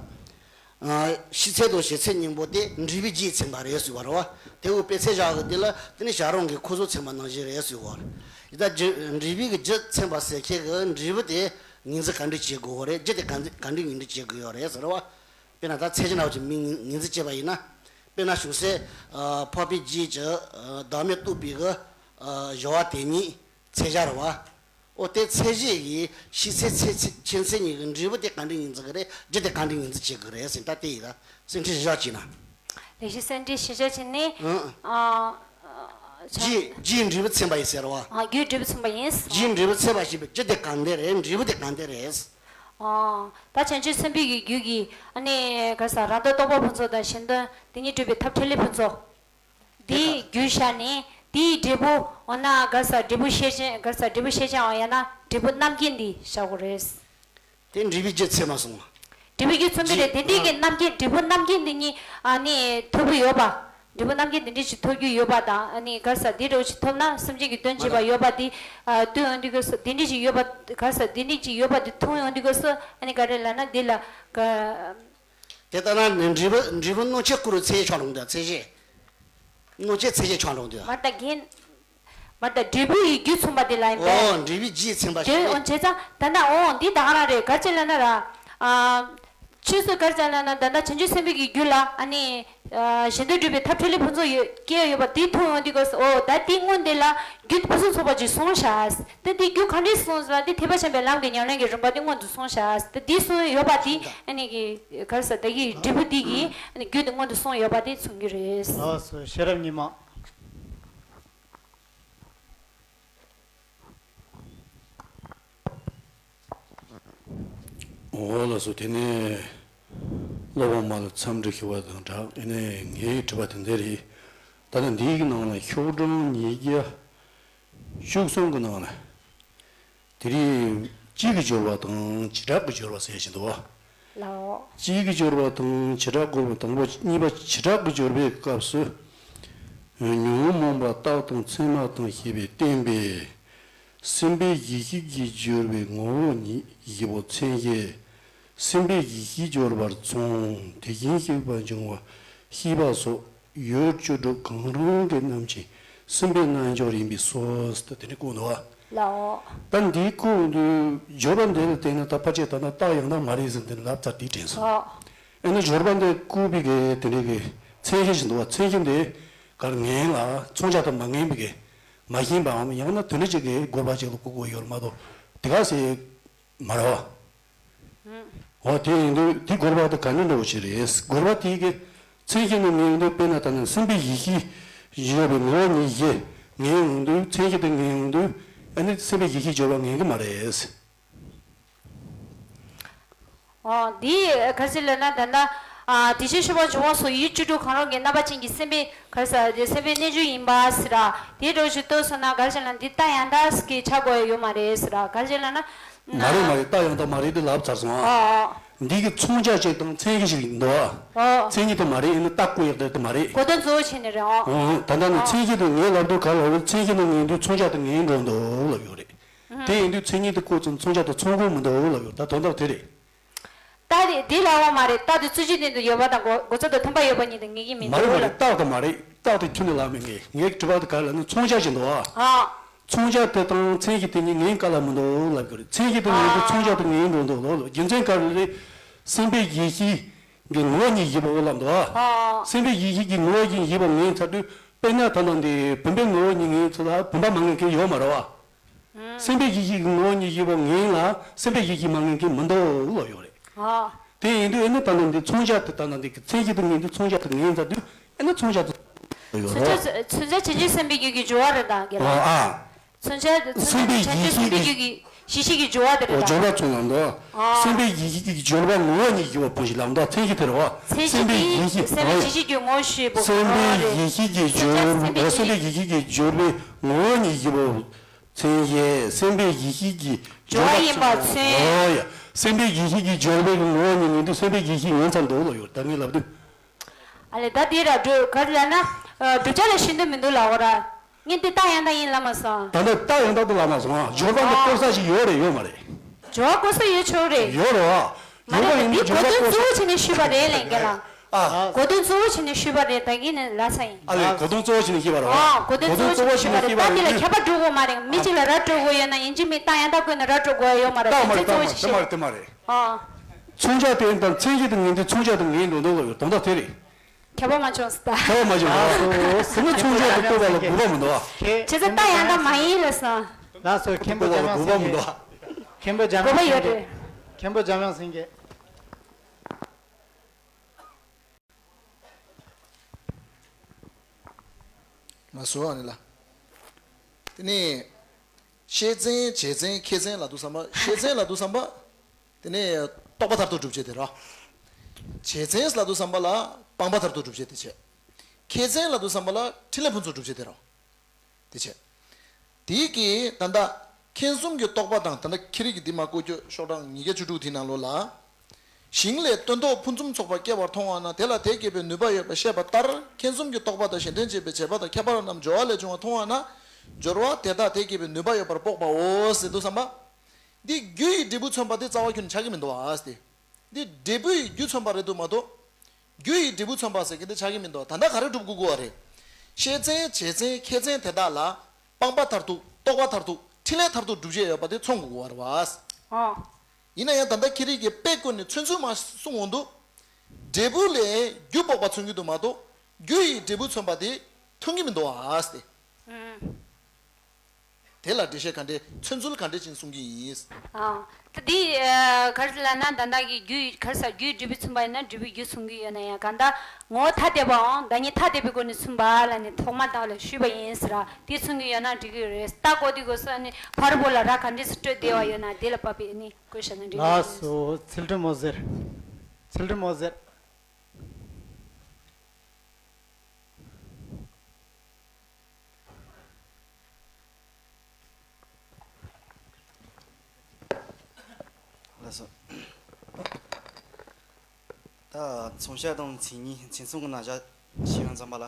ཨ། ཤེས་ཚད་དང་བྱེད་ཚད་གཉིས་པོ་དེ་འབྲས་བུའི་རྒྱུས་མཚན་པ་རེད་ཟེར་བ་རེད་བ། དེ་འུ་དཔེ་ཚད་བཞག་གི་དེ་ལ་དེ་ནི་བྱ་རུང་གི་ཁོ་ཚོ་མཚན་པ་ནང་བཞིན་རེད་ཟེར་བ་རེད། ཡིན་ད་རྒྱུ་འབྲས་བུའི་གི་རྒྱུ་མཚན་པ་ཟེར་མཁན་གི་འབྲས་བུ་དེ་ངོས་འཛིན་ག་འདྲ་བྱེད་དགོས་རེད། རྒྱུ་དེ་ག་འདྲ་ག་འདྲ་ངོས་འཛིན་བྱེད་དགོས་ཡོད་རེད་ཟེར་བ། དཔེར་ན་ད་ཚད་གཞི་འདྲ་བོ་ཅིག་མི་ངོས་འཛིན་བྱས་པ་ཡིན་ན། དཔེར་ན་གཞུང་སྲོལ། ཨ། འཕགས་པའི་རྒྱུད་ཀྱི། ཨ། བདག་མེད་རྟོགས་པའི་གི། ཨ། སྦྱོར་བ་དེ་ཉིད་ཚད་གཞི་རེད་བ། འོ་དེ་ཚད་གཞི་ཡི་ཤེས་ཚད་ཚད་ཚད་མཁྱེན་ཚད་གཉིས་ཀྱི་འབྲས་བུ་དེ་ག་འདྲ་ངོས་འཛིན་གྱི་རེད། རྒྱུ་དེ་ག་འདྲ་ངོས་འཛིན་བྱེད་དགོས་རེད་ཟེར། ད་དེ་ཡིན་ད་གསེར་ཕྲེང་ཞིབ་ཆ་བྱས་ན། ལེགས་ཤིག་གསེར་ཕྲེང་ཞིབ་ཆ་བྱས་ནས། ཨང་། ཨ། ཆ། རྒྱུ་རྒྱུའི་འབྲས་བུ་མཚན་པ་ཡིན་ཟེར་བ། ཨ། རྒྱུའི་འབྲས་བུ་མཚན་པ་ཡིན། རྒྱུའི་འབྲས་བུ་མཚན་པ་ཞེས་པའི་རྒྱུ་དེ་གང་དེ་རེད། འབྲས་བུ་དེ་གང་དེ་རེད། ཨང་། ད་བྱང་ཆུབ་སེམས་དཔའི་གི་རྒྱུད་ཀྱི་ཨ་ནི་ག་ས་རང་ལྡོག་རྟོགས་པ་ཕུན་ཚོགས་དང་གཞན་དོན་དེ་ཉིད་སྒྲུབ་པའི་ཐབས་ཕྲིན་ལས་ཕུན་ཚོགས། དེའི་རྒྱུད་བཞག་ནས་དེའི་འབྲས་བུ། འོ་ན་ག་ས་འབྲས་བུ་ཤེས་བྱ། ག་ས་འབྲས་བུ་ཤེས་བྱའམ་ཡང་ན་འབྲས་བུ་རྣམ་མཁྱེན་འདི་བཞག་དགོས་རེད། དེ་འབྲས་བུའི་རྒྱུ་མཚན་མ་སོང་བ། འབྲས་བུའི་རྒྱུ་མཚན་པོ་རེད། དེ་འདྲའི་གི་རྣམ་མཁྱེན། འབྲས་བུ་རྣམ་མཁྱེན་འདི་ཉིད་ཨ་ནི་ཐོབ་ཀྱི་ཡོད་པ། འབྲས་བུ་རྣམ་མཁྱེན་འདི་འདྲ་ཞིག་ཐོབ་ཀྱི་ཡོད་པ་དང་། ཨ་ནི་ག་ས་འདི་འདྲ་ཞིག་ཐོབ་ན་སེམས་ཅན་གྱི་དོན་བྱེད་པ་ཡོད་པ་འདི། ཨ། ཐོབ་ཡོང་དུས་སྐབས་སུ་དེ་འདྲ་ཞིག་ཡོད་པ། ག་ས་དེ་འདྲ་ཞིག་ཡོད་པ་འདི་མཐོང་ཡོང་དུས་སྐབས་སུ་ཨ་ནི་ག་རེ་ལབ་ན་འདི་ལ་ག་དེ་ལྟ་ན་ནི་འབྲས་བུ། འབྲས་བུ་སྣང་མཆེད་བསྐུར་བའི་མཚན་ཉིད་ཆགས་འགྲོ་འདུག་མཚན་གཞི། སྣང་མཆེད་མཚན་གཞི་ཆགས་འགྲོ་འདུག་མ་ད་རྒན། མ་ད་འབྲས་བུ་ཡི་རྒྱུ་མཚུངས་པ་དེ་ལ་ཡིན་པས། ཨོ། འབྲས་བུའི་རྒྱུ་མཚན་པ་དེ། ཞེས་པས། འོ་བྱས་ཙང་ད་ལྟ་འོ་འདི་ད་ག་རང་རེད། ག་རེ་ལབ་ན་ར། ཨ། ཆོས་སུ་ག་རེ་ལབ་ན་ད་ལྟ་བྱང་ཆུབ་སེམས་དཔའི་གི་རྒྱུད་ལ་ཨ་ནི། ཨ། གཞན་དོན་སྒྲུབ་པའི་ཐབས་ཕྲིན་ལས་ཕུན་ཚོགས་ཡོད། སྐྱེ་ཡོད་པ་དེ་མཐོང་ཡོང་དུས་སྐབས་སུ། ཨོ་ད་དེ་སྔོན་དེ་ལ་རྒྱུ་ཕུན་སུམ་ཚོགས་པ་ཅིག་སོང་ཤག་ད་དེ་རྒྱུ་ག་འདྲས་སོང་ཟེར་ན། དེ་ཐེག་པ་ཆེན་པོའི་ལམ་གྱི་ཉམས་ལེན་གྱི་རིམ་པ་དེ་སྔོན་དུ་སོང་ཤག་ད་དེ་སོང་ཡོད་པ་དེ་ཨ་ནི་གི་ག་རེ་ཟེར། ད་གི་འབྲས་བུ་དེ་གི་ཨ་ནི་རྒྱུ་དེ་སྔོན་དུ་སོང་ཡོད་པ་དེ་མཚོན་གྱི་རེད། ལགས་སོ། ཤེས་རབ་ཉི་མ། འོ་ལགས་སོ། དེ་ནས་སློབ་དཔོན་མ་ལ་འཚམས་འདྲི་ཞུ་བ་དང་སྦྲགས། ཨ་ནི་ངའི་དྲི་བ་དེ་འདི་རེད། ད་ལྟ་འདིའི་ནང་ལ་ཤོག་གྲངས་ཉིས་བརྒྱ་བཅུ་གསུམ་གྱི་ནང་ལ། དེ་རིང་གཅིག་གི་སྦྱོར་བ་དང་བྱེ་བྲག་གི་སྦྱོར་བ་ཟེར་བཞིན་འདུག་བ། ལའོ། གཅིག་གི་སྦྱོར་བ་དང་བྱེ་བྲག་གི། དང་པོ་གཉིས་པ་བྱེ་བྲག་གི་སྦྱོར་བའི་སྐབས་སུ། ཉོན་མོངས་པ་རྟག་དང་མཚན་མ་དང་ཞེས་པས་བསྟན་པས། སེམས་དཔའི་ཡེ་ཤེས་ཀྱི་སྦྱོར་བའི་ངོ་བོ་ཉིད་བཞི་པོ་མཚན་གཞི། སེམས་དཔའི་ཡེ་ཤེས་སྦྱོར་བར་མཚུངས། དེ་བཞིན་གཤེགས་པ་འབྱུང་བ་ཤེས་པ་སོགས་ཡུལ་བཅུ་དྲུག་གང་རུང་གི་རྣམ་མཁྱེན་སེམས་དཔའི་རྣལ་འབྱོར་ཡིན་པས་སོ། ཟེར་ཏེ་དེ་འདྲ་བཀོད་འདུག་བ། ལའོ། ད་འདི་བཀོད་འདུག་སྦྱོར་བ་འདི་ལ་བརྟེན་ནས་ད་ཕལ་ཆེར་ད་ལྟ་རྟགས་ཡང་དག་མ་རེད་ཟེར་འདི་ལབ་ཚར་དེ་དྲན་སོང་། ཨོ། ཨ་ནི་སྦྱོར་བ་འདི་བཀོད་པའི་གི་དེ་འདྲའི་གི་མཚན་གཞི་ཞིག་འདུག་བ། མཚན་གཞི་འདི་གར་ངན་ལ་མཚོན་བྱ་དང་མ་ངན་པའི་གི་མ་ཞེན་པའམ་ཡང་ན་དོན་འགྲེལ་བྱེད་ཀྱི་དགོས་པ་ཅིག་ལ་བཀོད་དགོས་ཡོད་རེད་མ་གཏོགས་དེ་ག་ཟེ་མ་རེད་བ། འོ་དེ་ཡིན་དུས་དེ་དགོས་པ་དེ་ག་འདྲ་འདྲ་བོ་ཞིག་རེད། དགོས་པ་དེ་གི་མཚན་གཞི་ནི་ངན་འདུག་དཔེར་ན་ད་ནི་སེམས་དཔའི་ཡེ་ཤེས་ཡོད་པའི་ངོ་བོ་ཉིད་ཀྱི་ངན་འོང་དུས་མཚན་གཞི་དེ་ངན་འོང་དུས་ཨ་ནི་སེམས་དཔའི་ཡེ་ཤེས་སྦྱོར་བ་ངན་གྱི་མ་རེད། ཨོ། འདི་ག་ཅི་ལབ་ན་ད་ལྟ། ཨ། དེ་བཞིན་གཤེགས་པ་འབྱུང་བ་སོགས་ཡུལ་བཅུ་དྲུག་གང་རུང་གི་རྣམ་པ་ཅན་གྱི་སེམས་དཔའི་ག་ས་དེ་སེམས་དཔའི་རྣལ་འབྱོར་ཡིན་པ་ཟེར་ར། དེ་འདྲ་ཞིག་ལྟོས་སོང་ན་ག་ཅི་ལབ་ན་འདི་རྟགས་ཡང་དག་གི་ཆགས་དགོས་ཡ་ཡོད་མ་རེད་ཟེར་ར། ག་ཅི་ལབ་ན། མ་རེད་མ་རེད། རྟགས་ཡང་དག་མ་རེད་དེ་ལབ་ཚར་སོང་ཨ། ཨོ། འདི་གི་མཚོན་བྱ་ཅིག་དང་མཚན་གཞི་ཞིག་འདུག་ཨ། ཨོ། མཚན་གཞི་དེ་མ་རེད། ཡིན་ན་རྟགས་བཀོད་ཡག་དེ་དེ་མ་རེད། གོ་དོན་གཙོ་བོ་བྱས་ནས་རེད་ཨོ། ཨོ། ད་ལྟ་ནི་ཨོ། མཚན་གཞི་དེ་ངས་ལབ་དུས་ག་ལབ་རེད། མཚན་གཞི་དེ་ངན་དུས་མཚོན་བྱ་དེ་ངན་འགྲོ་འདུག་ལབ་ཡོད་རེད། དེ་ཡིན་དུས་མཚན་ཉིད་དེ་བཀོད་ཙང་མཚོན་བྱ་དེ་མཚུངས་ཀྱི་མི་འདུག་ལབ་ཡོད། ད་དོན་དག་དེ་རེད། རྟགས་དེ་དེ་ལ་འོང་མ་རེད། རྟགས་དེ་རྩོད་གཞི་སྟེང་དུ་ཡོད་པ་དང་གོ་གོ་ཚོད་དང་མཐུན་པ་ཡོད་པ་ཉིད་དུ་ངེས་ཀྱི་མི་འདུག་མ་རེད་མ་རེད། རྟགས་དེ་མ་རེད། རྟགས་དེ་ཁྱོན་ནས་ལབ་མེད། ངས་ངའི་དྲི་བ་དེ་ག་ལབ་ན་མཚོན་བྱ་ཞིག་འདུག་ཨ། ཨ། མཚོན་བྱ་དེ་དང་མཚན་གཞི་དེ་གཉིས་ངན་དཀའ་ལ་མི་འདུག་ལབ་དགོས་རེད། མཚན་གཞི་དེ་ངན་དུས་མཚོན་བྱ་དེ་ངན་འགྲོ་འདུག་ལབ། རྒྱུ་མཚན་ག་རེ་རེད། སེམས་དཔའི་ཡེ་ཤེས་ཀྱི་ངོ་བོ་ཉིད་བཞི་པོ་ལབ་འདུག་ཨ། ཨ། སེམས་དཔའི་ཡེ་ཤེས་ཀྱི་ངོ་བོ་ཉིད་བཞི་པོ་ངན་ཚར་དུས་དཔེར་ན་ད་ལྟ་འདི་བུམ་པའི་ངོ་བོ་ཉིད་ངན་ཚར་ལ་བུམ་པ་མ་ངན་མཁན་ཡོད་མ་རེད་བ། སེམས་དཔའི་ཡེ་ཤེས་ཀྱི་ངོ་བོ་ཉིད་བཞི་པོ་ངན་ལ་སེམས་དཔའི་ཡེ་ཤེས་མ་ངན་མཁན་མི་འདུག་ལབ་ཡོད་རེད། ཨ། དེ་ཡིན་དུས་ཨེ་ནི་ད་ནི་འདི་མཚོན་བྱ་དེ་ད་ནི་འདི་གི་མཚན་གཞི་དེ་ངེས་དུས་མཚོན་བྱ་དེ་ངེས་ཚར་དུས་ཨེ་ནི་མཚོན་བྱ་དེ་ཡོད་མཚོན་རོ། བྱ་མཚོན་བྱ་བྱེད་འགྱུར་སེམས་པའི་རྒྱུད་ཀྱི་སྦྱོར་བ་རེད་ད་རྒན་ལགས། ཨ། མཚོན་བྱ་དེ་མཚོན་བྱ་བྱེད་འགྱུར་སེམས་པའི་རྒྱུད་ཀྱི་གཞི་གཞི་གི་སྦྱོར་བ་དེ་རེད་ད། སྦྱོར་བ་མཚོན་ལ་འདུག་ཨ། སེམས་པའི་ཡེ་ཤེས་ཀྱི་སྦྱོར་བ་ངོ་བོ་ཉིད་ཀྱི་སྦྱོར་བ་པོ་ཞིག་ལ་འདུག་མཚན་གཞི་དེ་རེད་བ། མཚན་གཞི་སེམས་པའི་དེ་ཡེ་ཤེས་སེམས་པའི་ཡེ་ཤེས་ཀྱི་ངོ་བོ་ཞེས་པོ་སེམས་པའི་ཡེ་ཤེས་ཀྱི་སྦྱོར་བ་སེམས་པའི་ཡེ་ཤེས་ཀྱི་སྦྱོར་བའི་ངོ་བོ་ཉིད་ཀྱི་སྦྱོར་བ། མཚན་གཞི་སེམས་དཔའི་ཡེ་ཤེས་ཀྱི་སྦྱོར་བ་ཡིན་པ་མཚོན། འོ་ཡ། སེམས་དཔའི་ཡེ་ཤེས་ཀྱི་སྦྱོར་བའི་ངོ་བོ་ཉིད་ཡིན་དུས་སེམས་དཔའི་ཡེ་ཤེས་ཡིན་ཙང་འདུག་ལོ་ཡོད་ད་ངས་ལབ་དུས། ཨ་ལས་ད་དེ་ར་འགྲོ་ག་རེ་ལབ་ན། བསྒྲུབ་བྱ་ལ་ཤེས་འདོད་མི་འདུག་ལབ་འོ་ར། ངས་འདི་རྟགས་ཡང་དག་ཡིན་ལབ་མ་སོང་། ད་ལྟ་རྟགས་ཡང་དག་ཏུ་ལབ་མ་སོང་ཨ། སྦྱོར་བ་འདི་ཨ། བཀོལ་ས་ཞིག་ཡོད་རེད་ཡོད་མ་རེད། སྦྱོར་བ་བཀོལ་ས་ཡོད་ཆོག་རེད། ཡོད་རེད་བ། མ་རེད་ད་འདི་གོ་དོན་གཙོ་བོ་བྱས་ནས་ཞུས་པ་རེད་ལས་འགལ་ལ། ཨ། གོ་དོན་གཙོ་བོ་བྱས་ནས་ཞུས་པ་རེད་ད་གིན་ནས་ལབ་ས་ཡིན། ཨ་ལས་གོ་དོན་གཙོ་བོ་བྱས་ནས་ཞུས་པ་རེད་བ། ཨ་གོ་དོན་གཙོ་བོ་བྱས་ནས་ཞུས་པ་རེད་ད་འདི་ལ་ཁྱད་པར་འགྲོ་དགོས་མ་རེད་མི་གཅིག་ལ་ར་སྤྲོད་དགོས་ཡོད་ན་ཡིན་གཅིག་མིན་རྟགས་ཡང་དག་བཀོད་ནས་ར་སྤྲོད་དགོས་ཡོད་མ་རེད་གོ་དོན་གཙོ་བོ་བྱས་ནས་ཞུས་པ་རེད། ཨ། མཚོན་བྱ་དེ་དང་མཚན་གཞི་དེ་ངེས་དུས་མཚོན་བྱ་དེ་ངེས་འགྲོ་འདུག་ལ་ཡོད་དོན་དག་དེ་རེད། ཁྱབ་པ་མ་བྱུང་ཟེར་ད། ཁྱབ་པ་མ་བྱུང་ལགས་སོ། ཟེར་ན་མཚོན་བྱ་དེ་བཀོད་པ་ལ་དགོས་པ་མི་འདུག་བ། ཁྱེད་བྱས་ཙང་རྟགས་ཡང་དག་མ་ཡིན་ལ་སོང་། ལགས་སོ་མཁན་པོ་འཇམ་དབྱངས་སེང་གེ་མཁན་པོ་འཇམ་དགོས་པ་དབྱངས་ཡོད་སེང་གེ་རེད། མཁན་པོ་འཇམ་དབྱངས་སེང་གེ་ལགས་སོ་ཨ་ནི་ལ། དེ་ནས་ཤེས་མཚན་བྱེད་མཚན་ཁྱད་མཚན་ལ་དུ་བསམ་པ་ཤེས་མཚན་ལ་དུ་བསམ་པ། དེ་ནས་རྟོག་པ་མཐར་ཐུག་སྒྲུབ་བྱེད་དེ་རོ། བྱེད་མཚན་ལ་དུ་བསམ་པ་ལ་སྤངས་པ་མཐར་ཐུག་སྒྲུབ་བྱེད་དེ་བྱེད། ཁྱད་མཚན་ལ་དུ་བསམ་པ་ལ་ཕྲིན་ལས་ཕུན་ཚོགས་སྒྲུབ་བྱེད་དེ་རོ། དེ་བྱེད། དེའི་གི་ད་ལྟ་མཁྱེན་གསུམ་གྱི་རྟོག་པ་དང་ད་ལྟ་ཁྱེད་རིག་གི་འདི་མ་བཀོད་རྒྱུ་ཤོག་གྲངས་ཉིས་བརྒྱ་བཅུ་དྲུག་དེའི་ནང་ལོགས་ལ། ཞིང་ལས་སྟོན་ཐོག་ཕུན་སུམ་ཚོགས་པ་སྐྱེ་བར་མཐོང་བ་ན་དེ་ལ་དེ་སྐྱེད་པའི་ནུས་པ་ཡོད་པར་བཤད་པ་ལྟར་མཁྱེན་གསུམ་གྱི་རྟོག་པ་དང་གཞན་དོན་བྱེད་པའི་བྱེད་པ་དང་ཁྱད་པར་རྣམས་སྦྱོར་བ་ལས་བྱུང་བ་མཐོང་བ་ན། སྦྱོར་བ་དེ་དག་དེ་སྐྱེད་པའི་ནུས་པ་ཡོད་པར་དཔོག་པའོ་ཟེར་འདུག་བསམ་པ། འདི་རྒྱུ་ཡི་འབྲས་བུ་མཚོན་པ་དེ་རྩ་བ་ཁྱོན་ནས་ཆགས་ཀྱི་མི་འདུག་ཨ་སྟེ། འདི་འབྲས་བུ་ཡི་རྒྱུ་མཚོན་པ་རེད་འདུག་མ་གཏོགས། རྒྱུ་ཡི་འབྲས་བུ་མཚོན་པ་ཟེར་གྱི་འདི་ཆགས་ཀྱི་མི་འདུག་ད་ལྟ་ག་རེ་སྒྲུབ་དགོས་དགོས་པ་རེད། ཤེས་མཚན་བྱེད་མཚན་ཁྱད་མཚན་དེ་དག་ལ་སྤངས་པ་མཐར་ཐུག་རྟོག་པ་མཐར་ཐུག་ཕྲིན་ལས་མཐར་ཐུག་སྒྲུབ་བྱེད་ཡོད་པ་དེ་མཚོན་དགོས་དགོས་པ་རེད་བ། ཨོ། ཡིན་ན་ཡང་ད་ལྟ་ཁྱེད་རིག་གིས་དཔེ་བཀོད་ནས་མཚོན་ཚུལ་མ་གསུང་འོང་དུས། འབྲས་བུ་ལས་རྒྱུ་དཔོག་པ་མཚོན་གྱི་འདུག་མ་གཏོགས་རྒྱུ་ཡི་འབྲས་བུ་མཚོན་པ་དེ་མཐོང་གི་མི་འདུག་ཨ་སྟེ། ཨུམ། དེ་ལ་འགྲེལ་བཤད་ག་འདྲས་མཚོན་ཚུལ་ག་འདྲས་ཅིག་གསུང་གི་ཡིན། ཨ། ད་འདི་ག་རེ་ལབ་ན་ད་ལྟ་གི་རྒྱུ་ག་རེ་ཟེར་རྒྱུའི་འབྲས་བུ་མཚོན་པ་ཡིན་ན་འབྲས་བུའི་རྒྱུ་མཚོན་གྱི་ཡོད་ན་ཡང་གང་ལྟར་ངོ་བོ་ཐ་དད་པའམ་བདག་ཉིད་ཐ་དད་པའི་སྒོ་ནས་མཚོན་པ་ལ་ནི་ཐོག་མ་དག་ལ་ཞུས་པ་ཡིན་ཟེར་ར་དེ་མཚོན་གྱི་ཡོད་ན་འགྲིག་གི་རེད། ད་གོ་དུས་གོ་སོ་ནི་ཕ་རོལ་པོ་ལ་ར་ག་འདྲས་སུ་སྤྲོད་བདེ་བ་ཡོད་ན་དེ་ལ་བབས་པའི་ནི་བཀོད་བཞག་ན་འགྲིག་གི་རེད། ལགས་སོ་ཚུལ་ཁྲིམས་འོད་ཟེར། ཚུལ་ཁྲིམས་འོད་ཟེར། ལགས་སོ། ད་མཚོན་བྱ་དང་མཚན་ཉིད་མཚན་མཚུངས་ཀྱི་རྣམ་གཞག་ཞུ་ཡང་འཛིན་པ་ལ།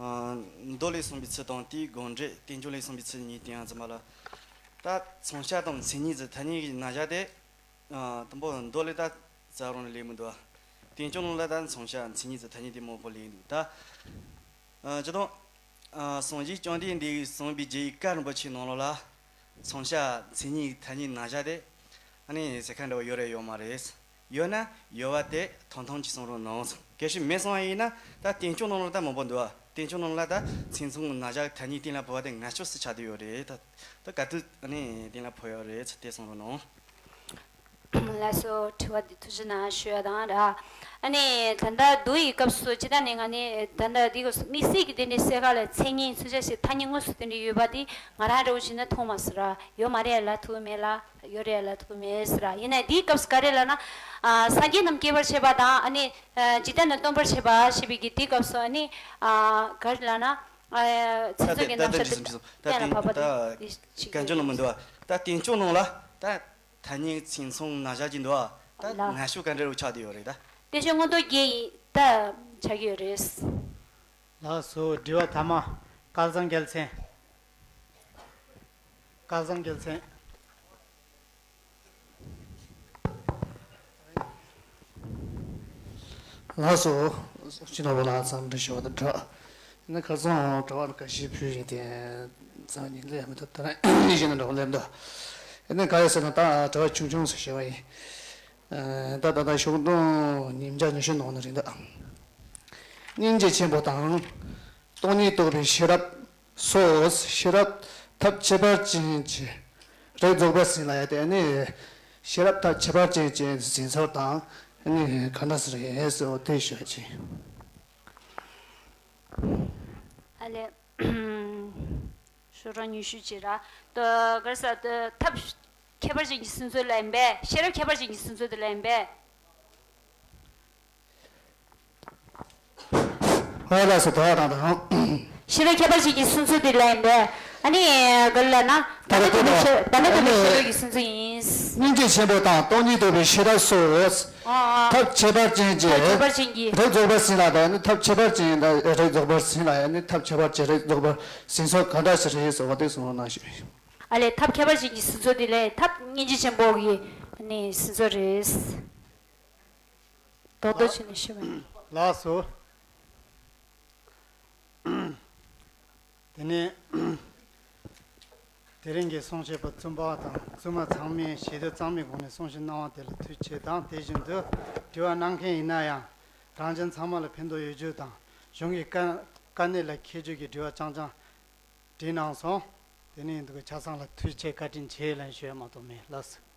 ཨ། མདོ་ལས་གསུངས་པའི་ཚུལ་དང་དེའི་དགོངས་འགྲེལ་བསྟན་བཅོས་ལས་གསུངས་པའི་ཚུལ་གཉིས་བསྟན་ཡང་འཛིན་པ་ལ། ད་མཚོན་བྱ་དང་མཚན་ཉིད་ཀྱི་ཐ་སྙད་ཀྱི་རྣམ་གཞག་དེ། ཨ། དང་པོ་མདོ་ལས་ད་རྩ་རང་ལས་མི་འདུག་ཨ། བསྟན་བཅོས་ནང་ལ་ད་མཚོན་བྱ་མཚན་ཉིད་ཀྱི་ཐ་སྙད་དེ་མང་པོ་ལས་འདུག་ད། ཨ། ཅི་དང་། ཨ། སངས་རྒྱས་བཅོམ་ལྡན་འདས་ཀྱིས་གསུངས་པའི་རྒྱལ་བའི་བཀའ་རིན་པོ་ཆེའི་ནང་ལོགས་ལ། མཚོན་བྱ་མཚན་ཉིད་ཐ་སྙད་རྣམ་གཞག་དེ། ཨ་ནི་ཟེར་མཁན་འདྲ་བོ་ཡོད་རེད་ཡོད་མ་རེད། ཡོད་ན་ཡོད་པ་དེ་ཐམས་ཅད་ཀྱིས་གསུང་རོགས་གནང་། གལ་སྲིད་མེད་གསུང་བ་ཡིན་ན་ད་བསྟན་བཅོས་ནང་ལ་ད་མང་པོ་འདུག་ཨ། བསྟན་བཅོས་ནང་ལ་ད་མཚན་མཚུངས་རྣམ་གཞག་ཐ་སྙད་གཏན་ལ་ཕབ་པ་དེ་ངན་སྤྱོད་སུ་ཆགས་བསྡད་ཡོད་རེད་ད། ད་ག་དུས་ཨ་ནི་གཏན་ལ་ཕབ་ཡོད་རེད་ཚུལ་དེ་གསུང་རོགས་གནང་། ལགས་སོ། དྲི་བ་འདི་ཐུགས་རྗེ་གནང་ཞུ་ཡ་དང་ར། ཨ་ནི་ད་ལྟ་མདོ་ཡི་སྐབས་སུ་ཅི་ད་ནི་ང་ནི་ད་ལྟ་འདི་གོ་དམིགས་བསལ་གྱི་དེ་འདྲའི་གསལ་ཁ་ལ་མཚན་ཉིད་མཚོན་བྱ་ཞེས་ཐ་སྙད་དངོས་སུ་དེ་འདྲ་ཡོད་པ་དེ་ང་རང་འདྲ་བོ་བྱས་ན་མཐོང་མ་སོང་ར། ཡོད་མ་རེད་ལབ་ཐུབ་མེད་ལ། ཡོད་རེད་ལབ་ཐུབ་མེད་ཟེར་ར། ཡིན་ནའི་འདིའི་སྐབས་སུ་ག་རེ་ལབ་ན། ཨ། སངས་རྒྱས་རྣམས་སྐྱེད་པར་བྱེད་པ་དང་ཨ་ནི། ཨ། འཇིག་རྟེན་ན་སྟོན་པར་བྱེད་པ་ཞེས་པའི་གི་དེའི་སྐབས་སུ་ཨ་ནི། ཨ། ག་རེ་ལབ་ན། ཨ། ཚིག་མཛོད་ཀྱི་རྣམ་གཞག་དེ་གཏན་ལ་ཕབ་པ་དེ་ཞིག་གན་ཅོ་ནང་མི་འདུག་ཨ། ད་བསྟན་བཅོས་ནང་ལ་ད་ཐ་སྙད་མཚན་མཚུངས་རྣམ་གཞག་ཅིག་འདུག་ཨ། ད་ལ་ངན་སྤྱོད་ག་འདྲ་རུ་ཆགས་བསྡད་ཡོད་རེད་ད། བསྟན་བཅོས་མངོན་རྟོགས་རྒྱན་ཡིན་ད་ཆགས་ཀྱི་ཡོད་རེད། ལགས་སོ། དྲི་བ་ཐ་མ། སྐལ་བཟང་རྒྱལ་མཚན། སྐལ་བཟང་རྒྱལ་མཚན། ལགས་སོ། སྤྱི་ནོར་བུ་ལགས་འཚམས་འདྲི་ཞུ་བ་དང་སྦྲགས། ཡིན་ན་ཁ་སང་དྲི་བ་འགའ་ཤས་ཕུལ་ཡིན་ཏེ། འཚམས་ཉིན་ལས་མི་ཐུབ་ད་རེས་གཞན་དང་འགྲོ་སླེབས་འདུག་ཡིན་ན་ག་རེ་ཟེར་ན་ད་དྲི་བ་ཆུང་ཆུང་ཞིག་ཞུ་བ་ཡིན། ད་ད་ལྟ་ཤོག་གྲངས་ཉིས་བརྒྱ་ཉི་ཤུ་ནང་ན་རེད་འདུག་སྙིང་རྗེ་ཆེན་པོ་དང་། སྟོང་ཉིད་རྟོགས་པའི་ཤེས་རབ། སོ། ཤེས་རབ་ཐབས་ཁྱད་པར་ཅན་གྱི་རིགས་རྫོགས་པའི་སེམས་ལ་ཡ་དེ་ནི་ ཤེས་རབ་ཐབས་ཁྱད་པར་ཅན་གྱི་ཟིན་ཚུལ་དང་ནི་གང་འདྲ་ཟེར་ཡས་སོ་དེ་ཞུ་ཅིང་། ཨ་ལས། ཤོག་གྲངས་ཉི་ཤུ་ཅིག་ར། ཏོ་གར་ས་ཏོ་ཐབས་ཁྱད་པར་ཅན་གྱི་ཟིན་ཚུལ་ལ་ཡིན་པས། ཤེས་རབ་ཁྱད་པར་ཅན་གྱི་ཟིན་ཚུལ་དེ་ལ་ཡིན་པས། ཧོ་ལ་སོ་དོ་དང་དང་། ཤེས་རབ་ཁྱད་པར་ཅན་གྱི་ཟིན་ཚུལ་དེ་ལ་ཡིན་པས། ཨ་ནི་ག་ལ་ན་བདག་མེད་རྟོགས་པའི་ཤེས་བདག་མེད་རྟོགས་པའི་ཤེས་རབ་ཀྱི་ཟིན་ཚུལ་ཡིན། སྙིང་རྗེ་ཆེན་པོ་དང་སྟོང་ཉིད་རྟོགས་པའི་ཤེས་རབ་སོགས། ཨ་ཨ། ཐབས་ཁྱད་པར་ཅན་གྱི་ཐབས་ཁྱད་པར་ཅན་གྱི་རིགས་རྫོགས་པར་ཟིན་ལ་དང་ནི་ཐབས་ཁྱད་པར་ཅན་དང་རིགས་རྫོགས་པར་ཟིན་ལ་ཡང་ནི་ཐབས་ཁྱད་པར་ཅན་རིགས་རྫོགས་པར་ཟིན་ཚུལ་གང་འདྲ་ཞིག་རེད་ཟེར་བ་དེ་གསུངས་རོགས་གནང་ཞུ། ཨ་ལས། ཐབས་ཁྱད་པར་ཅན་གྱི་ཟིན་ཚུལ་དེ་ལས་ཐབས་སྙིང་རྗེ་ཆེན་པོ་གི་ནི་ཟིན་ཚུལ་རེད། རྡོག་རྡོག་བྱས་ནས་ཤེས་པ་ཡིན། ལགས་སོ། དེ་ནས་དེ་རིང་གི་གསུང་བཤད་པ་བཙུན་པ་དང་བཙུན་མ་ཚང་མས་ཞེ་དྲག་གཙང་མའི་སྒོ་ནས་གསུང་བཤད་གནང་བ་དེ་ལ་ཐུགས་རྗེ་ཆེ་དང་། དེ་བཞིན་དུ་དྲི་བ་གནང་མཁན་ཡིན་ན་ཡང་རང་ཅན་ཚང་མ་ལ་ཕན་ཐོགས་ཡོད་རྒྱུ་དང་གཞུང་གི་དཀའ་དཀའ་གནད་ལ་འཁེལ་རྒྱུ་གི་དྲི་བ་རྐྱང་རྐྱང་དྲིས་གནང་སོང་། དེ་ནས་འདུག་ཆ་ཚང་ལ་ཐུགས་རྗེ་ཆེ་བཀའ་དྲིན་ཆེ་ལན་ཞུ་ཡ་མ་གཏོགས་མེད། ལགས་སོ།